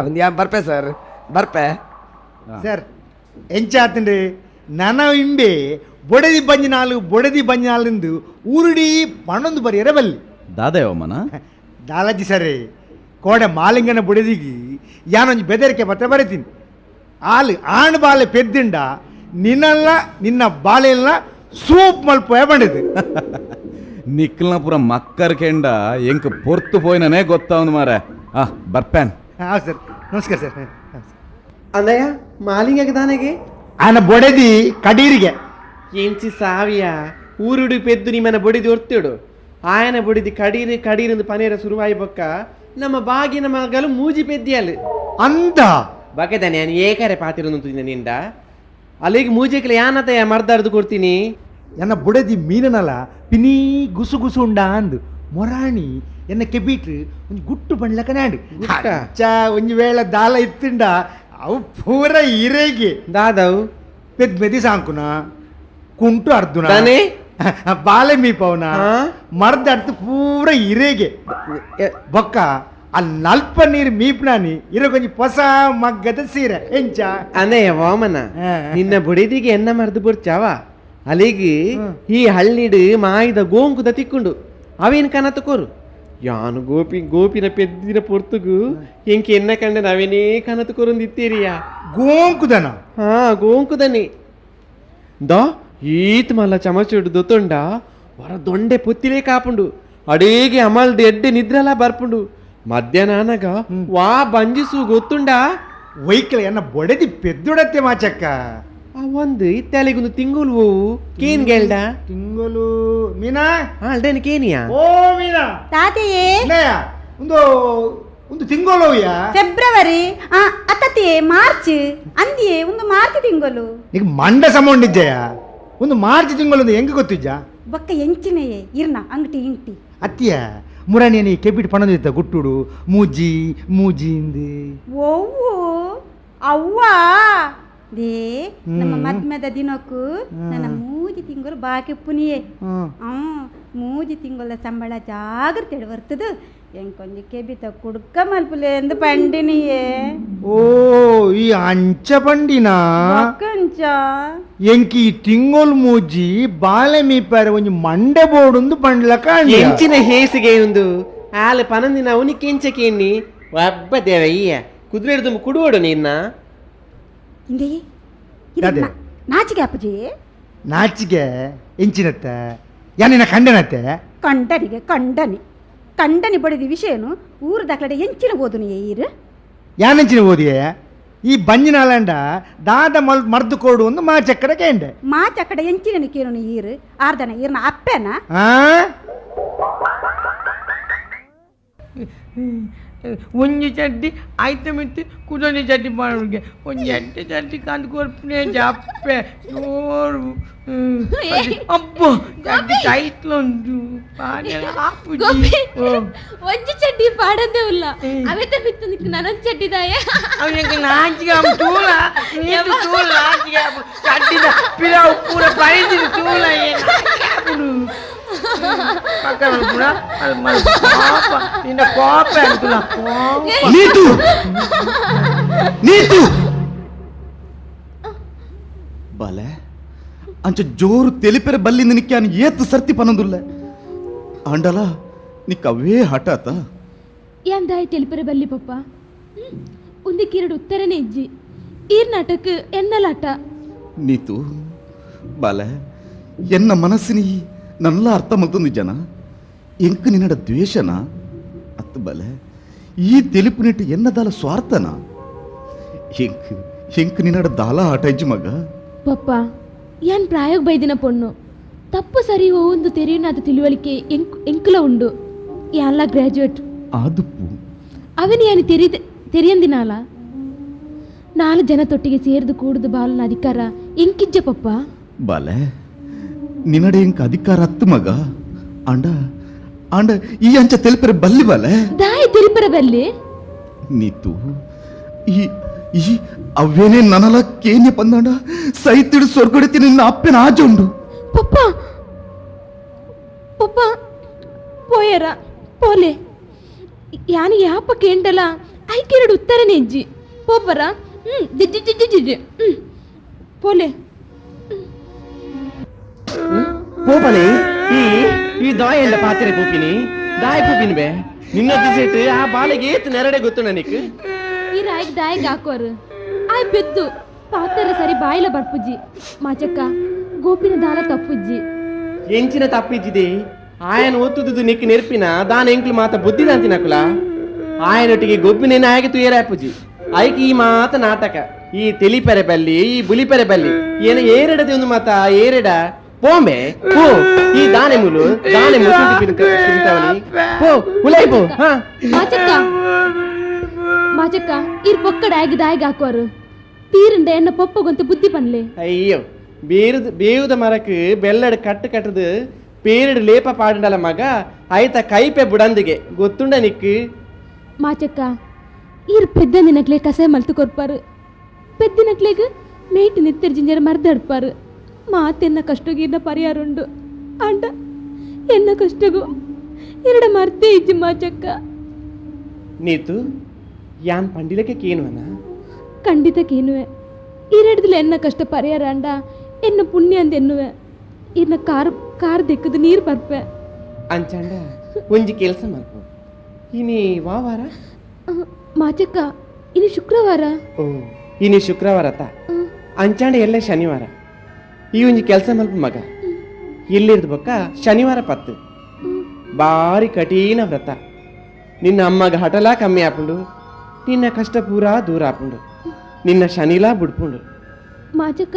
S5: ಒಂದು ಯಾ ಬರ್ಪೆ ಸರ್ ಬರ್ಪೆ
S3: ಸರ್. ಎಂಚ ಆತಂಡ್ರಿ ನನ ಇಂಬೆ ಬೊಡೆದಿ ಬಂಜಿನಾಲು ಬೊಡೆದಿ ಬಂಜಿನಾಲೆಂದು ಊರುಡಿ ಪಣೊಂದು ಬರಿಯರ ಬಲ್ಲಿ
S1: ದಾದಯವಮ್ಮನ
S3: ದಾಲಾಜಿ ಸರ್ ಕೋಡೆ ಮಾಲಿಂಗನ ಬೊಡೆದಿಗೆ ಯಾನೊಂಜಿ ಬೆದರಿಕೆ ಪತ್ರ ಬರೀತೀನಿ. ಆಲು ಆಣ್ ಬಾಲೆ ಪೆದ್ದಿಂಡ ನಿನ್ನಲ್ಲ ನಿನ್ನ ಬಾಳೆಲ್ಲ ಸೂಪ್ ಮಲ್ಪೋಯ ಬಂಡಿದ್ದು.
S1: ನಿಕ್ಲ್ನ ಪೂರ ಮಕ್ಕರ್ ಕೆಂಡ ಎಂಕ್ ಪೊರ್ತು ಪೋಯ್ನೇ ಗೊತ್ತಾವನು ಮಾರ. ಆ ಬರ್ಪ್ಯಾನ್.
S3: ಹಾಂ ಸರ್ ನಮಸ್ಕಾರ ಸರ್.
S4: ಅಂದಯ್ಯ ಮಾಲಿಂಗಗೆ ದಾನೆಗೆ
S3: ಆನ ಬೊಡೆದಿ ಕಡೀರಿಗೆ
S4: ಎಂಚಿ ಸಾವಿಯ ಊರುಡು ಪೆದ್ದು ನಿಮ್ಮನ ಬೊಡಿದಿ ಒರ್ತಿಡು ಆಯನ ಬೊಡಿದಿ ಕಡೀರಿ ಕಡೀರಿಂದು ಪನೇರ ಸುರುವಾಯಿ ಬೊಕ್ಕ ನಮ್ಮ ಬಾಗಿನ ಮಗಲು ಮೂಜಿ ಪೆದ್ದಿಯಲು
S3: ಅಂದ
S4: ಬಕೆದಾನೆ ನಾನು ಏಕರೆ ಪಾತಿರೋದು ನಿಂದ ಅಲ್ಲಿಗೆ ಮೂಜೆಕ್ಲೆ ಯಾನತಯ್ಯ ಮರ್ದಾರ್ದು ಕೊಡ್ತೀನಿ.
S3: ಎನ್ನ ಬುಡದಿ ಮೀನನಲ ಪಿನೀ ಗುಸು ಗುಸು ಉಂಡ ಅಂದು ಮೊರಾಣಿ ಎನ್ನ ಕೆಬೀಟ್ರು ಒಂಜಿ ಗುಟ್ಟು ಬಂಡ್ಲಕ ನಾಡು ಚಾ ಒಂಜಿ ವೇಳೆ ದಾಲ ಇತ್ತಿಂಡ ಅವು ಪೂರ ಇರೇಗೆ
S4: ದಾದವು
S3: ಪೆದ್ ಮೆದಿ ಸಾಂಕುನ ಕುಂಟು ಅರ್ದುನ ಬಾಲೆ ಮೀಪವನ ಮರ್ದ ಅರ್ಥ ಪೂರ ಇರೇಗೆ ಬೊಕ್ಕ ಅಲ್ಲಿ ಅಲ್ಪ ನೀರು ಮೀಪ್ನಾನಿ ಇರೋ ಕೊಂಚ ಹೊಸ ಮಗ್ಗದ ಸೀರೆ ಎಂಚ
S4: ಅದೇ ವಾಮನ ನಿನ್ನ ಬುಡಿದಿಗೆ ಎನ್ನ ಮರ್ದು ಬುಡ್ಚಾವ ಅಲ್ಲಿಗೆ ಈ ಹಳ್ಳಿಡು ಮಾಯಿದ ಗೋಂಕುದ ತಿಕ್ಕೊಂಡು ಅವೇನು ಕನತಕೋರು ಯಾನು ಗೋಪಿ ಗೋಪಿನ ಪೆದ್ದಿನ ಪೊರ್ತುಗು ಎಂಕೆ ಎನ್ನ ಕಂಡ ನಾವೇನೇ ಕನತಕೋರೊಂದಿತ್ತೀರಿಯಾ
S3: ಗೋಂಕುದನ.
S4: ಹಾ ಗೋಂಕುದನಿ ದಾ ಈತ್ ಮಲ್ಲ ಚಮಚುಡು ದೊತ್ತೊಂಡ ವರ ದೊಂಡೆ ಪೊತ್ತಿಲೇ ಕಾಪುಂಡು ಅಡೇಗೆ ಅಮಲ್ದು ಎಡ್ಡೆ ನಿದ್ರಲ ಬರ್ಪುಂಡು ಮಧ್ಯಾಹ್ನ ಅನಗ ವಾ ಬಂಜಿಸು ಗೊತ್ತುಂಡಾ
S3: ವೈಕಲ್ ಎನ್ನ ಬೊಡೆದಿ ಪೆದ್ದುಡತ್ತೆ ಮಾಚಕ್ಕ
S4: ಒಂದು ಇತ್ತಾಲಿಗೊಂದು ತಿಂಗುಲು ಹೋವು ಕೇನ್ ಗೆಲ್ಡ
S3: ತಿಂಗುಲು ಮೀನಾ
S4: ಅಲ್ದೇನು ಕೇನಿಯಾ
S3: ಓ ಮೀನಾ
S6: ತಾತೆಯೇ
S3: ಒಂದು ಒಂದು ತಿಂಗಳು
S6: ಫೆಬ್ರವರಿ ಅತ್ತತಿಯೇ ಮಾರ್ಚ್ ಅಂದಿಯೇ ಒಂದು ಮಾರ್ಚ್ ತಿಂಗಳು
S3: ಈಗ ಮಂಡ ಸಮೌಂಡಿದ್ದೆಯ ಒಂದು ಮಾರ್ಚ್ ತಿಂಗಳು ಹೆಂಗೆ ಗೊತ್ತಿಜ್ಜಾ
S6: ಬಕ್ಕ ಎಂಚಿನೆಯೇ ಇರ್ನ ಅಂಗಟಿ ಇಂಗ್ಟಿ
S3: ಅತ್ತಿಯ ಮುರಾಣಿ ಕೆಬಿಟ್ ಪಣದಿತ್ತ ಗುಟ್ಟುಡು ಮೂಜಿ ಮೂಜಿ ಇಂದು
S6: ಓವು ಅವ್ವ They ನಮ್ಮ ಮದ್ಮೆದ ದಿನಕ್ಕೂ ನನ್ನ 3 ತಿಂಗಳು ಬಾಕಿ ಪುನಿಯೇ. 3 ತಿಂಗಳ ಸಂಬಳ ಜಾಗ್ರತೆ ಬರ್ತದ. ಎಂಕೊಂಜಿ ಕೆಬಿತ ಕುಡ್ಕ ಮಲ್ಪುಲೆ ಎಂದು ಪಂಡಿನಿಯೇ.
S3: ಓ ಈ ಅಂಚ ಪಂಡಿನ
S6: ಕಂಚ
S3: ಎಂಕಿ ತಿಂಗೊಲ್ ಮೂಜಿ ಬಾಲೆ ಮೀಪಾರೆ ಒಂಜಿ ಮಂಡೆ ಬೋಡುಂದು ಪಂಡ್ಲಕ
S8: ಎಂಚಿನ ಹೇಸಿಗೆ ಒಂದು ಆಲೆ ಪನಂದಿನ ಅವನಿಗೆ ಎಂಚಕೇನಿ ಒಬ್ಬ ದೇವಯ್ಯ ಕುದುರೆ ಹಿಡಿದು ಕುಡುವಡು ನಿನ್ನ
S6: ಇಂದೆಯೇ ನಾಚಿಕೆ ಅಪ್ಪಜಿ
S3: ನಾಚಿಕೆ ಎಂಚಿನತ್ತೆ ಯಾನಿನ ಕಂಡನತ್ತೆ
S6: ಕಂಡನಿಗೆ ಕಂಡನಿ ಕಂಡನಿ ಬಡಿದ ವಿಷಯನು ಊರು ದಾಖಲೆ ಎಂಚಿನ ಓದುನು ಈರು
S3: ಯಾನೆಂಚಿನ ಓದಿಯೇ ಈ ಬಂಜಿನಾಲಂಡ ದಾದ ಮಲ್ ಮರ್ದು ಕೊಡು ಒಂದು ಮಾ ಚಕ್ಕಡ ಕೇಂಡೆ
S6: ಮಾ ಚಕ್ಕಡ ಎಂಚಿನ ಕೇನು ಈರು ಆರ್ದನ ಈರ್ನ ಅಪ್ಪನ
S9: ಒಂಜಿ ಚಡ್ಡಿ ಆಯ್ತ ಮಿತ್ತಿ ಕುದೊಂಜಿ ಚಡ್ಡಿ ಮಾಡೋಗೆ ಒಂಜಿ ಎಡ್ಡೆ ಚಡ್ಡಿ ಕಂದು ಕೊರ್ಪುನೆ ಜಪ್ಪೆ ಜೋರು ಅಬ್ಬೋ ಚಡ್ಡಿ ಟೈಟ್ಲೊಂದು
S2: ಆಪುಜಿ ಒಂಜಿ ಚಡ್ಡಿ ಪಾಡಂದೇ ಉಲ್ಲ ಅವೆತ ಮಿತ್ತು ನಿಕ್ ನನೊಂದು ಚಡ್ಡಿದಾಯ
S9: ಅವನಿಗೆ ನಾಚಿಗೆ ಅಮ್ಮ ತೂಲ ನೀನು ತೂಲ ನಾಚಿಗೆ ಚಡ್ಡಿದ ಪಿಲಾವ್ ಪೂರ ಪರಿದಿನ ತೂಲ ಏನು ನಿನ್ನ ಕೋಪ
S1: ನೀತು ನೀತು ಬಲೆ ಅಂಚ ಜೋರು ತೆಲಿಪೆರೆ ಬಲ್ಲಿಂದ ನಿಕ್ಕಾನು ಏತು ಸರ್ತಿ ಪನಂದುಲ್ಲ ಆಂಡಲ ನಿಕ್ಕ ಅವೇ ಹಠಾತ
S2: ಯಾಂದಾಯ ತೆಲಿಪೆರೆ ಬಲ್ಲಿ ಪಪ್ಪ ಒಂದಕ್ಕೆರಡು ಉತ್ತರನೇ ಇಜ್ಜಿ ಈರ್ ನಾಟಕ ಎನ್ನಲಾಟ
S1: ನೀತು ಬಾಲೆ ಎನ್ನ ಮನಸ್ಸಿನ ನಲ್ಲ ಅರ್ಥ ಮಲ್ತೊಂದು ಜನ ಎಂಕ್ ನಿನ್ನಡ ದ್ವೇಷನ ಅತ್ತು ಬಲೆ ಈ ತೆಲಿಪುನಿಟ್ಟು ಎನ್ನದಾಲ ಸ್ವಾರ್ಥನ ಎಂಕ್ ಎಂಕ್ ನಿನ್ನಡ ದಾಲ ಆಟ ಇಜ್ಜಿ ಮಗ
S2: ಪಪ್ಪ ಯಾನ್ ಪ್ರಾಯೋಗ ಬೈದಿನ ಪೊಣ್ಣು ತಪ್ಪು ಸರಿ ಒಂದು ತೆರೆಯುನಾದ ತಿಳುವಳಿಕೆ ಎಂಕುಲ ಉಂಡು ಯಾನ್ಲ ಗ್ರಾಜುಯೇಟ್
S1: ಆದುಪ್ಪು
S2: ಅವನು ಯಾನು ತೆರೆಯಂದಿನಾಲ 4 ಜನ ತೊಟ್ಟಿಗೆ ಸೇರಿದು ಕೂಡುದು ಬಾಲನ ಅಧಿಕಾರ ಎಂಕಿಜ್ಜ ಪಪ್ಪ
S1: ಬಾಲೆ ನಿನ್ನಡೆ ಎಂಕ ಅಧಿಕಾರ ಹತ್ತು ಮಗ ಆಂಡ ಆಂಡ ಈ ಅಂಚ ತೆಲಿಪರೆ ಬಲ್ಲಿ ಬಾಲೆ
S2: ದಾಯ ತೆಲಿಪರೆ ಬಲ್ಲಿ
S1: ನೀತು ಈ ಈ ಅವೇನೇ ನನಲ ಕೇನೆ ಪಂದಾಂಡ ಸೈತಿಡು ಸ್ವರ್ಗಡಿತಿ ನಿನ್ನ ಅಪ್ಪನ ಆಜ ಉಂಡು
S2: ಪಪ್ಪ ಪಪ್ಪ ಪೋಯರ ಪೋಲೆ ಯಾನು ಯಾಪ ಕೇಂಡಲ ಐಕೆರಡು ಉತ್ತರನೇ ಇಜ್ಜಿ ಪೋಪರ ಜಿಜ್ಜಿ ಜಿಜ್ಜಿ ಜಿಜ್ಜಿ ಪೋಲೆ
S8: ಪೋಪನೆ ಈ ಈ ದಾಯ ಪಾತ್ರೆ ಪೂಪಿನಿ ದಾಯ ಪೂಪಿನಿ ಬೇ ನಿನ್ನ ದಿಸೆಟ್ ಆ ಬಾಲೆಗೆ ಏತ್ ನೆರಡೆ ಗೊತ್ತು ನನಗೆ
S2: ಈ ರಾಯ್ಗೆ ದಾಯಿಗೆ ಹಾಕೋರು ಆಯ್ ಬೆದ್ದು ಪಾತ್ರೆ ಸರಿ ಬಾಯಿಲ ಬರ್ಪುಜ್ಜಿ ಮಾಚಕ್ಕ ಗೋಪಿನ ದಾಲ ತಪ್ಪುಜ್ಜಿ
S8: ಎಂಚಿನ ತಪ್ಪಿಜ್ಜಿದೆ ಆಯನ ಒತ್ತುದು ನಿಕ್ ನೆರ್ಪಿನ ದಾನ ಎಂಕ್ಲು ಮಾತ ಬುದ್ಧಿ ನಕುಲ ಆಯನೊಟ್ಟಿಗೆ ಗೊಬ್ಬಿನೇನ ಆಯಗೆ ತುಯರಾಪುಜಿ ಐಕ್ ಈ ಮಾತ ನಾಟಕ ಈ ತೆಲಿಪೆರೆ ಬಲ್ಲಿ ಈ ಬುಲಿಪೆರೆ ಬಲ್ಲಿ ಏನ ಏರೆಡದೆ ಒಂದು ಮಾತ ಏರೆಡ ಪೋಂಬೆ ಪೋ ಈ ದಾನೆ ಮುಲು ದಾನೆ ಮುಲು ಪೋ ಉಲೈ ಪೋ ಹಾ
S2: ಮಾಚಕ್ಕ ಮಾಚಕ್ಕ ಇರ್ ಪೊಕ್ಕಡ ಆಗಿ ದಾಯಿಗೆ ಹಾಕೋರು ತೀರಂಡ ಎನ್ನ ಪೊಪ್ಪಗೊಂತ ಬುದ್ಧಿ ಪನ್ಲೆ
S8: ಅಯ್ಯೋ ಬೇರುದ ಬೇವುದ ಮರಕ್ಕೆ ಬೆಲ್ಲಡ್ ಕಟ್ಟು ಕಟ್ಟದು ಪೇರಡು ಲೇಪ ಪಾಡಂಡಲ ಮಗ ಆಯ್ತ ಕೈಪೆ ಬುಡಂದಿಗೆ ಗೊತ್ತುಂಡ ನಿಕ್ಕು
S2: ಮಾಚಕ್ಕ ಇರ್ ಪೆದ್ದ ನಿನಕ್ಲೆ ಕಸಾಯ ಮಲ್ತು ಕೊರ್ಪಾರು ಪೆದ್ದಿನಕ್ಲೆಗ್ ಮೇಟ್ ನಿತ್ತರ ಜಿಂಜರ ಮರ್ದಡ್ಪಾರು ಮಾತೆನ್ನ ಕಷ್ಟಗೀರ್ನ ಪರಿಹಾರ ಉಂಡು ಅಂಡ ಎನ್ನ ಕಷ್ಟಗೂ ಎರಡ ಮರ್ತೆ ಇಜ್ಜಿ ಮಾಚಕ್ಕ
S8: ನೀತು ಯಾನ್ ಪಂಡಿಲಕ್ಕೆ ಕೇನುವನ
S2: ಖಂಡಿತ ಕೇನುವೆ ಈರೆಡ್ದಲ ಎನ್ನ ಕಷ್ಟ ಪರಿಹಾರ ಅಂಡ ಎನ್ನ ಪುಣ್ಯ ಅಂದ ಎನ್ನುವೆ ಇನ್ನ ಕಾರ್ ಕಾರ್ ದಿಕ್ಕದ ನೀರು ಬರ್ಪೆ
S8: ಅಂಚಂಡ ಒಂಜಿ ಕೆಲಸ ಮಲ್ಪು ಇನಿ ವಾವಾರ
S2: ಮಾಚಕ್ಕ ಇನಿ ಶುಕ್ರವಾರ
S8: ಓ ಇನಿ ಶುಕ್ರವಾರ ತಾ ಅಂಚಾಂಡ ಎಲ್ಲ ಶನಿವಾರ ಈ ಒಂಜಿ ಕೆಲಸ ಮಲ್ಪ ಮಗ ಇಲ್ಲಿರ್ದು ಬೊಕ್ಕ ಶನಿವಾರ ಪತ್ತು ಬಾರಿ ಕಠಿಣ ವ್ರತ ನಿನ್ನ ಅಮ್ಮಗ ಹಟಲಾ ಕಮ್ಮಿ ಆಪುಂಡು ನಿನ್ನ ಕಷ್ಟ ಪೂರಾ ದೂರ ಆಪುಂಡು ನಿನ್ನ ಶನಿಲಾ ಬುಡ್ಪುಂಡು
S2: ಮಾಚಕ್ಕ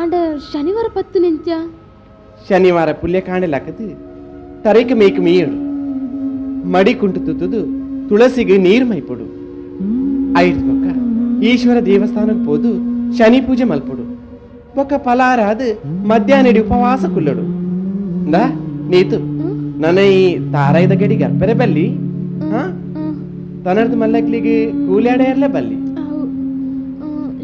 S2: ಆಂಡ ಶನಿವಾರ ಪತ್ತು ನೆಂಚ
S8: ಶನಿವಾರ ಪುಲ್ಯ ಕಾಂಡೆ ತರೇಕ ಮೇಕ್ ಮೀಯಡು ಮಡಿ ಕುಂಟು ತುತ್ತುದು ತುಳಸಿಗೆ ನೀರು ಮೈಪೊಡು ಐದು ಬೊಕ್ಕ ಈಶ್ವರ ದೇವಸ್ಥಾನಕ್ಕೆ ಪೋದು ಶನಿ ಪೂಜೆ ಮಲ್ಪೊಡು ಬೊಕ್ಕ ಫಲಾರಾದ ಮಧ್ಯಾಹ್ನ ಉಪವಾಸ ಕುಲ್ಲಡು ದಾ ನೀತು ನನ್ನ ಈ ತಾರಾಯ್ದ ಗಡಿ ಗರ್ಪರೆ ಬಲ್ಲಿ ತನರ್ದು ಮಲ್ಲಕ್ಲಿಗೆ ಕೂಲ್ಯಾಡ ಇರ್ಲೆ ಬಲ್ಲಿ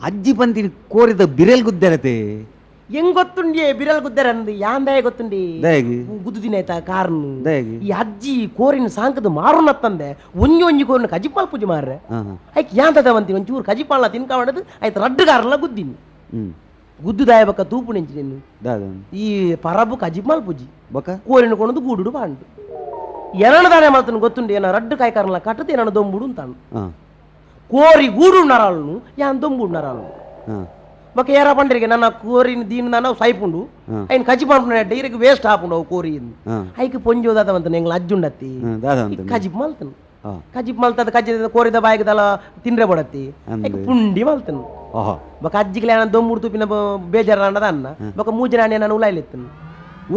S7: ಅಜ್ಜಿ ಪಂತಿನ ಕೋರಿದ ಬಿರೆಲ್ ಗುದ್ದರತೆ
S8: ಹೆಂಗ್ ಗೊತ್ತುಂಡಿ ಬಿರಲ್ ಗುದ್ದರಂದು ಯಾಂದಾಯ ಗೊತ್ತುಂಡಿ ಗುದ್ದು ದಿನ ಆಯ್ತಾ ಕಾರಣ ಈ ಅಜ್ಜಿ ಕೋರಿನ ಸಾಂಕದ ಮಾರುನತ್ತಂದೆ ಒಂಜಿ ಒಂಜಿ ಕೋರಿನ ಕಜಿಪಾಲ್ ಪೂಜೆ ಮಾರ್ರೆ ಆಯ್ಕೆ ಯಾಂತದ ಅಂತೀನಿ ಒಂಚೂರು ಕಜಿಪಾಲ್ನ ತಿನ್ಕೊಂಡದು ಆಯ್ತು ರಡ್ಡು ಕಾರಲ್ಲ ಗುದ್ದಿನಿ ಗುದ್ದುದಾಯ ಬಕ್ಕ ತೂಪು ನೆಂಚಿ ನೀನು ಈ ಪರಬು ಕಜಿಪಾಲ್ ಪೂಜಿ
S7: ಬೊಕ
S8: ಕೋರಿನ ಕೊಣದು ಗೂಡುಡು ಪಾಂಡು ಎನದಾನೆ ಮಾತನು ಗೊತ್ತುಂಡಿ ಏನ ರಡ್ಡು ಕಾಯ್ಕಾರಲ್ಲ ಕಟ್ಟದು ಏನೋ ದೊಂಬುಡು ಅಂತಾನು ಕೋರಿ ಗೂಡು ನರಾಳನು ಯಾನ್ ದೊಂಬುಡು ನರಾಳನು ಬೊಕ ಏರ ಪಂಡರಿಗೆ ನನ್ನ ಕೋರಿನ ದೀನ ನಾನು ಸೈಪುಂಡು ಐನ್ ಕಜಿ ಪಂಪುನ ಇರಕ್ಕೆ ವೇಸ್ಟ್ ಆಪುಂಡು ಅವು ಕೋರಿ ಐಕ್ ಪೊಂಜೋದಾದ ಅಂತ ಎಂಗ್ಲ ಅಜ್ಜುಂಡತ್ತಿ ಕಜಿಪ್ ಮಲ್ತನು ಕಜಿಪ್ ಮಲ್ತದ ಕಜ್ಜಿ ಕೋರಿದ ಬಾಯಿಗೆ ದಲ ತಿಂದ್ರೆ ಬಡತ್ತಿ ಐಕ್ ಪುಂಡಿ ಮಲ್ತನು ಬೊಕ ಅಜ್ಜಿಗ್ಲೆ ದೊಂಬುಡು ತುಪ್ಪಿನ ಬೇಜಾರ ಅನ್ನ ಅನ್ನ ಬೊಕ ಮೂಜನಾಣಿ ನಾನು ಉಲಾಯ್ಲೆತ್ತನು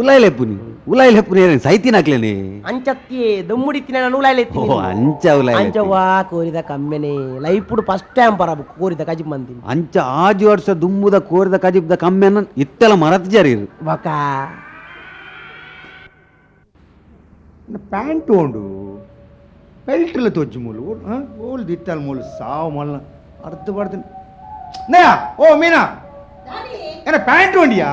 S7: ಉಲಾಯ್ಲೆಪ್ಪುನಿ ಉಲಾಯ್ಲೆಪ್ಪುನಿ ಸೈತಿನಾಕ್ಲೇನೆ
S8: ಅಂಚತ್ತಿ ದೊಮ್ಮುಡಿತ್ತಿನ ನಾನು ಉಲಾಯ್ಲೆತ್ತೀನಿ
S7: ಅಂಚ ಉಲಾಯ್
S8: ಅಂಚವಾ ಕೋರಿದ ಕಮ್ಮೆನೆ ಲೈಫುಡು ಫಸ್ಟ್ ಟೈಮ್ ಪರಬು ಕೋರಿದ ಕಜಿಪ್ ಮಂದಿನಿ
S7: ಅಂಚ ಆಜು ವರ್ಷ ದುಂಬುದ ಕೋರಿದ ಕಜಿಪ್ದ ಕಮ್ಮೆನ ಇತ್ತೆಲ್ಲ ಮರತ್ ಜರೀರು
S8: ಬಕ
S3: ಪ್ಯಾಂಟ್ ಉಂಡು ಬೆಲ್ಟ್ಲ ತೊಜ್ಜು ಮೂಲು ಓಲ್ ದಿತ್ತಲ್ ಮೂಲು ಸಾವು ಮಲ್ಲ ಅರ್ಧ ಪಡ್ತೀನಿ ನಯಾ ಓ ಮೀನಾ ಏನ ಪ್ಯಾಂಟ್ ಉಂಡಿಯಾ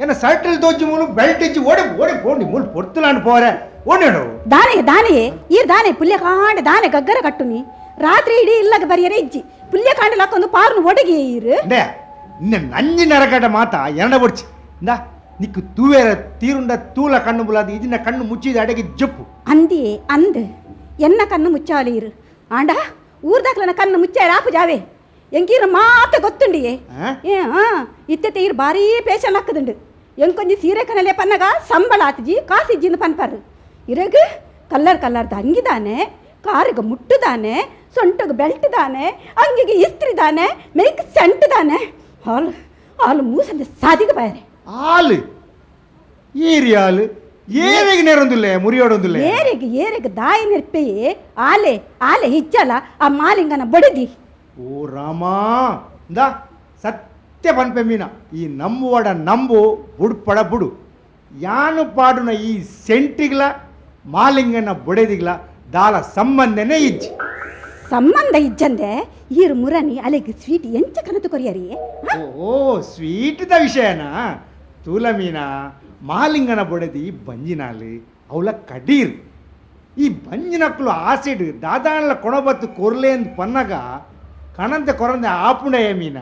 S3: ಏನ ಸರ್ಟಲ್ ತೋಜಿ ಮೂಲು ಬೆಲ್ಟ್ ಇಜ್ಜಿ ಓಡಿ ಓಡಿ ಪೋಂಡಿ ಮೂಲು ಪೊರ್ತುಲಾಂಡ್ ಪೋರೆ ಓಡೇಡು
S6: ದಾನೆ ದಾನೆ ಈ ದಾನೆ ಪುಲ್ಯ ಕಾಂಡ ದಾನೆ ಗಗ್ಗರ ಕಟ್ಟುನಿ ರಾತ್ರಿ ಇಡೀ ಇಲ್ಲಗ ಬರಿಯರೆ ಇಜ್ಜಿ ಪುಲ್ಯ ಕಾಂಡ ಲಕ್ಕೊಂದು ಪಾರ್ನು ಒಡಗಿ ಈರು
S3: ಅಂದೆ ನಿನ್ನ ನಂಜಿ ನರಕಟ ಮಾತಾ ಎರಡ ಬಡ್ಚಿ ಇಂದಾ ನಿಕ್ಕು ತೂವೇರ ತೀರುಂಡ ತೂಲ ಕಣ್ಣು ಬುಲಾದ ಇದಿನ ಕಣ್ಣು ಮುಚ್ಚಿದ ಅಡಗಿ ಜಪ್ಪು
S6: ಅಂದಿ ಅಂದ್ ಎನ್ನ ಕಣ್ಣು ಮುಚ್ಚಾಲಿ ಇರು ಆಂಡ ಊರ್ದಾಕ್ಲನ ಕಣ್ಣು ಮುಚ್ಚಾರ ಆಪು ಜಾವೆ ಎಂಕೀರು ಮಾತ ಗೊತ್ತುಂಡಿಯೇ ಏ ಇತ್ತೆ ಈರು ಭಾರೀ ಪೇಷನ್ ಹಾಕದುಂಡು ಎಂಕೊಂಜಿ ಸೀರೆ ಕನಲೆ ಪನ್ನಗ ಸಂಬಳ ಆತಿಜಿ ಕಾಸಿಜ್ಜಿಂದ ಪನ್ಪಾರು ಇರಗ ಕಲ್ಲರ್ ಕಲ್ಲರ್ದ ಅಂಗಿದಾನೆ ಕಾರಿಗೆ ಮುಟ್ಟುದಾನೆ ಸೊಂಟಗೆ ಬೆಲ್ಟ್ ದಾನೆ ಅಂಗಿಗೆ ಇಸ್ತ್ರಿ ದಾನೆ ಮೇಕ್ ಸೆಂಟ್ ದಾನೆ ಹಾಲು ಹಾಲು ಮೂಸಂದೆ ಸಾದಿಗೆ ಬಾಯರೆ
S3: ಹಾಲು ಏರಿ ಹಾಲು ಏರಿಗೆ ನೇರೊಂದಿಲ್ಲ ಮುರಿಯೋಡೊಂದಿಲ್ಲ
S6: ಏರಿಗೆ ಏರಿಗೆ ದಾಯಿ ನೆರ್ಪೆಯೇ ಆಲೆ ಆಲೆ ಹಿಚ್ಚಲ ಆ ಮಾಲಿಂಗನ ಬಡದಿ
S3: ಓ ರಾಮ ಇಂದಾ ಸತ್ಯ ಪನ್ಪೆ ಮೀನ ಈ ನಂಬುವಡ ನಂಬು ಬುಡ್ಪಡ ಬುಡು ಯಾನು ಪಾಡುನ ಈ ಸೆಂಟಿಗ್ಲ ಮಾಲಿಂಗನ ಬೊಡೆದಿಗ್ಲ ದಾಲ ಸಂಬಂಧನೇ ಇಜ್ಜಿ
S6: ಸಂಬಂಧ ಇಜ್ಜಂದೆ ಈರು ಮುರನಿ ಅಲೆಗೆ ಸ್ವೀಟ್ ಎಂಚ ಕನತು ಕೊರಿಯರಿ
S3: ಓ ಸ್ವೀಟ್ದ ವಿಷಯನಾ ತೂಲ ಮೀನ ಮಾಲಿಂಗನ ಬೊಡೆದಿ ಬಂಜಿನಾಲಿ ಅವಳ ಕಡೀರ್ ಈ ಬಂಜಿನಕ್ಲು ಆಸಿಡ್ ದಾದಾನ್ಲ ಕೊಣಬತ್ತು ಕೊರ್ಲೆ ಅಂದ್ ಪನ್ನಗ ಕಣಂತೆ ಕೊರಂದೆ ಆಪುಣೆಯ ಮೀನ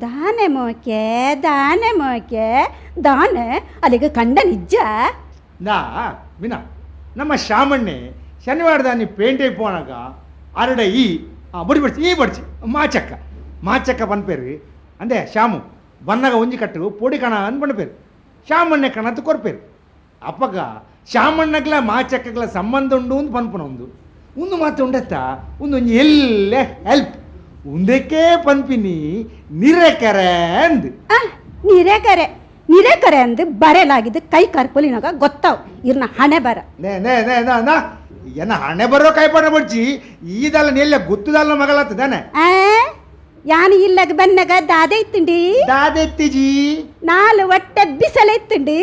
S6: ದಾನೆ ಮೋಕೆ ದಾನೆ ಮೋಕೆ ದಾನೆ ಅಲ್ಲಿಗೆ ಕಂಡ ನಿಜ
S3: ನಾ ಮೀನಾ ನಮ್ಮ ಶಾಮಣ್ಣೆ ಶನಿವಾರದಾನಿ ಪೇಂಟೆಗೆ ಪೋನಾಗ ಅರಡ ಈ ಬಡಿ ಬಡ್ಚಿ ಈ ಬಡ್ಚಿ ಮಾಚಕ್ಕ ಮಾಚಕ್ಕ ಪನ್ಪೇರು ಅಂದೆ ಶ್ಯಾಮು ಬನ್ನಗ ಒಂಜಿ ಕಟ್ಟು ಪೊಡಿ ಕಣ ಅಂದ್ ಪನ್ಪೇರು ಶಾಮಣ್ಣೆ ಕಣ ಅಂತ ಕೊರ್ಪೇರು ಅಪ್ಪಗ ಶಾಮಣ್ಣಗ್ಲ ಮಾಚಕ್ಕಗ್ಲ ಸಂಬಂಧ ಉಂಡು ಅಂದ್ ಪನ್ಪುನ ಒಂದು ಒಂದು ಮಾತು ಉಂಡತ್ತ ಒಂದೊಂಜಿ ಎಲ್ಲೆ ಹೆಲ್ಪ್ ಉಂದಕ್ಕೆ ಪನ್ಪಿನಿ ನಿರೆಕರೆ ಅಂದ್
S6: ನಿರೆಕರೆ ನಿರೆಕರೆ ಅಂದ್ ಬರೆಲಾಗಿದ್ದು ಕೈ ಕರ್ಪೊಲಿನಾಗ ಗೊತ್ತಾವ್ ಇರ್ನ ಹಣೆ ಬರ
S3: ನೇ ನೇ ನೇ ನಾ ಏನ ಹಣೆ ಬರೋ ಕೈ ಪಡ ಬಡ್ಚಿ ಈದಲ್ಲ ನೆಲ್ಲ ಗೊತ್ತದಲ್ಲ ಮಗಳತ್ತದಾನೆ
S6: ಯಾನು ಇಲ್ಲಗ ಬನ್ನಗ ದಾದೆ ಇತ್ತುಂಡಿ
S3: ದಾದೆ ಇತ್ತಿಜಿ
S6: ನಾಲು ಒಟ್ಟೆ ಬಿಸಲ ಇತ್ತುಂಡಿ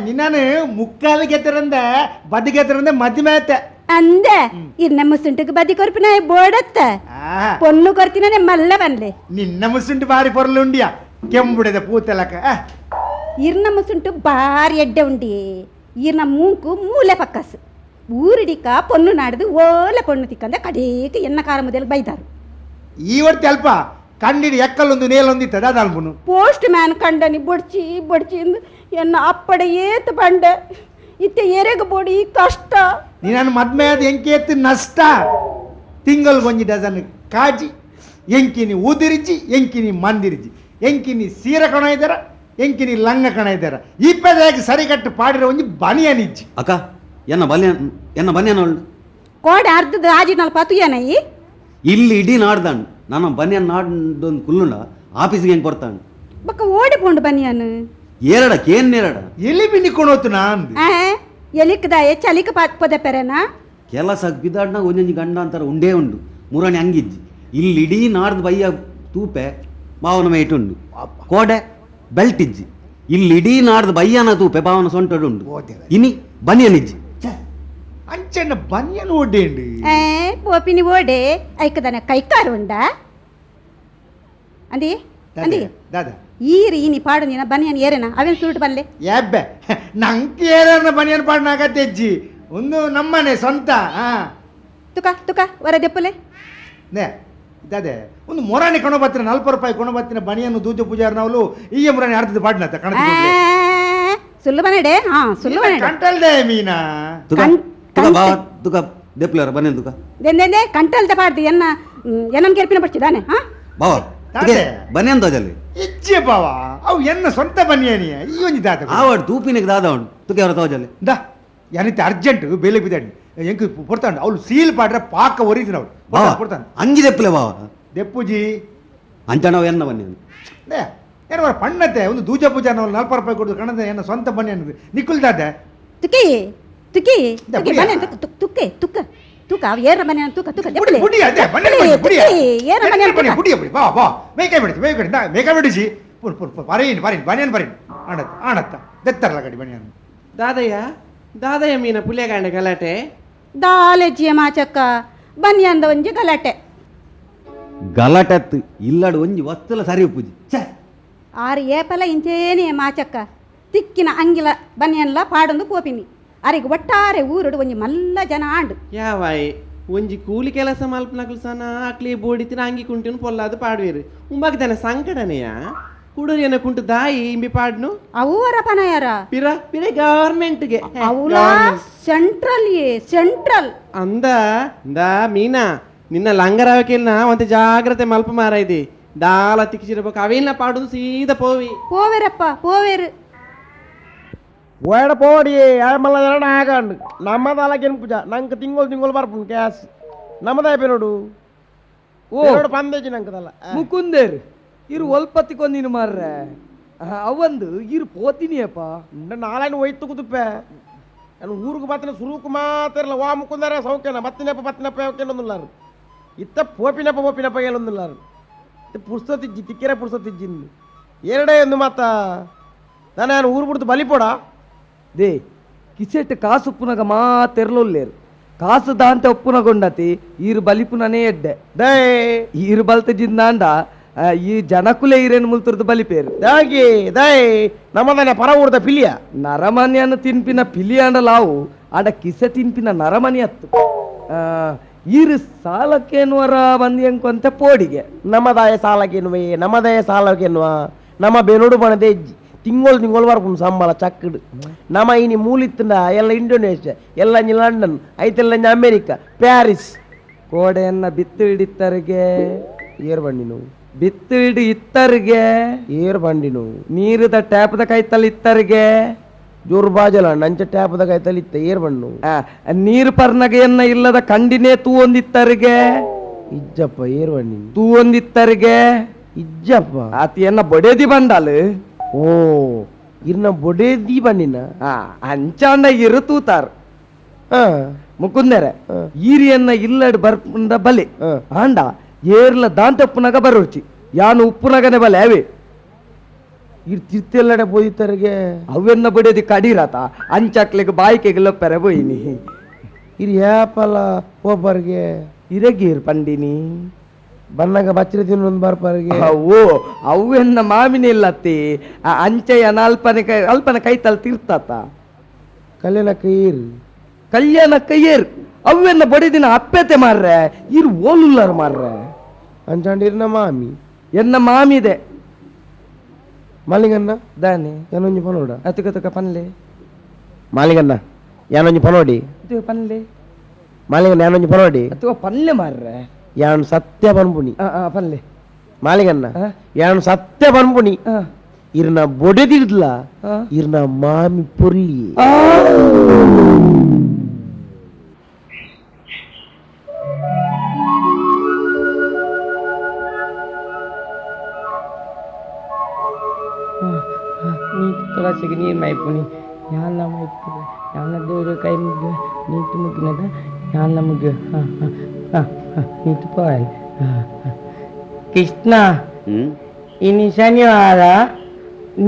S3: ನಿನ್ನಾನು ಮುಕ್ಕಾಲು ಗೆತ್ತರಂದ ಬದಿ ಗೆತ್ತರಂದ ಮದ್ಮೆ ಆಯ್ತೆ
S6: ಅಂದೆ ಇರ್ನ ಮುಸುಂಟಿಗೆ ಬದಿ ಕೊರ್ಪಿನ ಬೋಡತ್ತ ಪೊನ್ನು ಕೊರ್ತಿನ ಮಲ್ಲ ಬನ್ಲೆ
S3: ನಿನ್ನ ಮುಸುಂಟು ಬಾರಿ ಪೊರ್ಲು ಕೆಂಬುಡದ ಪೂತಲಕ
S6: ಇರ್ನ ಮುಸುಂಟು ಬಾರಿ ಎಡ್ಡೆ ಉಂಡಿ ಇರ್ನ ಮೂಂಕು ಮೂಲೆ ಪಕ್ಕಸು ಊರಿಡಿಕ ಪೊನ್ನು ನಾಡ್ದು ಓಲೆ ಪೊಣ್ಣು ತಿಕ್ಕಂದ ಕಡೇಕ ಎನ್ನ ಕಾರ ಮೊದಲು ಬೈದಾರು
S3: ಈ ವರ್ತಿ ಅಲ್ಪ ಕಣ್ಣಿಡಿ ಎಕ್ಕಲ್ಲೊಂದು ನೇಲೊಂದಿತ್ತದ ಅದಲ್ಬುನು
S6: ಪೋಸ್ಟ್ ಮ್ಯಾನ್ ಕಂಡನಿ ಬೊಡ್ಚಿ ಬೊಡ್ಚಿ ಎನ್ನ ಅಪ್ಪಡೆ ಏತ್ ಬಂಡೆ ಇತ್ತೆ ಎರೆಗ ಬೋಡಿ ಕಷ್ಟ
S3: ನೀನು ಮದ್ಮೆ ಅದು ಎಂಕಿ ಎತ್ತು ನಷ್ಟ ತಿಂಗಳು ಒಂಜಿ ಡಜನ್ ಕಾಜಿ ಎಂಕಿನಿ ಉದಿರಿಜಿ ಎಂಕಿನಿ ಮಂದಿರಿಜಿ ಎಂಕಿನಿ ಸೀರೆ ಕಣ ಇದ್ದಾರ ಎಂಕಿನಿ ಲಂಗ ಕಣ ಇದ್ದಾರ ಇಪ್ಪದಾಗಿ ಸರಿಗಟ್ಟು ಪಾಡಿರೋ ಒಂಜಿ ಬನಿಯನಿಜ್ಜಿ
S7: ಅಕ್ಕ ಎನ್ನ ಬನ್ಯ ಎನ್ನ ಬನ್ಯನ
S6: ಕೋಡೆ ಅರ್ಧದ ಆಜಿ ನಲ್ಪ ತುಯನಯಿ
S7: ಇಲ್ಲಿ ಇಡೀ ನಾಡ್ದಾಣ್ ನಾನು ಬನ್ಯನ್ ನಾಡ್ದೊಂದು ಕುಲ್ಲುಂಡ ಆಫೀಸ್ಗೆ ಹೆಂಗೆ ಕೊಡ್ತಾಣ
S6: ಬಕ್ಕ ಓಡಿ ಪೋಂಡು ಬನ್ಯನ್
S7: ಏರಡ ಕೇನ್ ನೇರಡ
S3: ಎಲ್ಲಿ ಬಿನ್ನಿ ಕೊಣೋತು ನಾನ್
S6: ಎಲಿಕ್ದಾಯೆ ಚಲಿಕ ಪದ ಪೆರೆನಾ
S7: ಕೆಲಸ ಬಿದಾಡ್ನಾಗ ಒಂಜೊಂಜಿ ಗಂಡ ಅಂತಾರೆ ಉಂಡೇ ಉಂಡು ಮುರಾಣಿ ಹಂಗಿಜ್ಜಿ ಇಲ್ಲಿ ಇಡೀ ನಾಡ್ದು ಬಯ್ಯ ತೂಪೆ ಬಾವನ ಮೇಟುಂಡು ಕೋಡೆ ಬೆಲ್ಟ್ ಇಜ್ಜಿ ಇಲ್ಲಿ ಇಡೀ ನಾಡ್ದು ಬಯ್ಯನ ತೂಪೆ ಬಾವನ ಸೊಂಟಡು ಉಂಡು ಇನಿ ಬನಿಯನಿಜ್ಜಿ.
S3: ಅಂಚೆಣ್ಣ ಬನಿಯನ್ ಓಡೇಂಡು
S6: ಪೋಪಿನಿ ಓಡೆ ಐಕದನ ಕೈಕಾರು ಉಂಡ ಅಂದಿ ಅಂದಿ
S3: ದಾದಾ
S6: ಈರಿ ಈನಿ ಪಾಡು ನೀನ ಬನಿಯನ್ ಏರೇನ ಅವೇನು ಸುರುಟು ಬಲ್ಲೆ
S3: ಯಾಬ್ಬೆ ನಂಗೆ ಏರನ ಬನಿಯನ್ ಪಾಡಿನಾಗ ತೆಜ್ಜಿ ಒಂದು ನಮ್ಮನೆ ಸ್ವಂತ
S6: ತುಕ ತುಕ ವರ ದೆಪ್ಪಲೆ
S3: ನೇ ಇದಾದೆ ಒಂದು ಮೊರಾಣಿ ಕಣೋ ಬತ್ತಿನ 40 ರೂಪಾಯಿ ಕೊಣೋ ಬತ್ತಿನ ಬನಿಯನ್ನು ದೂಜ ಪೂಜಾರನವಳು ಈ ಮೊರಾಣಿ ಅರ್ಧದ ಪಾಡಿನತ್ತ ಕಣ
S6: ಸುಳ್ಳು ಬನಡೆ ಹಾ ಸುಳ್ಳು ಬನಡೆ
S3: ಕಂಟಲ್ದೆ ಮೀನಾ
S1: ತುಕ ತುಕ ಬಾ ತುಕ ದೆಪ್ಪಲೆರ ಬನಿಯನ್ ತುಕ
S6: ದೆಂದೆಂದೆ ಕಂಟಲ್ದೆ ಪಾಡ್ದು ಎನ್ನ ಎನ್ನನ್ ಕೆರ್ಪಿನ ಪಡ್ಚಿದಾನೆ ಹಾ
S1: ಬಾವ ಬನಿಯನ್ ದೋಜಲ್ಲಿ
S3: ಇಜ್ಜೆ ಬಾವ ಅವು ಎನ್ನ ಸ್ವಂತ ಬನಿಯನಿಯ ಈ ಒಂಜಿ ದಾದ
S7: ಆವಡ್ ತೂಪಿನಿಗೆ ದಾದ ಉಂಟು ತುಕೆ ಅವರ ತೋಜಲ್ಲಿ
S3: ದಾ ಯಾನಿತ್ತೆ ಅರ್ಜೆಂಟ್ ಬೇಲೆ ಬಿದ್ದಾಡಿ ಎಂಕ್ ಪೊರ್ತಾಂಡು ಅವಳು ಸೀಲ್ ಪಾಡ್ರೆ ಪಾಕ ಒರಿದಿನ ಅವಳು
S7: ಬಾವ
S3: ಪೊರ್ತಾಂಡು
S7: ಅಂಗಿ ದೆಪ್ಪಲೆ ಬಾವ
S3: ದೆಪ್ಪುಜಿ
S7: ಅಂಚನವ ಎನ್ನ ಬನಿಯನ್
S3: they ಏನು ವರ ಪಣ್ಣತೆ ಒಂದು ದೂಜ ಪೂಜಾ ನಾವು 40 ರೂಪಾಯಿ ಕೊಡು ಕಣದ ಎನ್ನ ಸ್ವಂತ ಬನಿಯನ್ ನಿಕ್ಕುಲ್ ದಾದೆ
S6: ತುಕಿ ತುಕಿ ತುಕಿ ಬನಿಯನ್ ತುಕ್ಕೆ ತುಕ್ಕ ತುಕ ಅವ ಏರ ಬನಿಯನ್ ತುಕ ತುಕ ದೆಪ್ಪಲೆ
S3: ಬುಡಿ ಅದೇ ಬನಿಯನ್ ಬುಡಿ
S6: ಏರ ಬನಿಯನ್
S3: ಬುಡಿ ಬುಡಿ ಬುಡಿ ಬಾ ಬಾ ಮೇಕೈ ಬಿಡಿ ಮೇಕೈ ಬಿಡಿ ಮೇಕೈ ಬಿಡಿಸಿ ಪುರ್ ಪುರ್ ಪರೇನ್ ಪರೇನ್ ಬನಿಯನ್ ಪರೇನ್ ಆಣತ್ತ ಆಣತ್ತ ದೆತ್ತರಲ ಗಡಿ ಬನಿಯನ್
S4: ದಾದಯ್ಯ ದಾದಯ್ಯ ಮೀನ ಪುಲ್ಯಗಾಂಡ ಗಲಾಟೆ
S6: ದಾಲೆಜಿಯ ಮಾಚಕ್ಕ ಬನಿಯಂದ ಒಂಜಿ ಗಲಾಟೆ
S7: ಗಲಾಟೆ ಇಲ್ಲಡು ಒಂಜಿ ವಸ್ತುಲ ಸರಿ ಪೂಜಿ ಛೆ
S6: ಆರು ಏಪಲ ಇಂಚೇನೆ ಮಾಚಕ್ಕ ತಿಕ್ಕಿನ ಅಂಗಿಲ ಬನಿಯನ್ಲ ಪಾಡೊಂದು ಪೋಪಿನಿ ಅರೆಗ್ ಒಟ್ಟಾರೆ ಊರುಡು ಒಂಜಿ ಮಲ್ಲ ಜನ ಆಂಡು
S4: ಯಾವಾಯ್ ಒಂಜಿ ಕೂಲಿ ಕೆಲಸ ಮಲ್ಪನಕ್ಲು ಸನ ಆಕ್ಲಿ ಬೋಡಿತಿನ ಅಂಗಿ ಕುಂಟಿನ ಪೊಲ್ಲಾದು ಪಾಡುವೇರು ಉಂಬಾಗ್ದಾನೆ ಸಂಕಟನೆಯ ಕುಡೋರಿಯನ ಕುಂಟು ದಾಯಿ ಇಂಬಿ ಪಾಡ್ನು
S6: ಅವರ ಪನಯಾರ
S4: ಪಿರ ಪಿರ ಗವರ್ಮೆಂಟ್ಗೆ
S6: ಅವಳ ಸೆಂಟ್ರಲ್ ಏ ಸೆಂಟ್ರಲ್
S4: ಅಂದ ದಾ ಮೀನಾ ನಿನ್ನ ಲಂಗರಾವಕೆಲ್ಲ ಒಂತ ಜಾಗ್ರತೆ ಮಲ್ಪ ಮಾರಾಯ್ದಿ ದಾಲ ತಿಕ್ಕಿಸಿರಬೇಕು ಅವೇನ ಪಾಡುದು ಸೀದಾ ಪೋವಿ
S6: ಪೋವೇರಪ್ಪ ಪೋವೇರು
S8: ಓಡ ಪೋಡಿ ಮಲ್ಲ ಆಗಂಡು ನಮ್ಮದಲ್ಲ ಗೆನ್ಪುಜ ನಂಗೆ ತಿಂಗಳು ತಿಂಗಳು ಬರ್ಪುಂಡು ಕ್ಯಾಶ್ ನಮ್ಮದಾಯ್ಪೇನೋಡು ಓ ಪಂದೇಜಿ ನಂಕದಲ್ಲ
S5: ಮುಕುಂದೇರು ಇರು ಒಲ್ಪತ್ತಿಕೊಂದಿನ ಮಾರ್ರೆ ಅವಂದು ಇರು ಪೋತಿನಿಯಪ್ಪ
S8: ನಾಳೆನ ಒಯ್ತು ಕುದುಪ್ಪೆ ನಾನು ಊರಿಗೆ ಬತ್ತಿನ ಸುರುಕು ಮಾತಿರಲ್ಲ ವಾ ಮುಕುಂದಾರ ಸೌಖ್ಯನ ಬತ್ತಿನಪ್ಪ ಬತ್ತಿನಪ್ಪ ಯಾವಕೇನೊಂದುಲ್ಲಾರು ಇತ್ತ ಪೋಪಿನಪ್ಪ ಪೋಪಿನಪ್ಪ ಏನೊಂದುಲ್ಲಾರು ಪುರ್ಸೊತ್ತಿಜ್ಜಿ ತಿಕ್ಕಿರ ಪುರ್ಸೊತ್ತಿಜ್ಜಿಂದು ಎರಡೇ ಒಂದು ಮಾತ ನಾನು ಊರು ಬಿಡ್ತು ಬಲಿಪೋಡ
S5: they ಕಿಸೆಟ್ ಕಾಸು ಉಪ್ಪುನಗ ಮಾತೆರ್ಲೊಲ್ಲೇರು ಕಾಸು ದಾಂತೆ ಒಪ್ಪುನಗೊಂಡತಿ ಈರು ಬಲಿಪುನನೇ ಎಡ್ಡೆ
S8: they
S5: ಈರು ಬಲ್ತ ಜಿಂದಾಂಡ ಈ ಜನಕುಲೆ ಈರೇನು ಮುಲ್ತುರ್ದು ಬಲಿಪೇರು
S8: ದಾಗಿ ದೈ ನಮ್ಮದನೆ ಪರ ಊರ್ದ ಪಿಲಿಯ
S5: ನರಮನಿಯನ್ನು ತಿನ್ಪಿನ ಪಿಲಿಯಾಂಡ ಲಾವು ಆಡ ಕಿಸೆ ತಿನ್ಪಿನ ನರಮನಿ ಅತ್ತು ಈರು ಸಾಲಕ್ಕೇನುವರ ಬಂದು ಪೋಡಿಗೆ
S8: ನಮ್ಮದಾಯ ಸಾಲಕ್ಕೇನುವೆ ನಮ್ಮದಾಯ ಸಾಲಕ್ಕೇನುವ ನಮ್ಮ ಬೆನೋಡು ಬಣದೆ ತಿಂಗಳು ತಿಂಗಳು ಬರ್ಪುಂಡು ಸಂಬಳ ಚಕ್ಕಡು ನಮ್ಮ ಇನಿ ಮೂಲಿತ್ತಂಡ ಎಲ್ಲ ಇಂಡೋನೇಷ್ಯಾ ಎಲ್ಲ ಲಂಡನ್ ಐತೆಲ್ಲ ಅಮೇರಿಕಾ ಪ್ಯಾರಿಸ್
S5: ಕೋಡೆಯನ್ನ ಬಿತ್ತು ಹಿಡಿತರಿಗೆ
S8: ಏರ್ ಬಂಡಿನು
S5: ಬಿತ್ತು ಹಿಡಿ ಇತ್ತರಿಗೆ
S8: ಏರ್ ಬಂಡಿನು
S5: ನೀರುದ ಟ್ಯಾಪ್ದ ಕೈತಲ್ಲಿ ಇತ್ತರಿಗೆ
S8: ಜೋರು ಬಾಜಲ ನಂಚ ಟ್ಯಾಪ್ದ ಕೈತಲ್ಲಿ ಇತ್ತ ಏರ್ ಬಣ್ಣು
S5: ನೀರು ಪರ್ನಗೆಯನ್ನ ಇಲ್ಲದ ಕಂಡಿನೇ ತೂ ಒಂದಿತ್ತರಿಗೆ
S8: ಇಜ್ಜಪ್ಪ ಏರ್ ಬಣ್ಣಿ
S5: ತೂ ಒಂದಿತ್ತರಿಗೆ
S8: ಇಜ್ಜಪ್ಪ
S5: ಆತಿಯನ್ನ ಬೊಡೇದಿ ಬಂದಾಲು
S8: ಓ ಇರ್ನ ಬೊಡೇದಿ ಬಣ್ಣಿನ
S5: ಅಂಚಾಂಡ ಇರು ತೂತಾರ್ ಮುಕುಂದರೆ ಈರಿಯನ್ನ ಇಲ್ಲಡ್ ಬರ್ಪುಂಡ ಬಲಿ ಆಂಡ ಏರ್ಲ ದಾಂತ ಉಪ್ಪುನಗ ಬರೋಚಿ ಯಾನು ಉಪ್ಪುನಗನೆ ಬಲೆ ಅವೆ
S8: ಇರ್ ತಿರ್ತೆಲ್ಲಡೆ ಬೋದಿತ್ತರಿಗೆ
S5: ಅವೆನ್ನ ಬಡಿಯೋದಿ ಕಡೀರಾತ ಅಂಚಾಕ್ಲಿಗೆ ಬಾಯಿಕೆಗೆಲ್ಲ ಪೆರೆ ಬೋಯಿನಿ
S8: ಇರ್ ಯಾಪಲ ಒಬ್ಬರಿಗೆ
S5: ಇರಗೀರ್ ಪಂಡಿನಿ
S8: ಬನ್ನಾಗ ಬಚ್ಚರೆ ತಿನ್ನೊಂದು ಬರ್ಪರಿಗೆ
S5: ಓ ಅವೆನ್ನ ಮಾಮಿನ ಇಲ್ಲತ್ತಿ ಅಂಚೆಯ ಅಲ್ಪನ ಕೈ ಅಲ್ಪನ ಕೈತಲ್ ತೀರ್ತಾತ
S8: ಕಲ್ಯಾಣಕ್ಕ ಏರು
S5: ಕಲ್ಯಾಣಕ್ಕ ಏರು ಅವೆನ್ನ ಬಡಿದಿನ ಅಪ್ಪೆತೆ ಮಾರ್ರೆ ಇರ್ ಓಲುಲ್ಲಾರ ಮಾರ್ರೆ
S8: ಅಂಚಾಂಡಿರ್ನ ಮಾಮಿ
S5: ಎನ್ನ ಮಾಮಿದೆ
S8: ಮಾಲಿಂಗಣ್ಣ
S5: ದಾನೆ
S8: ಏನೊಂಜಿ ಪನೋಡ
S5: ಅತುಕ ತುಕ ಪನ್ಲೆ
S8: ಮಾಲಿಂಗಣ್ಣ ಯಾನೊಂಜಿ ಪನೋಡಿ
S5: ಅತುಕ ಪನ್ಲೆ
S8: ಮಾಲಿಂಗಣ್ಣ ಯಾನೊಂಜಿ ಪನೋಡಿ
S5: ಅತುಕ ಪನ್ಲೆ ಮಾರ್ರೆ
S8: ಯಾನು ಸತ್ಯ ಪನ್ಪುನಿ
S5: ಪನ್ಲೆ
S8: ಮಾಲಿಂಗಣ್ಣ ಯಾನು ಸತ್ಯ ಪನ್ಪುನಿ ಇರ್ನ ಬೊಡೆದಿಡ್ಲ ಇರ್ನ ಮಾಮಿ ಪೊರ್ಲಿ
S9: ತುಳಸಿಗೆ ನೀರು ಮೈಪುನಿ ಯಾನ ಮೈಪುನಿ ಯಾನ ದೇವರು ಕೈ ಮುಗ್ಗು ನೀತು ಮುಗ್ಗಿನದ ಯಾನ ಮುಗ್ಗು ಹಾಂ ಹಾಂ ಹಾಂ ಹಾಂ ನೀತು ಪೋಯಲ್ ಕೃಷ್ಣ ಇನಿ ಶನಿವಾರ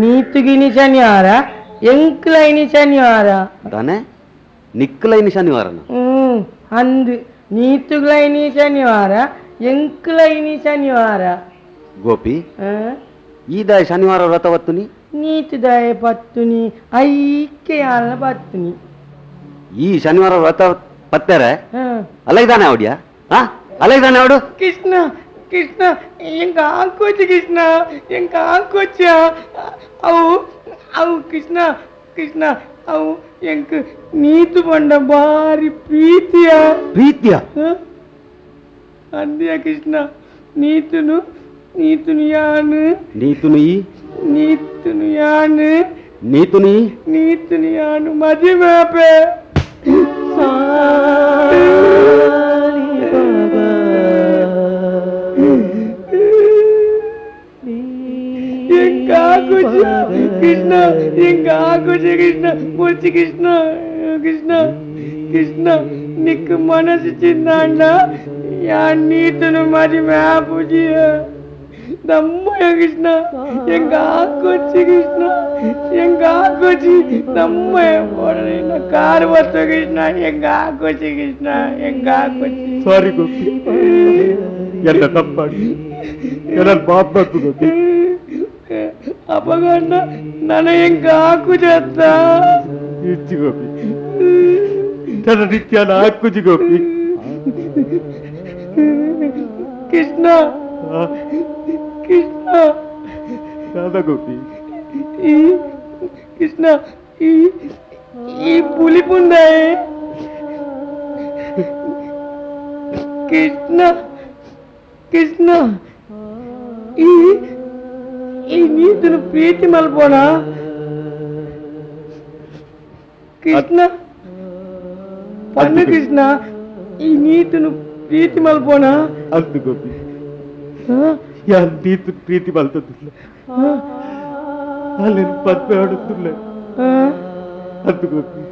S9: ನೀತುಗಿನಿ ಶನಿವಾರ ಎಂಕ್ಲ ಇನಿ ಶನಿವಾರ
S1: ತಾನೆ
S7: ನಿಕ್ಕಲೈನಿ ಶನಿವಾರನ
S9: ಅಂದು ನೀತುಗಳೈನಿ ಶನಿವಾರ ಎಂಕುಲೈನಿ ಶನಿವಾರ.
S7: ಗೋಪಿ ಈದಾಯ ಶನಿವಾರ ವ್ರತ ವತ್ತುನಿ
S9: ನೀತುದಾಯ ಪತ್ತುನಿ ಐಕೆ ಪತ್ತುನಿ.
S7: ಈ ಶನಿವಾರ ವ್ರತ ಪತ್ತಾರೆ ಅಲ್ಲ ಇದ್ದಾನೆ ಅವಡಿಯಾ? ಅಲ್ಲ ಇದ್ದಾನೆ ಅವಡು?
S9: ಕೃಷ್ಣ ಕೃಷ್ಣ ಎಂಗ ಆಕೋಚು ಕೃಷ್ಣ ಎಂಗ ಆಕೋಚ ಅವು ಅವು ಕೃಷ್ಣ ಕೃಷ್ಣ ಅವು ಎಂಕ್ ನೀತು ಪಂಡ ಬಾರಿ ಪ್ರೀತಿಯ
S7: ಪ್ರೀತಿಯ
S9: ಅಂದಿಯ ಕೃಷ್ಣ. ನೀತುನು ನೀತುನು ಯಾನು
S7: ನೀತುನು ಈ
S9: ನೀತುನು ಯಾನು
S7: ನೀತುನು ಈ
S9: ನೀತುನು ಯಾನು ಮದುವೆ ಕೃಷ್ಣ ಎಂಗ ಆಗೋಚೆ ಕೃಷ್ಣ ಮೂರ್ತಿ ಕೃಷ್ಣ ಕೃಷ್ಣ ಕೃಷ್ಣ ನಿಕ್ ಮನಸ್ಸು ಚಿನ್ನಾಂಡ ಯಾ ನೀತನು ಮದುವೆ ಪೂಜಿಯ ನಮ್ಮಯ ಕೃಷ್ಣ ಎಂಗ ಆಕೋಚಿ ಕೃಷ್ಣ ಎಂಗ ಆಕೋಚಿ ನಮ್ಮಯ ಕಾರ್ ಬತ್ತು ಕೃಷ್ಣ ಎಂಗ ಆಕೋಚಿ ಕೃಷ್ಣ ಎಂಗ ಆಕೋಚಿ.
S12: ಸಾರಿ ಗೋಪಿ, ಎಲ್ಲ ತಪ್ಪಾಗಿ ಎಲ್ಲ ಬಾಪ್ ಬಂತು ಗೋಪಿ.
S9: ಅಪಗಂಡ ನನ್ನ ಎಂಗ ಹಾಕುಜತ್ತ
S12: ಇಚ್ಚಿ ಗೋಪಿ, ನನ್ನ ನಿತ್ಯಾನ ಹಾಕುಜಿ ಗೋಪಿ.
S9: ಕೃಷ್ಣ ಕೃಷ್ಣ
S12: ರಾಧಾ ಗೋಪಿ
S9: ಈ ಕೃಷ್ಣ ಈ ಈ ಪುಲಿ ಪುಂಡಾಯೆ ಕೃಷ್ಣ ಕೃಷ್ಣ ಈ ಈ ನೀತನು ಪ್ರೀತಿ ಮಲ್ಪೋಣ ಕೃಷ್ಣ ಪಣ್ಣು ಕೃಷ್ಣ ಈ ನೀತನು ಪ್ರೀತಿ ಮಲ್ಪೋಣ
S12: ಅಂತು ಗೋಪಿ. ಯಾರು ನೀತು ಪ್ರೀತಿ ಮಲ್ತದಿಲ್ಲ ಅಲ್ಲಿ ಪದ್ಮೆ ಆಡುತ್ತಿಲ್ಲ ಅಂತು ಗೋಪಿ.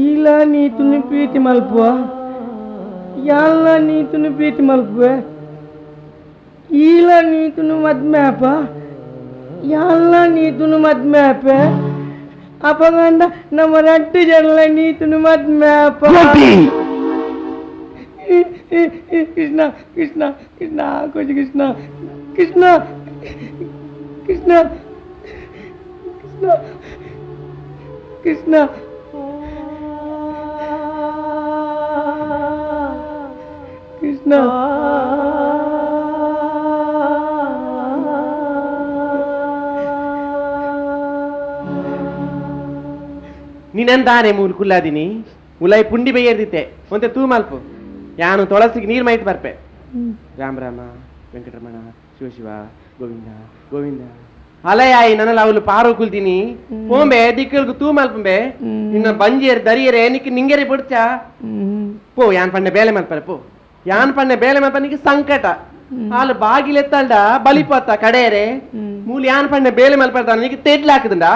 S9: ಇಲ್ಲ ನೀತನು ಪ್ರೀತಿ ಮಲ್ಪುವ ಎಲ್ಲ ನೀತನು ಪ್ರೀತಿ ಮಲ್ಪುವೆ ಈಲ ನೀತುನು ಮದ್ಮೆ ಅಪ್ಪ ಎಲ್ಲ ನೀತುನು ಮದ್ಮೆ ಅಪ್ಪೆ ಅಪ್ಪಗಂಡ ನಮ್ಮ ರಟ್ಟು ಜನಲ ನೀತುನು ಮದ್ಮೆ ಅಪ್ಪ. ಕೃಷ್ಣ ಕೃಷ್ಣ ಕೃಷ್ಣ ಆಕೋಚಿ ಕೃಷ್ಣ ಕೃಷ್ಣ ಕೃಷ್ಣ ಕೃಷ್ಣ ಕೃಷ್ಣ ಕೃಷ್ಣ.
S4: ನೀನಂದಾನೆ ಮೂಲು ಕುಲ್ಲಾದಿನಿ ಉಲಾಯಿ ಪುಂಡಿ ಬೇಯರ್ದಿತ್ತೆ ಒಂತೆ ತೂ ಮಲ್ಪು ಯಾನು ತುಳಸಿಗೆ ನೀರು ಮೈತ್ ಬರ್ಪೆ. ರಾಮ ರಾಮ ವೆಂಕಟರಮಣ ಶಿವ ಶಿವ ಗೋವಿಂದ ಗೋವಿಂದ. ಅಲಯಾಯಿ ನನ್ನ ಅವಳು ಪಾರು ಕುಲ್ತೀನಿ ಪೋಂಬೆ ದಿಕ್ಕಲ್ಗು ತೂ ಮಲ್ಪಂಬೆ ನಿನ್ನ ಬಂಜಿಯರ್ ದರಿಯರೆ ನಿಕ್ ನಿಂಗೆರೆ ಬಿಡ್ಚ ಪೋ ಯಾನ್ ಪಣ್ಣೆ ಬೇಲೆ ಮಲ್ಪರೆ ಪೋ ಯಾನ್ ಪಣ್ಣೆ ಬೇಲೆ ಮಲ್ಪ ನಿಕ್ಕೆ ಸಂಕಟ ಹಾಲು ಬಾಗಿಲೆತ್ತಲ್ಡ ಬಲಿಪತ್ತ ಕಡೆಯರೆ ಮೂಲು ಯಾನ್ ಪಣ್ಣೆ ಬೇಲೆ ಮಲ್ಪರ್ತಾನ ನಿಕ್ಕೆ ತೆಡ್ಲಾಕದಂಡ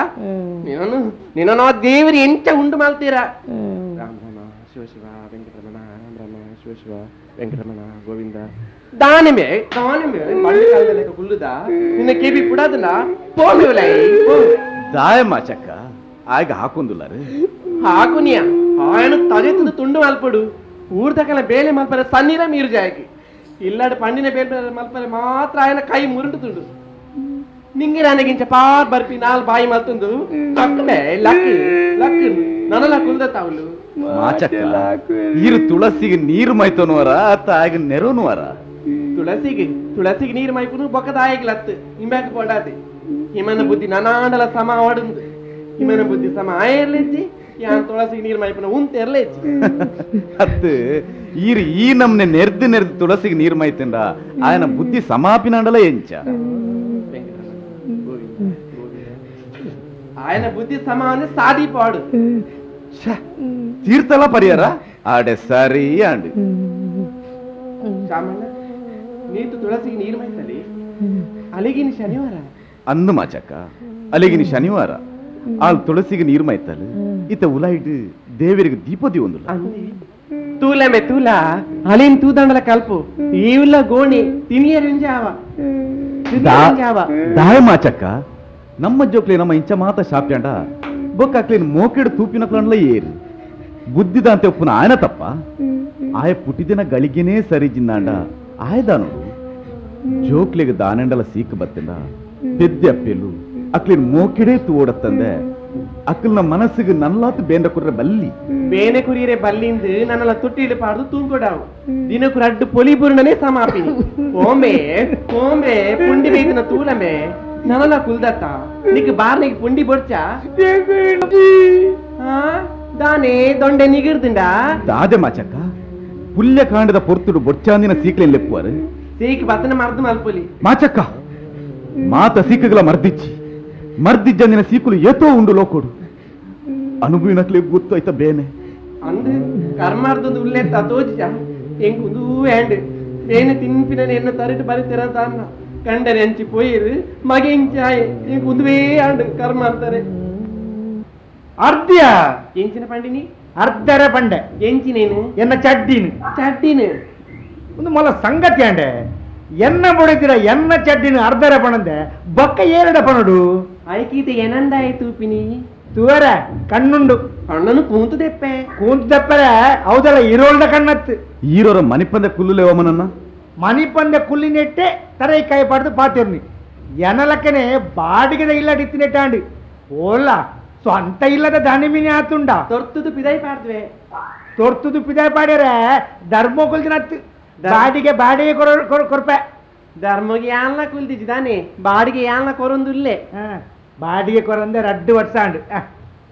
S4: ನೀನು ನಿನ್ನ ದೇವರಿ ಎಂಚ ಉಂಡು ಮಲ್ತೀರಾ. ರಾಮ ರಾಮ ಶಿವ ಶಿವ ವೆಂಕಟರಮಣ ರಾಮ ರಾಮ ಶಿವ ಶಿವ ವೆಂಕಟರಮಣ ಗೋವಿಂದ. ದಾನಿಮೆ ದಾನಿಮೆ ಬಂಡಿ ಕಾಲದ ಕುಲ್ಲುದ ನಿನ್ನ ಕೆಬಿ ಪುಡದಲ್ಲ ಪೋಮಿವಲೈ
S1: ದಾಯ ಮಾಚಕ್ಕ ಆಗ ಹಾಕೊಂದುಲ್ಲಾರೆ
S4: ಹಾಕುನಿಯ ఆయన ತಜೆತದ ತುಂಡು ಮಲ್ಪಡು ಊರ್ದಕಲ ಬೇಲೆ ಮಲ್ಪರೆ ಸನ್ನಿರ ಮೀರು ಜಾಯಕಿ ಇಲ್ಲಾಡು పండిన ಬೇಲೆ ಮಲ್ಪರೆ ಮಾತ್ರ ఆయన ಕೈ ಮುರುಂಡು ನಿಂಗೆ ನನಗಿಂಚ ಪಾರ್ ಬರ್ಪಿ ನಾಲ್ ಬಾಯಿ ಮಲ್ತುಂದು ಲಕ್ಕನೆ ಲಕ್ ಲಕ್ ನನಲ ಕುಲ್ದ ತಾవుಲು
S1: ಮಾಚಕ್ಕ ಇರು ತುಳಸಿಗೆ ನೀರು ಮೈತನುವರ ಅತ್ತ ಆಗ ನೆರವನುವರ
S4: ತುಳಸಿಗೆ ತುಳಸಿಗೆ ನೀರು ಮೈಪುನು ಬೊಕ್ಕದ ಆಯಗ್ಲತ್ತು ಇಂಬ್ಯಾಕ್ ಪೋಡಾದೆ ಹಿಮನ ಬುದ್ಧಿ ನನಾಂಡಲ ಸಮ ಆಡುಂದು ಹಿಮನ ಬುದ್ಧಿ ಸಮ ಆಯರ್ಲೆಜ್ಜಿ ಯಾನ್ ತುಳಸಿಗೆ ನೀರು ಮೈಪುನ ಉಂತ ಎರ್ಲೆಜ್ಜಿ
S1: ಅತ್ತು ಈರು ಈ ನಮ್ನೆ ನೆರ್ದು ನೆರ್ದು ತುಳಸಿಗೆ ನೀರು ಮೈತಂಡ ఆయన ಬುದ್ಧಿ ಸಮಾಪಿನಾಂಡಲ ಎಂಚ
S4: ఆయన ಬುದ್ಧಿ ಸಮಾನ ಸಾದಿ ಪಾಡು
S1: ತೀರ್ಥಲ ಪರಿಹಾರ ಆಡೆ ಸರಿ ಅಂಡು
S4: ಶಾಮಣ್ಣ ನೀತು ತುಳಸಿಗೆ ನೀರು ಮೈತಲಿ ಅಲಿಗಿನ ಶನಿವಾರ
S1: ಅಂದು ಮಾಚಕ್ಕ ಅಲಿಗಿನ ಶನಿವಾರ ಆಲ್ ತುಳಸಿಗೆ ನೀರು ಮೈತಲು ಇತ ಉಲಾಯಿಡು ದೇವರಿಗೆ ದೀಪದಿ ಒಂದುಲ್ಲ
S4: ತೂಲ ಮೆ ತೂಲ ಅಲಿನ್ ತೂದಂಡಲ ಕಲ್ಪು ಈವುಲ್ಲ ಗೋಣಿ ತಿನಿಯರಿಂಜಾವ
S1: ದಾಯ ಮಾಚಕ್ಕ ನಮ್ಮ ಜೋಕ್ಲೆ ನಮ್ಮ ಇಂಚ ಮಾತ ಶಾಪ್ಯಾಂಡ ಬೊಕ್ಕಾಕ್ಲೇನ್ ಮೋಕೆಡು ತೂಪಿನ ಕ್ಲನ್ಲ ಏರು ಬುದ್ಧಿದಾಂತೆ ಒಪ್ಪುನ ಆಯನ ತಪ್ಪ ಆಯ ಪುಟಿದಿನ ಗಳಿಗೆನೇ ಸರಿ ಜಿನ್ನಾಂಡ ಆಯದಾನುಡು ಜೋಕ್ಲಿಗೆ ದಾನೆಂಡಲ ಸೀಕ್ ಬತ್ತಿಂದ ಪೆದ್ದೆ ಅಪ್ಪೆಲು ಅಕ್ಲಿನ ಮೋಕಿಡೇ ತೂಡತ್ತಂದೆ ಅಕ್ಕಲ್ನ ಮನಸ್ಸಿಗೆ ನಲ್ಲಾತು ಬೇಂದ ಕುರ್ರೆ ಬಲ್ಲಿ
S4: ಬೇನೆ ಕುರಿಯರೆ ಬಲ್ಲಿಂದು ನನ್ನೆಲ್ಲ ತುಟ್ಟಿಲು ಪಾಡ್ದು ತೂಂಕೊಡಾವು ದಿನಕು ರಡ್ಡು ಪೊಲಿ ಬುರ್ಣನೆ ಸಮಾಪಿನಿ ಓಂಬೆ ಓಂಬೆ ಪುಂಡಿ ಬೇಯ್ತನ ತೂಲಂಬೆ ನನ್ನಲ್ಲ ಕುಲ್ದತ್ತ ನಿಕ್ ಬಾರ್ನಿಗೆ ಪುಂಡಿ ಬೊಡ್ಚ ದಾನೆ ದೊಂಡೆ ನಿಗಿರ್ದಿಂಡ
S1: ದಾದೆ ಮಾಚಕ್ಕ ಪುಲ್ಯ ಕಾಂಡದ ಪೊರ್ತುಡು ಬೊಡ್ಚಾಂದಿನ ಸೀಕ್ಲೆನ್ ಲೆಪ್ಪುವಾರು
S4: ಸೀಕ್ ಬತ್ತನ ಮರ್ದು ಮಲ್ಪುಲಿ
S1: ಮಾಚಕ್ಕ ಮಾತ ಸೀಕುಗಳ ಮರ್ದಿಚ್ಚಿ ಮರ್ದಿಜ್ಜಂದಿನ ಸೀಕುಲು ಏತೋ ಉಂಡು ಲೋಕೋಡು ಅನುಭವಿನಕ್ಲೆ ಗೊತ್ತು ಆಯ್ತ ಬೇನೆ
S4: ಅಂದು ಕರ್ಮಾರ್ದೊಂದು ಉಲ್ಲೆತ್ತ ತೋಜಿಜ ಎಂಕುಂದೂ ಆಂಡ್ ಬೇನೆ ತಿನ್ಪಿನ ಎನ್ನ ತರಿಟು ಬರಿತಿರ ತಾನ್ನ ಕಂಡರೆ ಅಂಚಿ ಪೋಯಿರು ಮಗೆ ಇಂಚಾಯೆ ಎಂಕುಂದುವೇ ಆಂಡ್ ಕರ್ಮಾರ್ತಾರೆ
S3: ಅರ್ಧ್ಯ
S4: ಎಂಚಿನ ಪಂಡಿನಿ
S3: ಅರ್ಧರ ಪಂಡೆ
S4: ಎಂಚಿನೇನು
S3: ಎನ್ನ ಚಡ್ಡಿನ
S4: ಚಡ್ಡಿನ
S3: ಒಂದು ಮೊಲ ಸಂಗತಿ ಅಂಡೆ ಎನ್ನ ಬೊಡಿದಿರ ಎನ್ನ ಚಡ್ಡಿನ ಅರ್ಧರ ಪಣಂದೆ ಬಕ್ಕ ಏರಡ ಪಣಡು
S4: ಐಕೀತೆ ಏನಂದಾಯ ತೂಪಿನಿ
S3: ತೂವರ ಕಣ್ಣುಂಡು
S4: ಕಣ್ಣನು ಕೂಂತು ದೆಪ್ಪೆ
S3: ಕೂಂತು ದೆಪ್ಪರೆ ಹೌದಲ್ಲ ಇರೋಳ್ದ ಕಣ್ಣತ್ತು
S1: ಈರೋರ ಮನಿಪಂದೆ ಕುಲ್ಲುಲೇವಮನನ್ನ
S3: ಮನಿಪಂದೆ ಕುಲ್ಲಿನೆಟ್ಟೆ ತರೈ ಕಾಯಿ ಪಾಡ್ದು ಪಾತಿರ್ನಿ ಎನಲಕ್ಕನೆ ಬಾಡಿಗೆದ ಇಲ್ಲ ಡಿತ್ತಿನೆಟ್ಟಾಂಡಿ ಓಲ್ಲ ಸ್ವಂತ ಇಲ್ಲದ ದನಿಮಿನಿ ಆತುಂಡ
S4: ತೊರ್ತುದು ಪಿದಾಯಿ ಪಾಡ್ದ್ವೆ
S3: ತೊರ್ತುದು ಪಿದಾಯಿ ಪಾಡ್ಯಾರ ಧರ್ಮ ಕುಲ್ದಿನತ್ತು ಬಾಡಿಗೆ ಬಾಡಿಗೆ ಕೊರ್ಪೆ
S4: ಧರ್ಮಗೆ ಯಾನ್ಲ ಕುಲ್ದಿದ್ದಾನೆ ಬಾಡಿಗೆ ಯಾನ್ಲ ಕೊರೊಂದುಲ್ಲೆ
S3: ಬಾಡಿಗೆ ಕೊರಂದೆ ರಡ್ಡು ವರ್ಷ ಅಂಡು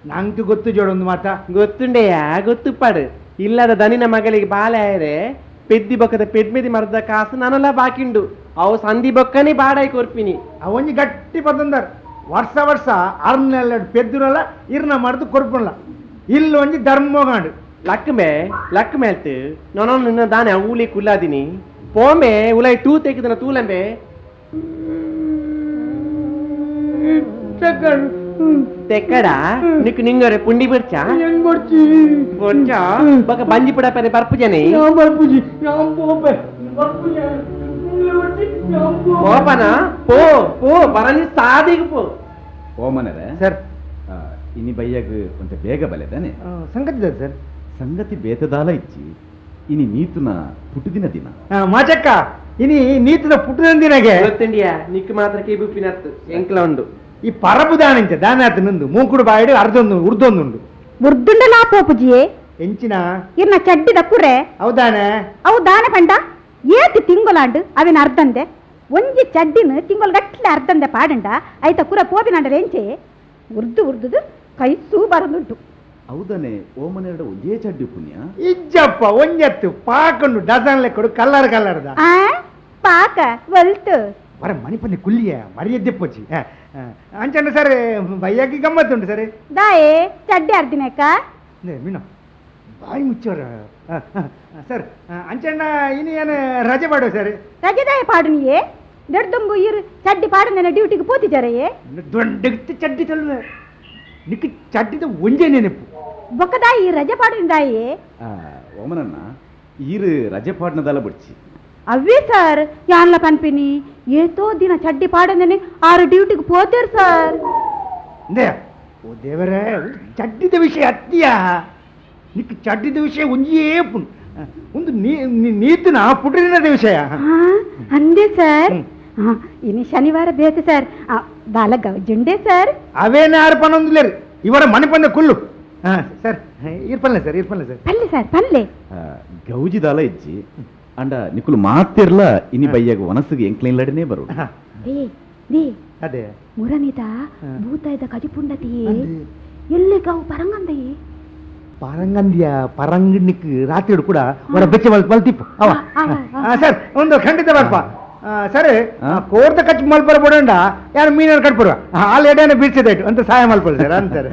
S3: ನಂಗೆ ಗೊತ್ತು ಜೋಡೊಂದು ಮಾತ
S4: ಗೊತ್ತುಂಡೆಯ ಗೊತ್ತುಪ್ಪಾಡು ಇಲ್ಲದ ದನಿನ ಮಗಳಿಗೆ ಬಾಲೆ ಆಯರೆ ಪೆದ್ದಿ ಬೊಕ್ಕದ ಪೆದ್ಮೆದಿ ಮರದ ಕಾಸು ನಾನೆಲ್ಲ ಬಾಕಿಂಡು ಅವು ಸಂಧಿ ಬೊಕ್ಕನೆ ಬಾಡಾಯಿ ಕೊರ್ಪಿನಿ
S3: ಅವೊಂಜಿ ಗಟ್ಟಿ ಪದಂದಾರ ವರ್ಷ ವರ್ಷ ಅರ್ನೆಲ್ಲ ಪೆದ್ದುನಲ್ಲ ಇರ್ನ ಮರದು ಕೊರ್ಪುನಲ್ಲ ಇಲ್ಲೊಂಜಿ ಧರ್ಮಗಾಂಡು
S4: ಲಕ್ಮೆ ಲಕ್ ಮೇಲ್ತು ನಾನು ನಿನ್ನ ದಾನೆ ಊಲಿ ಕುಲ್ಲಾದಿನಿ ಪೋಂಬೆ ಉಲೈ ಟೂ ತೆಗೆದನ ತೂಲಂಬೆ ತೆಕ್ಕಡ ನಿಕ್ ನಿಂಗರೆ ಪುಂಡಿ ಬಿಡ್ಚಾ ಬೊಡ್ಚಾ ಬಕ ಬಂಜಿ ಪುಡ ಪೆರೆ ಬರ್ಪುಜನೆ ಪೋಪನ ಪೋ ಪೋ ಬರಲಿ ಸಾದಿಗೆ ಪೋ
S1: ಓಮನರೇ
S3: ಸರ್
S1: ಇನಿ ಬಯ್ಯಾಗ ಒಂತೆ ಬೇಗ ಬಲೆದಾನೆ
S3: ಸಂಗತಿ ಸರ್
S1: ಸಂಗತಿ ಬೇತದಾಲ ಇಚ್ಚಿ ಇನಿ ನೀತುನ ಪುಟ್ಟುದಿನ ದಿನ
S3: ಮಾಚಕ್ಕ ಇನಿ ನೀತುನ ಪುಟ್ಟುದಿನ ದಿನಗೆ
S4: ಗೊತ್ತುಂಡಿಯಾ ನಿಕ್ ಮಾತ್ರ ಕೇಬುಪಿನತ್ತು ಎಂಕ್ಲ ಉಂಡು
S3: ಈ ಪರಬು ದಾನಿಂಚ ದಾನಾತ ನಂದು ಮೂಕುಡು ಬಾಯಿಡು ಅರ್ಧೊಂದು ಉರ್ದೊಂದುಂಡು
S6: ಉರ್ದುಂಡಲಾ ಪೋಪುಜಿಯೇ
S3: ಎಂಚಿನ
S6: ಇರ್ನ ಚಡ್ಡಿದ ಕುರೆ
S3: ಹೌದಾನೆ
S6: ಅವು ದಾನ ಪಂಡ ಏತಿ ತಿಂಗೊಲಾಂಡು ಅವಿನ ಅರ್ಧಂದೆ ಒಂಜಿ ಚಡ್ಡಿನ ತಿಂಗೊಲ್ ಗಟ್ಲೆ ಅರ್ಧಂದೆ ಪಾಡಂಡ ಐತ ಕುರ ಪೋಪಿನಾಂಡರೆ ಎಂಚೆ ಉರ್ದು ಉರ್ದುದು ಕೈಸೂ ಬರದುಂಟು
S1: ಹೌದಾನೆ ಓಮನೆರಡು ಒಂದೇ ಚಡ್ಡಿ ಪುಣ್ಯ
S3: ಇಜ್ಜಪ್ಪ ಒಂಜತ್ತು ಪಾಕಂಡು ಡಜನ್ ಲೆಕ್ಕಡು ಕಲ್ಲರ್ ಕಲ್ಲರ್ದ
S6: ಪಾಕ ಒಲ್ತು
S3: ಬರ ಮಣಿಪಂದೆ ಕುಲ್ಲಿಯ ಮರ್ಯದ್ದೆ ಪೋಚಿ ಅಂಚಂಡ ಸರ್ ಬಯ್ಯಾಗಿ ಗಮ್ಮತ್ತುಂಟು ಸರ್
S6: ದಾಯೇ ಚಡ್ಡಿ ಅರ್ದಿನಕ್ಕ
S3: ಮೀನು ಬಾಯಿ ಮುಚ್ಚೋರ ಸರ್ ಅಂಚಣ್ಣ ಇನಿ ಏನು ರಜೆ ಪಾಡು ಸರ್
S6: ರಜೆದಾಯ ಪಾಡು ನೀಯೇ ದೊಡ್ಡೊಂಬು ಇರು ಚಡ್ಡಿ ಪಾಡು ನನ್ನ ಡ್ಯೂಟಿಗೆ ಪೋತಿಜಾರೆಯೇ
S3: ದೊಡ್ಡಗಿತ್ತು ಚಡ್ಡಿ ತಳ್ಳುವೆ ನಿಕ್ಕ ಚಡ್ಡಿದ ಒಂಜೇ ನೆನಪು
S6: ಬೊಕ್ಕದಾಯಿ ರಜೆ ಪಾಡಿಂದಾಯಿ
S1: ಓಮನಣ್ಣ ಈರು ರಜೆ ಪಾಡ್ನದಲ್ಲ ಬಿಡ್ಚಿ
S6: ಅವೇ ಸರ್ ಯಾನ್ಲ ಪನ್ಪಿನಿ ಏತೋ ದಿನ ಚಡ್ಡಿ ಪಾಡಂದನೆ ಆರು ಡ್ಯೂಟಿಗೆ ಪೋತೇರು ಸರ್
S3: ಅಂದೆ ಓ ದೇವರೇ ಚಡ್ಡಿದ ವಿಷಯ ಅತ್ತಿಯ ನಿಕ್ಕ ಚಡ್ಡಿದ ವಿಷಯ ಒಂಜೇ ಒಂದು ನೀತಿನ ಪುಟ್ಟಿನ ವಿಷಯ
S6: ಅಂದೆ ಸರ್ ಇನ್ನು ಶನಿವಾರ ಬೇತೆ ಸರ್ ಬಾಲ ಗೌಜುಂಡೆ ಸರ್
S3: ಅವೇನ ಆರು ಪನ್ನೊಂದಿಲ್ಲೇರಿ ಇವರ ಮನೆ ಪಂದ ಕುಲ್ಲು ಸರ್ ಇರ್ಪಲ್ಲೆ ಸರ್ ಇರ್ಪಲ್ಲೆ ಸರ್
S6: ಪಲ್ಲೆ ಸರ್ ಪಲ್ಲೆ
S1: ಗೌಜಿದಾಲ ಇಜ್ಜಿ ಅಂಡ ನಿಕುಲು ಮಾತಿರ್ಲ ಇನಿ ಬಯ್ಯಾಗ ವನಸ್ಸಿಗೆ ಎಂಕ್ಲೈನ್ಲಡನೆ ಬರು
S3: ಅದೇ
S2: ಮುರನಿದ ಭೂತಾಯ್ದ ಕಜಿಪುಂಡತಿಯೇ ಎಲ್ಲಿ ಗಾವು ಪರಂಗಂದಯೇ
S3: ಪರಂಗಂದಿಯ ಪರಂಗಣಿಕ್ ರಾತ್ರಿ ಕೂಡ ಹೊರ ಬೆಚ್ಚ ಬಲ್ತಿಪ್ಪು ಅವ ಸರ್ ಒಂದು ಖಂಡಿತ ಬರ್ಪ ಸರ್ ಕೋರ್ದ ಕಚ್ ಮಲ್ಪರ ಬೋಡಂಡ ಯಾರು ಮೀನನ್ನು ಕಟ್ಪುರ ಹಾಲು ಎಡೆನ ಬೀಡ್ಸದಾಯ್ತು ಅಂತ ಸಹಾಯ ಮಲ್ಪಲ್ಲ ಸರ್ ಅಂತಾರೆ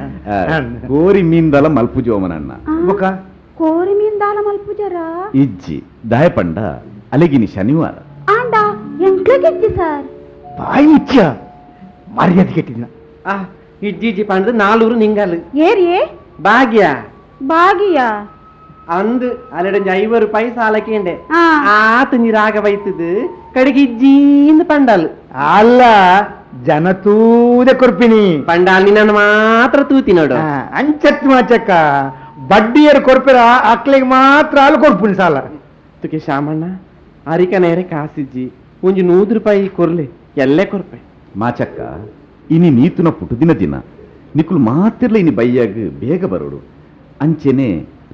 S1: ಕೋರಿ ಮೀನ್ದಲ ಮಲ್ಪುಜಿ ಓಮನಣ್ಣ
S3: ಬೊಕ್ಕ
S6: ಕೋರಿ ಮೀನ್ದಾಲ ಮಲ್ಪುಜರ
S1: ಇಜ್ಜಿ ದಾಯಪಂಡ ಅಲೆಗಿನಿ ಶನಿವಾರ
S6: ಆಂಡ ಎಂಕ್ಲಗಿಜ್ಜಿ ಸರ್
S3: ಬಾಯಿ ಮುಚ್ಚ ಮರ್ಯಾದೆ ಕೆಟ್ಟಿದ್ನ
S4: ಇಜ್ಜಿ ಪಂಡ್ದು ನಾಲೂರು ನಿಂಗಲ್
S6: ಏರಿಯೇ
S4: ಭಾಗ್ಯ
S6: ಭಾಗ್ಯ
S4: ಅಂದು ಅಲೆಡಂಜಿ 50 ರೂಪಾಯಿ ಸಾಲಕೇಂಡೆ ಆತ ನೀರಾಗ ಬೈತದು ಕಡೆಗೆ ಇಜ್ಜೀಂದು ಪಂಡಾಲ್
S3: ಅಲ್ಲ ಜನ ತೂದೆ ಕೊರ್ಪಿನಿ
S4: ಪಂಡಾಲ್ ನಿನ್ನ ಮಾತ್ರ ತೂತಿ ನೋಡು
S3: ಅಂಚತ್ ಮಾಚಕ್ಕ ಬಡ್ಡಿಯರು ಕೊರ್ಪೆರ ಅಕ್ಲೆಗ್ ಮಾತ್ರ ಹಾಲು ಕೊರ್ಪುನಿ ಸಾಲ.
S4: ತುಕೆ ಶಾಮಣ್ಣ ಅರಿಕ ನೇರೆ ಕಾಸಿಜ್ಜಿ ಒಂಜಿ 100 ರೂಪಾಯಿ ಕೊರ್ಲೆ ಎಲ್ಲೇ ಕೊರ್ಪೆ.
S1: ಮಾಚಕ್ಕ ಇನಿ ನೀತುನ ಪುಟುದಿನ ದಿನ ನಿಕುಲು ಮಾತಿರ್ಲ ಇನಿ ಬೈಯಾಗ ಬೇಗ ಬರೋಡು. ಅಂಚೆನೆ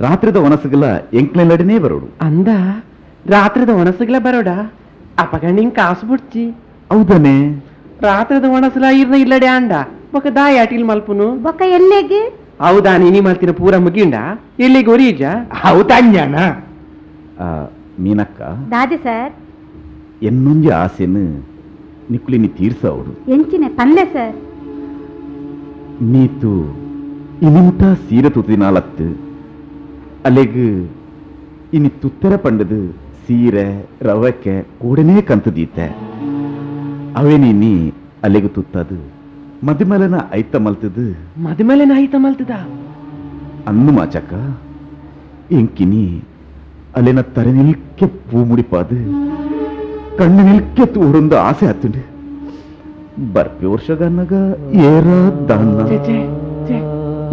S1: ರಾತ್ರಿದ ಒನಸುಗಲ ಎಂಕ್ಲೆಲ್ಲಡನೇ ಬರೋಡು.
S4: ಅಂದ ರಾತ್ರಿದ ಒಣಸುಗಲ ಬರೋಡ? ಅಪಗಂಡ ಹಿಂಗ್ ಕಾಸು ಬುಡ್ಚಿ.
S1: ಹೌದನೆ?
S4: ರಾತ್ರಿದ ಒಣಸುಲ ಇರ್ನ ಇಲ್ಲಡೆ ಅಂಡ ಬೊಕ ದಾಯ ಅಟಿಲ್ ಮಲ್ಪುನು
S6: ಬೊಕ ಎಲ್ಲೆಗೆ?
S4: ಹೌದಾ ನೀನಿ ಮಲ್ತಿನ ಪೂರ ಮುಗಿಂಡ ಎಲ್ಲಿಗೆ ಒರೀಜ?
S3: ಹೌದಾಂಜಾನ.
S1: ಮೀನಕ್ಕ
S6: ದಾದಿ ಸರ್
S1: ಎನ್ನೊಂಜಿ ಆಸೆನು ನಿಕುಲಿನಿ ತೀರ್ಸವಡು.
S6: ಎಂಚಿನ ಪನ್ಲೆ ಸರ್?
S1: ನೀತು ಇನಿಮುಟ ಸೀರೆ ತುತ್ತಿನಾಲತ್ತು ಅಲೆಗ್ ಇನಿ ತುತ್ತರ ಪಂಡದು ಸೀರೆ ರವಕ್ಕೆ ಕೂಡನೇ ಕಂತದೀತೆ. ಅವೇನಿನಿ ಅಲೆಗು ತುತ್ತದು ಮದಿಮಲನ ಐತ ಮಲ್ತದು.
S4: ಮದಿಮಲನ ಐತ ಮಲ್ತದ
S1: ಅನ್ನು ಮಾಚಕ್ಕ ಎಂಕಿನಿ ಅಲೆನ ತರೆ ನಿಲ್ಕೆ ಪೂ ಮುಡಿಪಾದು ಕಣ್ಣು ನಿಲ್ಕೆ ತೋಡೊಂದು ಆಸೆ ಆತುಂಡು. ಬರ್ಪಿ ವರ್ಷಗನ್ನಗ ಏರ ದಾನ್ನ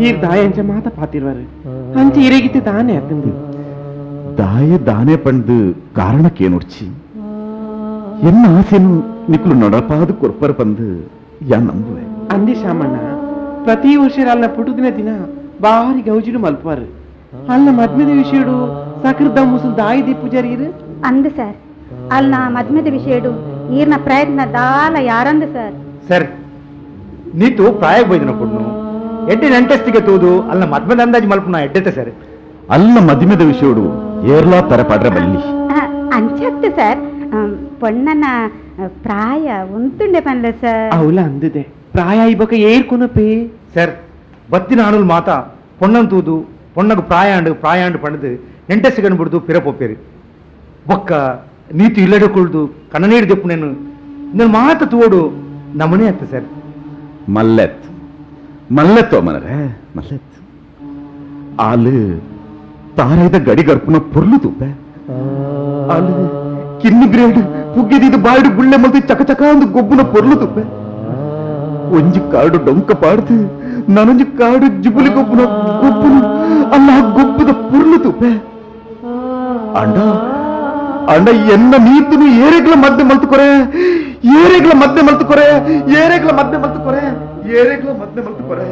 S4: ಈರ್ ದಾಯ ಅಂಚ ಮಾತ ಪಾತಿರ್ವಾರು ಅಂಚೆ ಇರೆಗಿತ್ತೆ ದಾನೆ ಆತುಂಡು.
S1: ದಾಯ ದಾನೆ ಪಂಡು ಕಾರಣಕ್ಕೇನುಡ್ಚಿ ಎನ್ನ ಆಸೆನು ನಿಕ್ಲು ನಡಪಾದು ಕೊರ್ಪರ ಪಂದು ಯಾ ನಂಬುವೆ.
S4: ಅಂದಿ ಶಾಮಣ್ಣ ಪ್ರತಿ ವರ್ಷ ಅಲ್ಲ ಪುಟುದಿನ ದಿನ ಬಾರಿ ಗೌಜಿಡು ಮಲ್ಪವಾರು. ಅಲ್ಲ ಮದ್ಮೆದ ವಿಷಯಡು ಸಕರ್ದ ಮುಸುಲ್ ದಾಯಿ ದೀಪು ಜರೀರು
S6: ಅಂದ ಸರ್. ಅಲ್ಲ ಮದ್ಮೆದ ವಿಷಯಡು ಈರ್ನ ಪ್ರಯತ್ನ ದಾಲ ಯಾರಂದ ಸರ್?
S3: ಸರ್ ನೀತು ಪ್ರಾಯ ಬೈದಿನ ಪುಣ್ಣು ಎಡ್ಡೆ ನಂಟಸ್ತಿಗೆ ತೂದು ಅಲ್ಲ ಮದ್ಮೆದ ಅಂದಾಜು ಮಲ್ಪುನ ಎಡ್ಡೆತೆ ಸರ್.
S1: ಅಲ್ಲ ಮದ್ಮೆದ ವಿಷಯಡು ಏರ್ಲಾ ತರ ಪಡ್ರ ಬಲ್ಲಿ
S6: ಅಂಚತ್ತು ಸರ್. ಪೊಣ್ಣನ ಪ್ರಾಯ ಉಂತುಂಡೆ ಪನ್ಲೆ ಸರ್.
S4: ಅವಲ ಅಂದಿದೆ ಪ್ರಾಯ ಇಬಕ ಏರ್ಕೊನಪೇ
S3: ಸರ್. ಬತ್ತಿನ ಆಣುಲ್ ಮಾತ ಪೊಣ್ಣನ್ ತೂದು ಪೊಣ್ಣಗು ಪ್ರಾಯಾಂಡು ಪ್ರಾಯಾಂಡು ಪಣದು ನೆಂಟಸ್ಸಿಗನ್ನು ಬಿಡ್ದು ಪಿರಪೊಪ್ಪೇರಿ. ಬೊಕ್ಕ ನೀತು ಇಲ್ಲಡೆ ಕುಳ್ದು ಕಣ್ಣನೀರು ದೆಪ್ಪು ನೇನು ನನ್ನ ಮಾತ ತೋಡು ನಮನೆ ಅತ್ತ ಸರ್.
S1: ಮಲ್ಲೆತ್ ಮಲ್ಲೆತ್ತೋ ಮನರೇ ಮಲ್ಲೆತ್ ಆಲು ತಾರೈದ ಗಡಿ ಗರ್ಪುನ ಪೊರ್ಲು ತೂಪೆ. ಆಲು ಕಿನ್ನಿ ಗ್ರೇಡ್ ಪುಗ್ಗೆದಿದ್ದು ಬಾಯ್ಡು ಗುಳ್ಳೆ ಮಲ್ತು ಚಕ ಚಕ ಅಂದು ಗೊಬ್ಬುನ ಪೊರ್ಲು ತುಪ್ಪೆ. ಒಂಜಿ ಕಾಡು ಡೊಂಕ ಪಾಡ್ದು ನಾನೊಂಜಿ ಕಾಡು ಜುಬುಲಿ ಗೊಬ್ಬುನ ಗೊಬ್ಬುನು ಅಲ್ಲ ಗೊಬ್ಬದ ಪೊರ್ಲು ತುಪ್ಪೆ. ಅಂಡ ಅಂಡ ಎನ್ನ ನೀತುನು ಏರೆಗ್ಲ ಮದ್ದೆ ಮಲ್ತುಕೊರೆ ಏರೆಗ್ಲ ಮದ್ದೆ ಮಲ್ತುಕೊರೆ ಏರೆಗ್ಲ ಮದ್ದೆ ಮಲ್ತುಕೊರೆ ಏರೆಗ್ಲ ಮದ್ದೆ ಮಲ್ತುಕೊರೆ.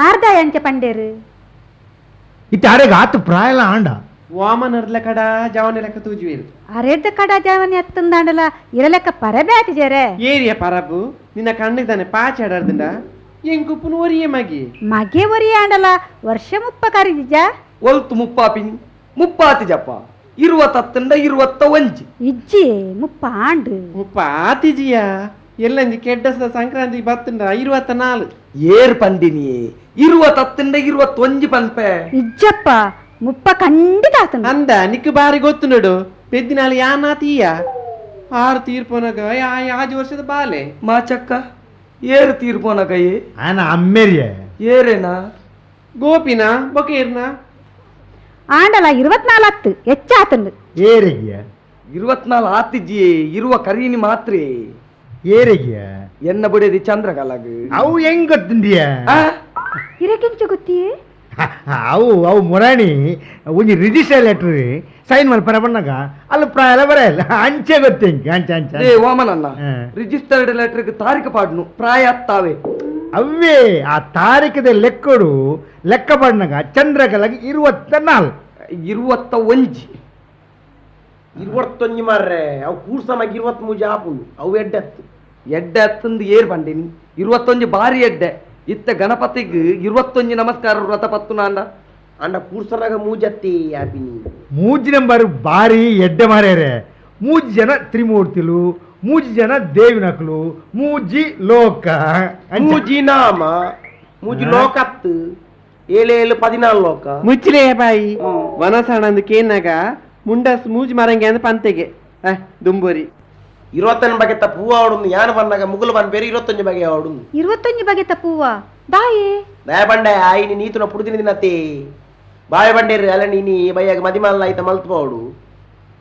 S6: ಆರ್ದ ಅಂಚೆ ಪಂಡೇರು
S3: ಇತ್ತಾರೆಗ್ ಆತು ಪ್ರಾಯಲ ಆಂಡ
S4: ವಾಮನರ್ಲ ಕಡ ಜವನ ಲೆಕ್ಕ ತೂಜುವೇರು.
S6: ಅರೆಡ್ದ ಕಡ ಜವನ ಎತ್ತಂದಾಂಡಲ ಇರಲೆಕ್ಕ ಪರಬೆ ಆತಿಜರೆ.
S4: ಏರಿಯ ಪರಬು ನಿನ್ನ ಕಣ್ಣಿದ್ದಾನೆ ಪಾಚೆ ಆಡಾರ್ದಂಡ ಎಂಕುಪ್ಪುನು ಒರಿಯೆ ಮಗಿ
S6: ಮಗೆ ಒರಿಯ ಆಂಡಲ ವರ್ಷ ಮುಪ್ಪ ಕರಿದಿಜ
S5: ಒಲ್ತು ಮುಪ್ಪಾಪಿನಿ ಮುಪ್ಪಾತಿಜಪ್ಪ ಇರುವ ತತ್ತಂಡ ಇರುವತ್ತ ಒಂಜಿ
S6: ಇಜ್ಜಿ ಮುಪ್ಪ ಆಂಡು
S4: ಮುಪ್ಪ ಆತಿಜಿಯ ಎಲ್ಲಂಜಿ ಕೆಡ್ಡಸದ ಸಂಕ್ರಾಂತಿ ಬತ್ತಂಡ 24
S5: ಏರ್ ಪಂದಿನಿಯೇ ಇರುವ ತತ್ತಂಡ 21 ಪನ್ಪೆ
S6: ಇಜ್ಜಪ್ಪ ಮುಪ್ಪ ಖಂಡಿತ ಆತಂಡ
S4: ಅಂದ ನಿಕ್ಕು ಬಾರಿ ಗೊತ್ತು ನೋಡು ಪೆದ್ದಿನಾಳು ಯಾನಾತೀಯ ಆರು ತೀರ್ಪೋನಗ ಆಜು ವರ್ಷದ ಬಾಲೆ
S5: ಮಾಚಕ್ಕ ಏರು ತೀರ್ಪೋನಗ ಏ
S3: ಆನ ಅಮ್ಮೇರಿಯ
S5: ಏರೇನಾ
S4: ಗೋಪಿನ ಬೊಕೇರ್ನ
S6: ಆಂಡಲ 24 ಹೆಚ್ಚಾತಂಡು
S3: ಏರಿಗಿಯ
S5: 24 ಆತಿಜಿ ಇರುವ ಕರೀನಿ ಮಾತ್ರೆ
S3: ಏರಿಗಿಯ
S5: ಎನ್ನ ಬುಡದಿ ಚಂದ್ರಕಲಾಗ
S3: ಅವು ಹೆಂಗ್ ಗೊತ್ತುಂಡಿಯ
S6: ಇರಕಿಂಚು ಗೊತ್ತಿ
S3: ಅವು ಅವು ಮುರಾಣಿ ಒಂಜಿ register letter sign ಮಲ್ಪರ ಬಣ್ಣಗ ಅಲ್ಲಿ ಪ್ರಾಯ ಬರೆಯಲ್ಲ ಅಂಚೆ ಗೊತ್ತೆ ಅಂಚೆ ಅಂಚೆ
S5: ಏ ವಾಮನನ್ನ ರಿಜಿಸ್ಟರ್ಡ್ ಲೆಟರ್ ತಾರೀಕು ಪಾಡ್ನು ಪ್ರಾಯ ಅತ್ತಾವೆ
S3: ಅವೇ ಆ ತಾರೀಕದ ಲೆಕ್ಕಡು ಲೆಕ್ಕ ಪಾಡ್ನಾಗ ಚಂದ್ರಕಲಾಗ 24
S5: 21
S8: 21 ಮಾರ್ರೆ ಅವು ಕೂರ್ಸಮಾಗಿ 23 ಆಪುಂಡು ಅವು ಎಡ್ಡೆತ್ತು
S5: ಎಡ್ಡೆ ಅತ್ತಂದು ಏರ್ ಬಂಡೇನಿ 21 ಬಾರಿ ಎಡ್ಡೆ ಇತ್ತ ಗಣಪತಿಗೆ 21 ನಮಸ್ಕಾರ ವ್ರತ ಪತ್ತು ನಾಂಡ
S8: ಅಂಡ ಕೂರ್ಸನಾಗ ಮೂಜತ್ತಿ ಆಪಿನಿ
S3: ಮೂಜಿ ನಂಬರ್ ಬಾರಿ ಎಡ್ಡೆ ಮಾರ್ಯಾರೆ. ಮೂಜಿ ಜನ ತ್ರಿಮೂರ್ತಿಲು, ಮೂಜಿ ಜನ ದೇವಿನಕಲು, ಮೂಜಿ ಲೋಕ
S8: ಮೂಜಿ ನಾಮ ಮೂಜಿ ಲೋಕತ್ತು 7 7 14 ಲೋಕ
S4: ಮುಚ್ಚಿಲೇ ಬಾಯಿ ವನಸಣಂದು ಕೇನಾಗ ಮುಂಡಸ್ ಮೂಜಿ ಮರಂಗೆ ಅಂದ್ ಪಂತೆಗೆ ದುಂಬೋರಿ
S8: 21 ಬಗೆ ಪೂವ ಅವಡುಂದು ಯಾನು ಬಂದಾಗ ಮುಗುಲು ಬಂದ ಬೇರೆ 21 ಬಗೆ ಅವಡುಂದು
S6: 21 ಬಗೆ ಪೂವ ದಾಯೇ
S8: ದಯ ಬಂಡೆ ಆಯಿನಿ ನೀತುನ ಪುಡುದಿನ ದಿನತೆ ಬಾಯ ಬಂಡೇರಿ ಅಲ್ಲ ನೀನಿ ಬೈಯಾಗ ಮದಿಮಲ್ಲ ಆಯ್ತ ಮಲ್ತು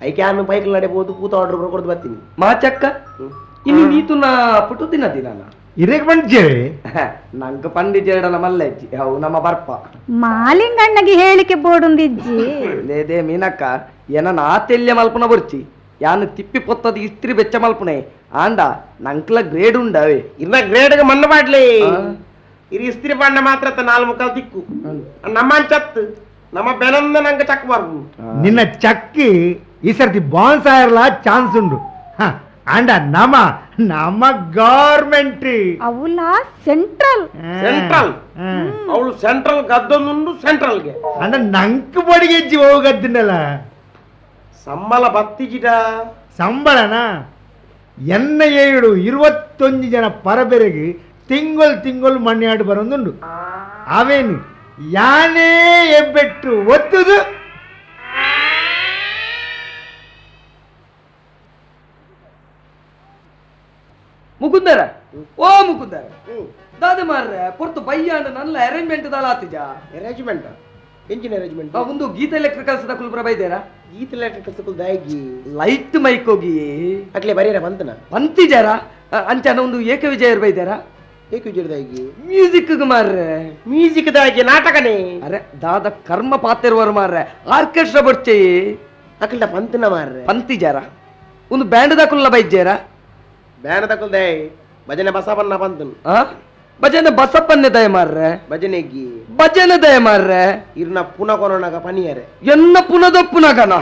S8: ಐಕೆ ಆನು ಬೈಕ್ ನಡೆಬಹುದು ಕೂತ ಆರ್ಡರ್ ಕೊಡ್ದು ಬರ್ತೀನಿ
S5: ಮಾಚಕ್ಕ ಇನ್ನು ನೀತುನ ಪುಟುದಿನ ದಿನ
S3: ಇರೇಗ್ ಬಂದ್ಜೇರಿ
S5: ನಂಗೆ ಪಂಡಿ ಜೇಡಲ ಮಲ್ಲಜ್ಜಿ ಅವು ನಮ್ಮ ಬರ್ಪ
S6: ಮಾಲಿಂಗಣ್ಣಗೆ ಹೇಳಿಕೆ ಬೋಡುಂದಿಜ್ಜಿ
S5: ಲೇದೇ ಮೀನಕ್ಕ ಏನ ನಾ ತೆಲ್ಯ ಮಲ್ಪನ ಬರ್ಚಿ ಯಾನು ತಿಪ್ಪಿ ಪೊತ್ತದ ಇಸ್ತ್ರಿ ಬೆಚ್ಚ ಮಲ್ಪನೆ ಆಂಡ ನಂಕ್ಲ ಗ್ರೇಡ್ ಉಂಡವೆ
S8: ಇನ್ನ ಗ್ರೇಡ್ಗೆ ಮಣ್ಣು ಬಾಡ್ಲಿ ಇರಿ ಇಸ್ತ್ರಿ ಬಣ್ಣ ಮಾತ್ರ ನಾಲ್ ಮುಕ್ಕಾಲ್ ದಿಕ್ಕು ನಮ್ಮ ಚತ್ತು ನಮ್ಮ ಬೆನಂದ ನಂಗೆ ಚಕ್ ಬಾರ್ದು
S3: ನಿನ್ನ ಚಕ್ಕಿ ಈ ಸರ್ತಿ ಬಾನ್ಸ್ ಆಯರ್ಲ ಚಾನ್ಸ್ ಉಂಡು ಅಂಡ ನಮ್ಮ ನಮ್ಮ ಗವರ್ಮೆಂಟ್
S6: ಅವಳ ಸೆಂಟ್ರಲ್
S8: ಸೆಂಟ್ರಲ್ ಅವಳು ಸೆಂಟ್ರಲ್ ಗದ್ದೊಂದುಂಡು ಸೆಂಟ್ರಲ್ಗೆ
S3: ಅಂಡ ನಂಕ್ ಬಡಿಗೆ ಹೆಜ್ಜಿ ಹೋಗದ್ದಿನಲ್ಲ
S8: ಸಂಬಳ ಬತ್ತಿಜಿಡ
S3: ಸಂಬಳನ ಎನ್ನ ಏಳು 21 ಜನ ಪರಬೆರೆಗೆ ತಿಂಗಳು ತಿಂಗಳು ಮಣ್ಣಾಡು ಬರೋದುಂಡು ಅವೇನು ಯಾನೇ ಎಬ್ಬೆಟ್ಟು ಒತ್ತುದು
S5: ಮುಕುಂದರ ಓ ಮುಕುಂದರ ದಾದ ಮಾರ್ರೆ ಪೊರ್ತು ಬಯ್ಯಾಂಡ ನನ್ನ ಅರೇಂಜ್ಮೆಂಟ್ ದಾಲ ಆತಿಜ
S8: arrangement engine arrangement
S5: ಒಂದು ಗೀತ ಎಲೆಕ್ಟ್ರಿಕಲ್ಸ್ the ಕುಲ್ಬ್ರ ಬೈದೇರಾ
S8: ಗೀತ ಎಲೆಕ್ಟ್ರಿಕಲ್ಸ್ ಕುಲ್ ದಾಗಿ
S5: ಲೈಟ್ ಮೈಕ್ ಹೋಗಿ
S8: ಅಟ್ಲೆ ಬರೀರ ಬಂತನ
S5: ಬಂತಿಜಾರ ಅಂಚನ ಒಂದು ಏಕ ವಿಜಯರ್ ಬೈದೇರಾ
S8: ಏಕ ವಿಜಯದಾಗಿ
S5: ಮ್ಯೂಸಿಕ್ ಮಾರ್ರೆ
S8: ಮ್ಯೂಸಿಕ್ ದಾಗಿ ನಾಟಕನೇ
S5: ಅರೆ ದಾದ ಕರ್ಮ ಪಾತಿರುವರು ಮಾರ್ರೆ ಆರ್ಕೆಸ್ಟ್ರಾ ಬರ್ಚೆ
S8: ಅಕಲ್ಡ ಪಂತನ ಮಾರ್ರೆ
S5: ಪಂತಿಜಾರ ಒಂದು ಬ್ಯಾಂಡ್ ದ ಕುಲ್ಲ ಬೈಜೇರ
S8: ಬ್ಯಾಂಡ್ the ಕುಲ್ ದೈ ಭಜನೆ ಬಸವಣ್ಣ ಪಂತನು
S5: ಭಜನೆ ಬಸಪ್ಪನ್ನೇ ದಯ ಮಾರ್ರೆ
S8: ಭಜನೆಗಿ
S5: ಭಜನೆ ದಯ ಮಾರ್ರೆ
S8: ಇರ್ನ ಪುನಃ ಕೊರೋನಾಗ ಪನಿಯರೆ
S5: ಎನ್ನ ಪುನದ ಪುನಗನ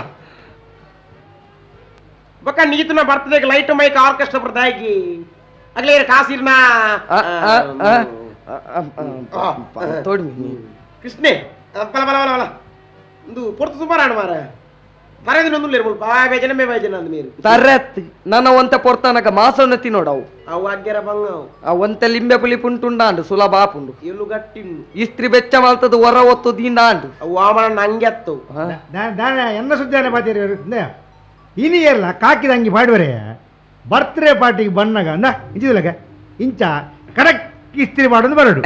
S8: ಬಕ್ಕ ನೀತನ ಬರ್ತದೆ light mic orchestra ಬರ್ದಾಗಿ ಅಗ್ಲೇ ಕಾಸಿರ್ನ ಕೃಷ್ಣೆ ಬಲ ಬಲ ಬಲ ಬಲ ಒಂದು ಪೊರ್ತು ಸುಮಾರು ಮಾರ
S5: ನನ್ನ ಒಂತ ಪೊರ್ತನಕ ಮಾಸವನ್ನ ತಿನ್ನೋಡವು
S8: ಅವು ಅಗ್ಗೆರ ಬಂಗ
S5: ಆ ಒಂತೆ ಲಿಂಬೆ ಪುಲಿ ಪುಂಟುಂಡಾಂಡು ಸುಲಭ ಆಪುಂಡು
S8: ಎಲ್ಲು ಗಟ್ಟಿಂಡು
S5: ಇಸ್ತ್ರಿ ಬೆಚ್ಚ ಮಲ್ತದ ಹೊರ ಒತ್ತು ದಿಂಡಾಂಡು
S8: ಅವು ವಾಮನ ನಂಗೆತ್ತು
S3: ಎನ್ನ ಸುದ್ದಾನೆ ಪಾತೀರಿ ಇನಿ ಎಲ್ಲ ಕಾಕಿದಂಗಿ ಪಾಡುವರೆ ಬರ್ತ್ಡೇ ಪಾರ್ಟಿಗೆ ಬಣ್ಣಗ ಅಂದ ಇಂಚಿದಲಗ ಇಂಚ ಕರೆಕ್ಟ್ ಇಸ್ತ್ರಿ ಮಾಡೋದು ಬರಡು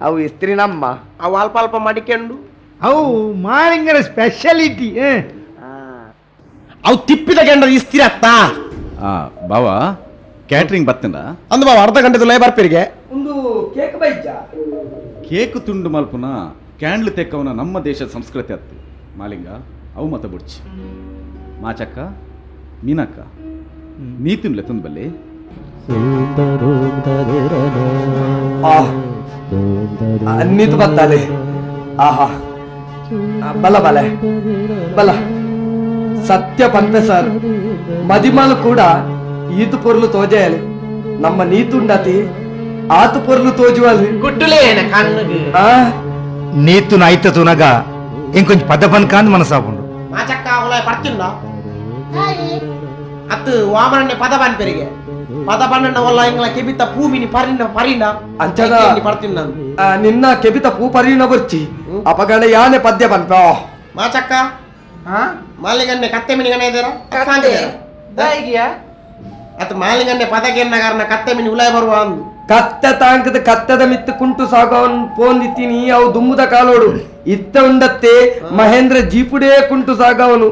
S5: ಅವು ಇಸ್ತ್ರಿ ನಮ್ಮ
S8: ಅವು ಅಲ್ಪ ಅಲ್ಪ ಮಡಿಕೊಂಡು
S3: ಅವು ಮಾಲಿಂಗರ ಸ್ಪೆಷಾಲಿಟಿ.
S8: ಅವು ತಿಪ್ಪಿದ ಗಂಡ ಇಸ್ತ್ರಿ ಅತ್ತ
S1: ಬಾವಾ ಕ್ಯಾಟ್ರಿಂಗ್ ಬತ್ತಂಡ
S8: ಅಂದು ಬಾವ ಅರ್ಧ ಗಂಟೆ ತುಲೇ ಬರ್ಪಿರಿಗೆ
S5: ಒಂದು ಕೇಕ್ ಬೈಜ
S1: ಕೇಕ್ ತುಂಡು ಮಲ್ಪುನ ಕ್ಯಾಂಡ್ಲ್ ತೆಕ್ಕವನ ನಮ್ಮ ದೇಶದ ಸಂಸ್ಕೃತಿ ಅತ್ತು ಮಾಲಿಂಗ ಅವು ಮತ ಬುಡ್ಚಿ ಮಾಚಕ್ಕ ಮೀನಕ್ಕ ನೀ ತಿನ್ಲೆ ತುಂಬಲ್ಲಿ
S5: ನೀತು ಬತ್ತಾಲೆ ಆಹಾ ಬಲ ಬಲ ಬಲ ಸತ್ಯ ಪಂಪೆ ಸರ್ ಮದಿಮಾಲು ಕೂಡ ಈತು ಪೊರ್ಲು ತೋಜೆಯಲಿ ನಮ್ಮ ನೀತುಂಡತಿ ಆತು ಪೊರ್ಲು ತೋಜುವಲ್ಲಿ
S8: ಗುಡ್ಡುಲೇನ ಕಣ್ಣುಗೆ
S3: ನೀತು ನಾಯ್ತ ತುನಗ ಇಂಕೊಂಚ ಪದ ಪನ್ಕಾಂದ್ ಮನಸಾಪುಂಡು
S8: ಮಾಚಕ್ಕ ಅವಳ ಪಡ್ತಿಂಡ ಅತ್ತು ವಾಮನನ್ನೇ ಪದ ಪನ್ಪೆರಿಗೆ ಪದ ಪನ್ನಣ್ಣ ಒಲ್ಲ ಇಂಗ್ಲ ಕೆಬಿತ ಪೂಮಿನಿ ಪರಿಣ ಪರಿಣ
S5: ಅಂಚನ
S8: ಪಡ್ತಿಂಡ
S5: ನಿನ್ನ ಕೆಬಿತ ಪೂ ಪರಿಣ ಬರ್ಚಿ ಅಪಗಣ ಯಾನೆ ಪದ್ಯ ಪನ್ಪ
S8: ಮಾಚಕ್ಕ ಮಾಲಿಗನ್ನೆ ಕತ್ತೆ ಮಿನಿಗನೆ ಇದ್ದೀರಾ ಅತ್ ಮಾಲಿಗನ್ನೆ ಪದಗೆನ್ನಗಾರನ ಕತ್ತೆ ಮಿನಿ ಉಲಾಯ್ ಬರುವ ಅಂದು
S5: ಕತ್ತೆ ತಾಂಕದ ಕತ್ತದ ಮಿತ್ತು ಕುಂಟು ಸಾಗವನ್ ಪೋಂದಿತ್ತೀನಿ ಅವು ದುಮ್ಮುದ ಕಾಲೋಡು ಇತ್ತ ಉಂಡತ್ತೆ ಮಹೇಂದ್ರ ಜೀಪುಡೇ ಕುಂಟು ಸಾಗವನು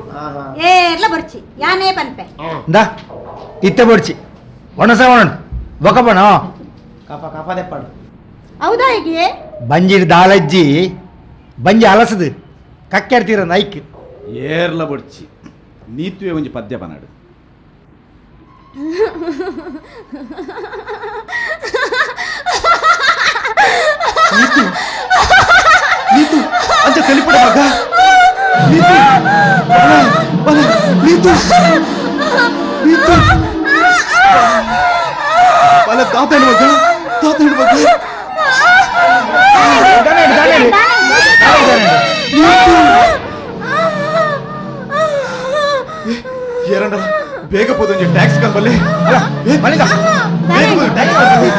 S6: ಏರ್ಲ ಬರ್ಚಿ ಯಾನೇ ಪನ್ಪೆ
S3: ದಾ ಇತ್ತ ಬರ್ಚಿ ಒಣಸ ಒಣ ಬೊಕಪಣ
S8: ಕಫ ಕಫ ದೆಪ್ಪಡು
S6: ಹೌದಾ ಹೀಗೆ
S3: ಬಂಜಿರ್ ದಾಲಜ್ಜಿ ಬಂಜಿ ಅಲಸದು ಕಕ್ಕೆರ್ತೀರ ನೈಕ್
S1: ಏರ್ಲ ಬಡ್ಚಿ ನೀತುವೆ ಒಂಜಿ ಪದ್ಯ ಪನಾಡು ನೀತು ನೀತು ಅಂಚ ತೆಲಿಪಡ ಮಗ ನೀತು ಬಲ ನೀತು ನೀತು ಬಲ ತಾತನ ಮಗ ತಾತನ ಮಗ ನೀತು ಏರಂಡ ಬೇಗ ಪೋದೊಂಜಿ ಟ್ಯಾಕ್ಸ್ ಕಂಬಲ್ಲಿ ಅಲ್ಲ ಮಳಿಗ ಬೇಗ ಪೋದು ಟ್ಯಾಕ್ಸ್ ಕಂಬಲ್ಲಿ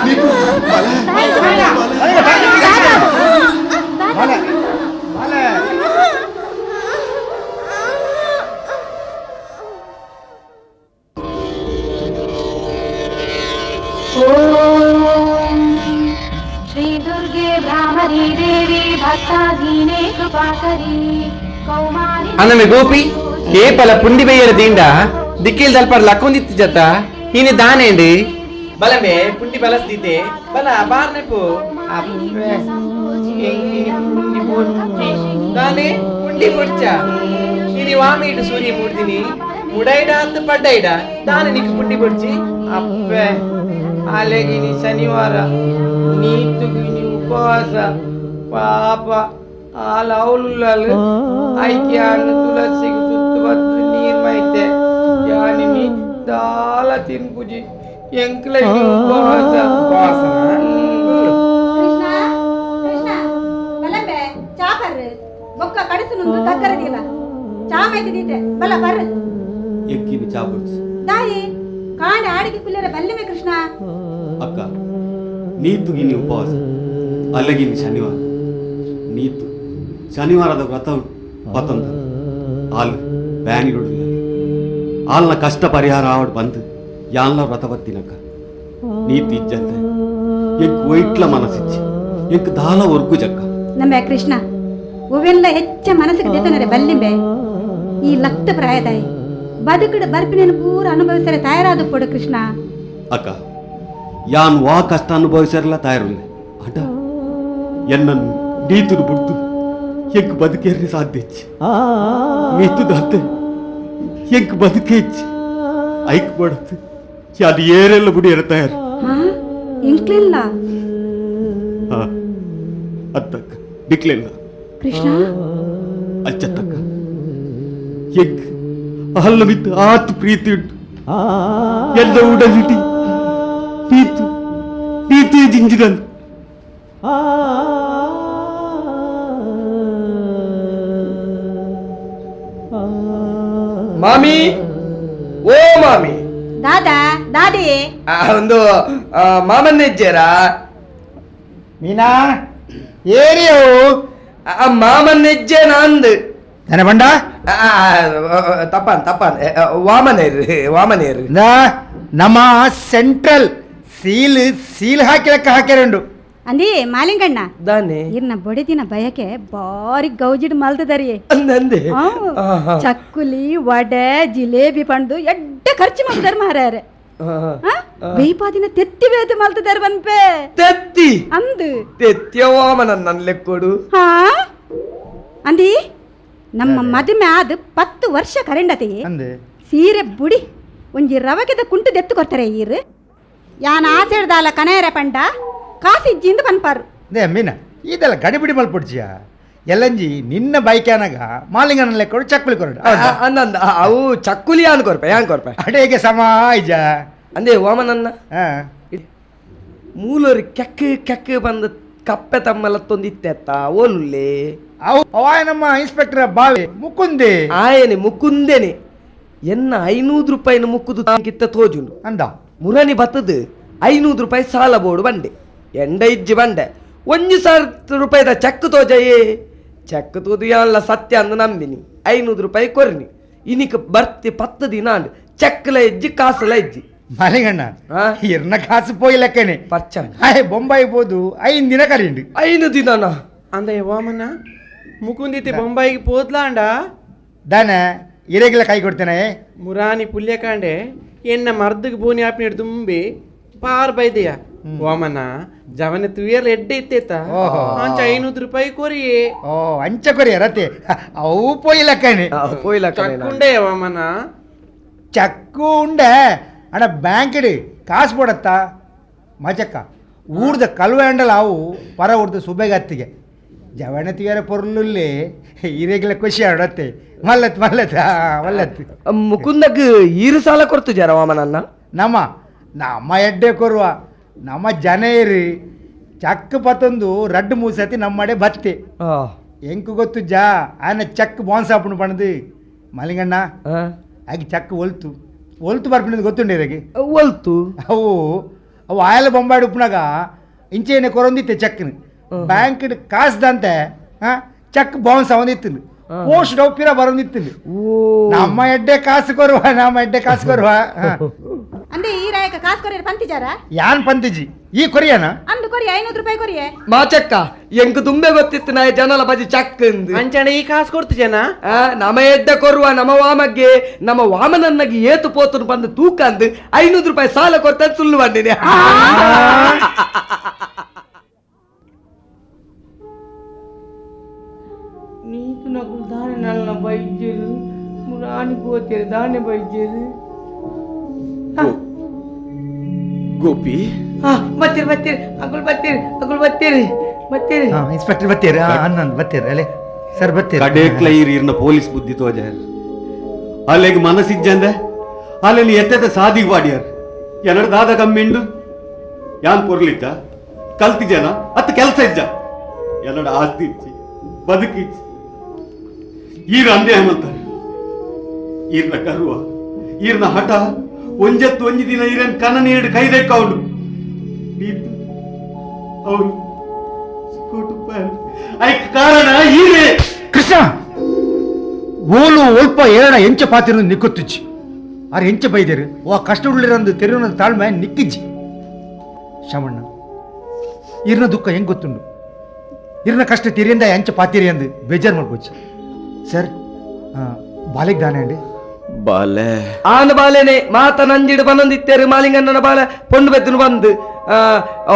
S1: ನೀತು ಬಲ ಬಲ ಬಲ
S11: ಓಂ ಶ್ರೀ ದುರ್ಗೆ ಭ್ರಾಮರಿ ದೇವಿ ಭಕ್ತಾಧೀನೆ ಕೃಪಾಕರಿ ಕೌಮಾರಿ
S4: ಅನಮೆ ಗೋಪಿ ಕೇಪಲ ಪುಂಡಿ ಬೇಯರ ದಿಂಡ ದಿಕ್ಕಿಲ್ ದಲ್ಪರ್ ಲಕ್ಕೊಂದಿತ್ತು ಜತ ಹೀನೆ ದಾನೇಂಡಿ ಬಲಮೆ ಪುಂಡಿ ಬಲಸ್ತಿದ್ದೆ ಬಲ ಬಾರ್ನೆಪು
S9: ಅಪ್ಪೆ ಎಂಗಿನಿ ಪುಂಡಿ ಬೊಡ್ಚಿ
S4: ದಾನೆ ಪುಂಡಿ ಬೊಡ್ಚ ಇನಿ ವಾಮೀಡು ಸೂರ್ಯ ಮೂಡ್ದಿನಿ ಮುಡೈಡ ಅಂತ ಪಡ್ಡೈಡ ದಾನೆ ನಿಕ್ ಪುಂಡಿ ಬೊಡ್ಚಿ
S9: ಅಪ್ಪೆ ಅಲೆಗಿನಿ ಶನಿವಾರ ನೀತುಗಿನಿ ಉಪವಾಸ ಪಾಪ ಆ ಲೌಲುಲ್ಲಲು ಐಕ್ಯಾನು ತುಳಸಿಗೆ ಸುತ್ತು ಬತ್ತು ನೀರ್ ಮೈತೆ ಯಾನಿನಿ ದಾಲ ತಿನ್ಪುಜಿ ಎಂಕ್ಲ ಉಪವಾಸ
S4: ಉಪವಾಸ
S6: ಕೃಷ್ಣ ಕೃಷ್ಣ ಬಲಂಬೆ ಚಾ ಬರ್ರು ಬೊಕ್ಕ ಕಡಸು ನುಂದು ತಕ್ಕರದಿಲ್ಲ ಚಾ ಮೈತಿದೀತೆ ಬಲ ಬರ್ರು
S7: ಎಕ್ಕಿನಿ ಚಾ ಬಡ್ಸು
S6: ದಾಯಿ ಕಾಂಡ ಆಡಿಗೆ ಕುಲ್ಲರ ಬಲ್ಲಿಮೆ ಕೃಷ್ಣ
S7: ಅಕ್ಕ ನೀತುಗಿನಿ ಉಪವಾಸ ಅಲ್ಲಗಿನಿ ಶನಿವಾರ ನೀತು ಶನಿವಾರದ ವ್ರತ ಪತಂದ ಆಲ್ ಬ್ಯಾನಿಗೊಡುಲ್ಲ ಆಲ್ನ ಕಷ್ಟ ಪರಿಹಾರ ಆವಡ್ ಬಂದು ಯಾನ್ಲ ವ್ರತ ಬತ್ತಿನಕ್ಕ ನೀತು ಇಜ್ಜಂತೆ ಎಂಕ್ ಒಯ್ಟ್ಲ ಮನಸ್ಸಿಚ್ಚಿ ಎಂಕ್ ದಾಲ ಒರ್ಗು ಜಕ್ಕ
S6: ನಂಬೆ ಕೃಷ್ಣ ಹೂವೆಲ್ಲ ಹೆಚ್ಚ ಮನಸ್ಸಿಗೆ ದೇತನರೆ ಬಲ್ಲಿಂಬೆ ಈ ಲಕ್ತ ಪ್ರಾಯದಾಯಿ ಬದುಕಡು ಬರ್ಪಿನೇನು ಪೂರ ಅನುಭವಿಸರೆ ತಯಾರಾದ ಕೊಡು ಕೃಷ್ಣ
S7: ಅಕ್ಕ ಯಾನ್ ವಾ ಕಷ್ಟ ಅನುಭವಿಸರಲ್ಲ ತಯಾರಿಲ್ಲ ಅಟ ಎನ್ನನ್ನು ನೀತುನು ಬಿಡ್ತು ಎಂಕ್ ಬದುಕೇರ್ರೆ ಸಾಧ್ಯ ಇಚ್ಚಿ ನೀತು ದಾತೆ ಎಂಕ್ ಬದುಕೇ ಇಚ್ಚಿ ಐಕ್ ಬಡತು ಅದು ಏರೆಲ್ಲ ಬುಡಿಯರ ತಯಾರು
S6: ಎಂಕ್ಲಿಲ್ಲ
S7: ಅತ್ತಕ್ಕ ದಿಕ್ಲಿಲ್ಲ
S6: ಕೃಷ್ಣ
S7: ಅಚ್ಚತ್ತಕ್ಕ ಎಂಕ್ ಅಲ್ಲ ಮಿತ್ತು ಆತು ಪ್ರೀತಿ ಉಂಟು ಎಲ್ಲ ಉಡಲಿಟಿ ನೀತು ನೀತು ಜಿಂಜಿದನು
S5: ಮಾಮಿ ಓ ಮಾಮಿ
S6: ದಾದಾ ದಾದಿ
S5: ಒಂದು ಮಾಮನ್ನೆಜ್ಜೇರಾ
S3: ಮೀನಾ ಏರಿಯೋ
S5: ಮಾಮನ್ನೆಜ್ಜೆ ನಾಂದು
S3: ನನ್ನ ಬಂಡ
S5: ತಪ್ಪಾನ್ ತಪ್ಪಾನ್ ವಾಮನೇರ್ ವಾಮನೇರ್
S3: ನಮ್ಮ central seal seal ಹಾಕಿಲಕ್ಕ ಹಾಕ್ಯಾರಂಡು
S6: ಅಂದಿ ಮಾಲಿಂಗಣ್ಣ
S5: ದಾನೆ
S6: ಇರ್ನ ಬೊಡಿದಿನ ಬಯಕೆ ಬಾರಿ ಗೌಜಿಡ್ ಮಲ್ತದರಿ
S5: ಅಂದೆ
S6: ಚಕ್ಕುಲಿ ವಡೆ ಜಿಲೇಬಿ ಪಂಡು ಎಡ್ಡ ಖರ್ಚು ಮಾಡ್ತಾರ ಮಾರಾರೆ ಬೇಪಾದಿನ ತೆತ್ತಿ ಬೇದ ಮಲ್ತದಾರ ಬನ್ಪೆ
S5: ತೆತ್ತಿ
S6: ಅಂದು
S5: ತೆತ್ತಿಯ ವಾಮನ ನನ್ ಲೆಕ್ಕೊಡು
S6: ಹಾ ಅಂದಿ ನಮ್ಮ ಮದುವೆ ಆದ 10 ವರ್ಷ ಕರೆಂಡತಿ ಸೀರೆ ಬುಡಿ ಒಂಜಿ ರವಕೆದ ಕುಂಟು ದೆತ್ತು ಕೊಡ್ತಾರೆ ಈರು ಯಾನ್ ಆಸೆಡ್ದಾಲ ಕನೇರ ಪಂಡ ಕಾಸಿಜ್ಜಿಂದ ಪನ್ಪಾರು
S3: they ಮೀನ ಇದೆಲ್ಲ ಗಡಿಬಿಡಿ ಮಲ್ಪುಡ್ಜಿಯ ಎಲ್ಲಂಜಿ ನಿನ್ನ ಬೈಕ್ಯಾನಾಗ ಮಾಲಿಂಗನ ಲೆಕ್ಕೊಡು ಚಕ್ಕುಲಿ ಕೊರಡು
S5: ಅಂದಂದ ಅವು ಚಕ್ಕುಲಿ ಅನ್ ಕೊರ್ಪೆ ಯಾನ್ ಕೊರ್ಪೆ
S3: ಅಡೇಗೆ ಸಮ ಇಜ
S5: ಅಂದೇ ವಾಮನನ್ನ ಮೂಲೋರಿ ಕೆಕ್ಕ ಕೆಕ್ಕ ಬಂದ ಕಪ್ಪೆ ತಮ್ಮಲ್ಲ ತೊಂದಿತ್ತೆತ್ತ ಓಲುಲ್ಲೇ
S3: ಅವು ಅವಾಯ ನಮ್ಮ ಇನ್ಸ್ಪೆಕ್ಟರ್ ಬಾವಿ ಮುಕುಂದೆ
S5: ಆಯನೆ ಮುಕುಂದೇನೆ ಎನ್ನ 500 ರೂಪಾಯಿನ ಮುಕ್ಕುದು ಕಿತ್ತ ತೋಜುಂಡು
S3: ಅಂದ
S5: ಮುರನಿ ಬತ್ತದು 500 ರೂಪಾಯಿ ಸಾಲ ಬೋರ್ಡು ಬಂಡೆ ಎಂಡ ಇಜ್ಜಿ ಬಂಡೆ 1000 ರೂಪಾಯಿದ ಚೆಕ್ ತೋಜಯೇ ಚೆಕ್ ತೋದು ಎಲ್ಲ ಸತ್ಯ ಅಂದ ನಂಬಿನಿ 500 ರೂಪಾಯಿ ಕೊರ್ನಿ ಇನಿಕ ಬರ್ತಿ 10 ದಿನ ಅಂಡ್ ಚೆಕ್ಲ ಇಜ್ಜಿ ಕಾಸುಲ ಇಜ್ಜಿ
S3: ಮಾಲಿಂಗಣ್ಣ ಇರ್ನ ಕಾಸು ಪೋಯಿ ಲೆಕ್ಕನೆ
S5: ಪರ್ಚ
S3: ಆಯ್ ಬೊಂಬಾಯಿ ಹೋದು 5 ದಿನ ಕರೀಂಡು
S5: 5 ದಿನನ
S4: ಅಂದ ವಾಮನ ಮುಕುಂದಿತಿ ಬೊಂಬಾಯಿಗೆ ಪೋದ್ಲಾಂಡ
S3: ದಾನ ಇರೇಗಿಲ್ಲ ಕೈ ಕೊಡ್ತೇನೆ
S4: ಮುರಾನಿ ಪುಲ್ಯಕಾಂಡೆ ಎನ್ನ ಮರ್ದಗ್ ಬೋನಿ ಆಪಿನ ತುಂಬಿ ಪಾರ್ ಬೈದೆಯ ವಾಮನ ಜವನ ತುಯರ್ ಎಡ್ಡೆ ಇತ್ತೇತ ಅಂಚ 500 ರೂಪಾಯಿ ಕೊರಿಯೇ
S3: ಓ ಅಂಚ ಕೊರಿಯ ರತೆ ಅವು ಪೋಯಿ ಲೆಕ್ಕನೆ
S5: ಪೋಯಿ ಲೆಕ್ಕನೆ
S4: ಚಕ್ಕುಂಡೆ ವಾಮನ
S3: ಚಕ್ಕು ಉಂಡೆ ಅಣ್ಣ ಬ್ಯಾಂಕಿಡಿ ಕಾಸು ಕೊಡತ್ತಾ ಮಚಕ್ಕ ಊರ್ದ ಕಲ್ವೆ ಅವು ಪರ ಊರ್ದ ಸುಬೆಗತ್ತಿಗೆ ಜವಣ ತಿಯರ ಪೊರ್ಲುಲ್ಲಿ ಇರೇಗಿಲ್ಲ ಖುಷಿ ಆಡತ್ತೆ ಮಲ್ಲತ್ ಮಲ್ಲತ್ ಮಲ್ಲತ್
S5: ಮುಕುಂದಗ್ ಈರು ಸಾಲ ಕೊಡ್ತು ಜರ ವಾಮನನ್ನ
S3: ನಮ್ಮ ನಮ್ಮ ಎಡ್ಡೆ ಕೊರುವ ನಮ್ಮ ಜನ ಇರಿ ಚಕ್ ಪತ್ತೊಂದು ರಡ್ಡು ಮೂಸತಿ ನಮ್ಮಡೆ ಬತ್ತಿ ಎಂಕು ಗೊತ್ತು ಜಾ ಆನ ಚಕ್ ಬಾನ್ಸ್ ಹಾಪುಣು ಪಣದು ಮಲಿಂಗಣ್ಣ ಆಗಿ ಚಕ್ ಒಲ್ತು ಒಲ್ತು ಬರ್ಪಿನದು ಗೊತ್ತುಂಡು ಇರಗೆ
S5: ಒಲ್ತು
S3: ಅವು ಅವು ಆಯಲ ಬೊಂಬಾಡಿ ಉಪ್ಪುನಾಗ ಇಂಚೆನೆ ಕೊರೊಂದಿತ್ತೆ ಚಕ್ನ ಬ್ಯಾಂಕ್ ಕಾಸ್ದಂತೆ ಚೆಕ್ ಬೌನ್ಸ್ ಅವನಿತ್ತು Post ಡೌಪಿರ ಬರೋದಿತ್ತು. ನಮ್ಮ ಎಡ್ಡೆ ಕಾಸು ಕೊರುವ, ನಮ್ಮ ಎಡ್ಡೆ ಕಾಸು ಕೊರುವ.
S6: ಅಂದೆ ಈ ರಾಯಕ ಕಾಸು ಕೊರಿಯರ್ ಪಂತಿಜಾರ?
S3: ಯಾನ್ ಪಂತಿಜಿ, ಈ ಕೊರಿಯನ
S6: ಅಂದು ಕೊರಿಯ 500 ರೂಪಾಯಿ ಕೊರಿಯೆ.
S5: ಮಾಚಕ್ಕ ಎಂಕ್ ತುಂಬೆ ಗೊತ್ತಿತ್ತು ನಾಯ ಜನಲ ಬಜಿ ಚಕ್
S4: ಅಂಚಣ ಈ ಕಾಸು ಕೊಡ್ತು ಜನ.
S5: ನಮ ಎಡ್ಡೆ ಕೊರುವ ನಮ್ಮ ವಾಮಗೆ, ನಮ್ಮ ವಾಮನನ್ನಾಗಿ ಏತು ಪೋತನು ಬಂದು ತೂಕ ಅಂದು 500 ರೂಪಾಯಿ ಸಾಲ ಕೊಡ್ತಾ ಸುಳ್ಳು ಬಂದಿನಿ.
S9: ನೀತು ನಕುಲು ದಾನೆ ನಲ್ಲ ಬೈಜರು ಮುರಾಣಿ ಪೋತೇರು ದಾನೆ ಬೈಜರು.
S1: ಗೋಪಿ
S9: ಬತ್ತೀರಿ ಬತ್ತೀರಿ ಅಂకుಲ್ ಬತ್ತೀರಿ ಅಂకుಲ್ ಬತ್ತೀರಿ ಬತ್ತೀರಿ
S3: ಇನ್ಸ್ಪೆಕ್ಟರ್ ಬತ್ತೀರಿ ಅನ್ನಂದು ಬತ್ತೀರಿ ಅಲೆ ಸರ್ ಬತ್ತೀರಿ.
S7: ಕಡೇಕ್ಲ ಈರ್ನ ಪೊಲೀಸ್ ಬುದ್ಧಿ ತೋಜ ಅಲ್ಲಿಗೆ ಮನಸ್ಸಿಜ್ಜಂದೆ ಅಲ್ಲಿ ಎತ್ತೆದ ಸಾದಿಗೆ ವಾಡಿಯಾರ ಎನ್ನಡ ದಾದ ಕಮ್ಮಿಂಡು ಯಾನ್ ಪೊರ್ಲಿದ್ದ ಕಲ್ತಿಜನ ಅತ್ತ ಕೆಲಸ ಇಜ್ಜ ಎನ್ನಡ ಆಸ್ತಿ ಇಚ್ಚಿ ಬದುಕಿಚ್ಚಿ ಈರ ಅನ್ಯಾಯ ಮಾಡ್ತಾರೆ. ಈರ್ನ ಕರುವ ಈರ್ನ ಹಠ ಒಂಜತ್ತು ಒಂಜಿ ದಿನ ಈರನ್ ಕನ್ನ ನೀಡು ಕೈದೆಕ್ಕವನು ನೀತು ಅವನು ಐಕ್ ಕಾರಣ ಈರೇ.
S3: ಕೃಷ್ಣ ಓಲು ಒಲ್ಪ ಏರಣ ಎಂಚ ಪಾತಿರು ನಿಕ್ಕೊತ್ತುಚ್ಚಿ ಆರ್ ಎಂಚ ಬೈದೇರು ಓ ಕಷ್ಟ ಉಳ್ಳಿರಂದು ತೆರುವನ ತಾಳ್ಮೆ ನಿಕ್ಕಿಜ್ಜಿ. ಶಮಣ್ಣ ಈರ್ನ ದುಃಖ ಹೆಂಗ್ ಗೊತ್ತುಂಡು, ಇರ್ನ ಕಷ್ಟ ತಿರಿಯಿಂದ ಎಂಚ ಪಾತಿರಿ ಅಂದು ಬೇಜಾರು ಮಾಡ್ಕೋಚಿ ಸರ್. ಬಾಲೆಗ್ ದಾನೆ ಅಂಡಿ
S1: ಬಾಲೆ
S5: ಆನ ಬಾಲೆನೆ ಮಾತ ನಂಜಿಡು ಬನ್ನೊಂದಿತ್ತೇರು ಮಾಲಿಂಗಣ್ಣನ ಬಾಲೆ ಪೊಣ್ಣು ಬೆದ್ದನು ಬಂದು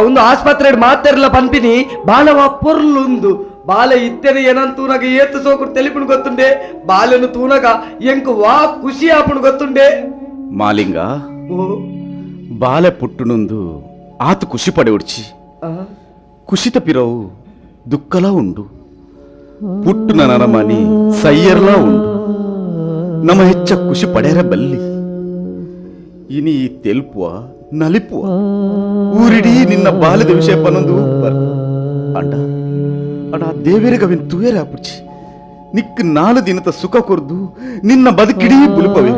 S5: ಒಂದು ಆಸ್ಪತ್ರೆ ಮಾತೆರ್ಲ ಪನ್ಪಿನಿ ಬಾಲವ ಪೊರ್ಲುಂದು ಬಾಲೆ ಇತ್ತೇನೆ ಏನಂತ ತೂನಗ ಏತು ಸೋಕುಡು ತೆಲಿಪುಣು ಗೊತ್ತುಂಡೆ ಬಾಲೆನು ತೂನಗ ಎಂಕು ವಾ ಖುಷಿ ಆಪುಣು ಗೊತ್ತುಂಡೆ.
S1: ಮಾಲಿಂಗ ಬಾಲೆ ಪುಟ್ಟುನೊಂದು ಆತು ಖುಷಿ ಪಡೆ ಉಡ್ಚಿ ಖುಷಿ ತಪ್ಪಿರವು ದುಃಖಲ ಉಂಡು ಪುಟ್ಟುನ ನರಮನಿ ಸೈಯರ್ಲಾ ಉಂಡು ನಮ್ಮ ಹೆಚ್ಚ ಖುಷಿ ಪಡೆಯರ ಬಲ್ಲಿ ಇನಿ ಈ ತೆಲ್ಪುವ ನಲಿಪುವ ಊರಿಡೀ ನಿನ್ನ ಬಾಲ್ಯದ ವಿಷಯ ಪನ್ನೊಂದು ಅಂಡ ಅಡ ದೇವರಿಗೆ ಅವಿನ ತುಯರೆ ಆಪುಡ್ಚಿ ನಿಕ್ 4 ದಿನದ ಸುಖ ಕೊರ್ದು ನಿನ್ನ ಬದುಕಿಡೀ ಬುಲುಪವೇ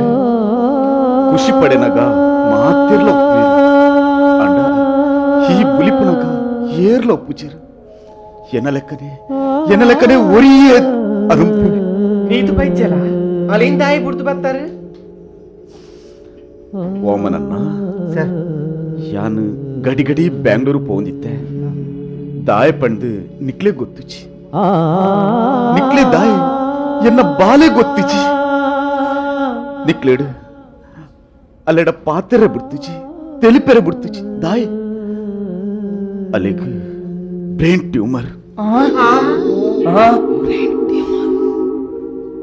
S1: ಖುಷಿ ಪಡೆನಗ ಮಾತಿರ್ಲ ಅಂಡ ಈ ಬುಲಿಪುನಗ ಏರ್ಲ ಒಪ್ಪುಚಿರು ಎನ ಲೆಕ್ಕನೆ ಒರಿಯೇ ಅರುಂಪು
S4: ನೀತು ಬೈಚಲ ಅಲ್ಲಿಂದ ಆಯಿ ಬುಡ್ದು ಬರ್ತಾರೆ.
S1: ವಾಮನನ್ನ
S3: ಸರ್
S1: ಯಾನು ಗಡಿ ಗಡಿ ಬ್ಯಾಂಗ್ಳೂರು ಪೋಂದಿತ್ತೆ ದಾಯ ಪಂಡು ನಿಕ್ಲೆ ಗೊತ್ತುಚಿ ನಿಕ್ಲೆ ದಾಯ ಎನ್ನ ಬಾಲೆ ಗೊತ್ತಿಚಿ ನಿಕ್ಲೇಡು ಅಲ್ಲೆಡ ಪಾತೆರೆ ಬಿಡ್ತುಚಿ ತೆಲಿಪೆರೆ ಬಿಡ್ತುಚಿ ದಾಯ ಅಲ್ಲಿಗೆ ಬ್ರೈನ್ ಟ್ಯೂಮರ್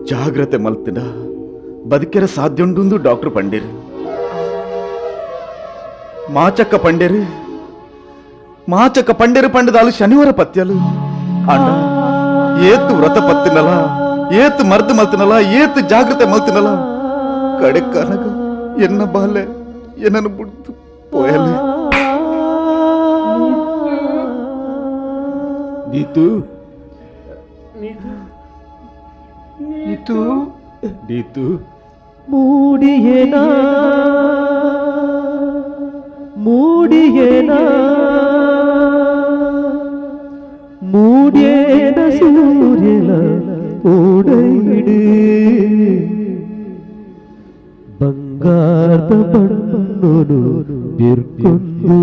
S1: ಜಾಗ್ರತೆ ಮಲ್ತಿನ ಬದುಕೆರ ಸಾಧ್ಯುಂಡು ಡಾಕ್ಟರ್ ಪಂಡೇರು ಮಾಚಕ್ಕ ಪಂಡೇರು ಮಾಚಕ್ಕ ಪಂಡೇರು ಪಂಡದಾಲು ಶನಿವಾರ ಪತ್ಯಲು ಅಂಡ ಏತು ವ್ರತ ಪತ್ತಿನಲ ಏತು ಮರ್ದು ಮಲ್ತಿನಲ ಏತು ಜಾಗ್ರತೆ ಮಲ್ತಿನಲ ಕಡೆ ಕನಗ ಎನ್ನ ಬಾಲೆ ಏನನ್ನು ಬಿಡ್ತು ಪೋಯಲೆ.
S7: ನೀತು
S3: ನೀತು
S7: ನೀತು
S10: ಮೂಡಿಯೇನಾ ಮೂಡಿಯೇನಾ ಮೂಡಿಯೇನ ಸೂರ್ಯನ ಓಡೈಡು ಬಂಗಾರದ ಬಣ್ಣನು ಬಿರ್ಕೊಂಡು.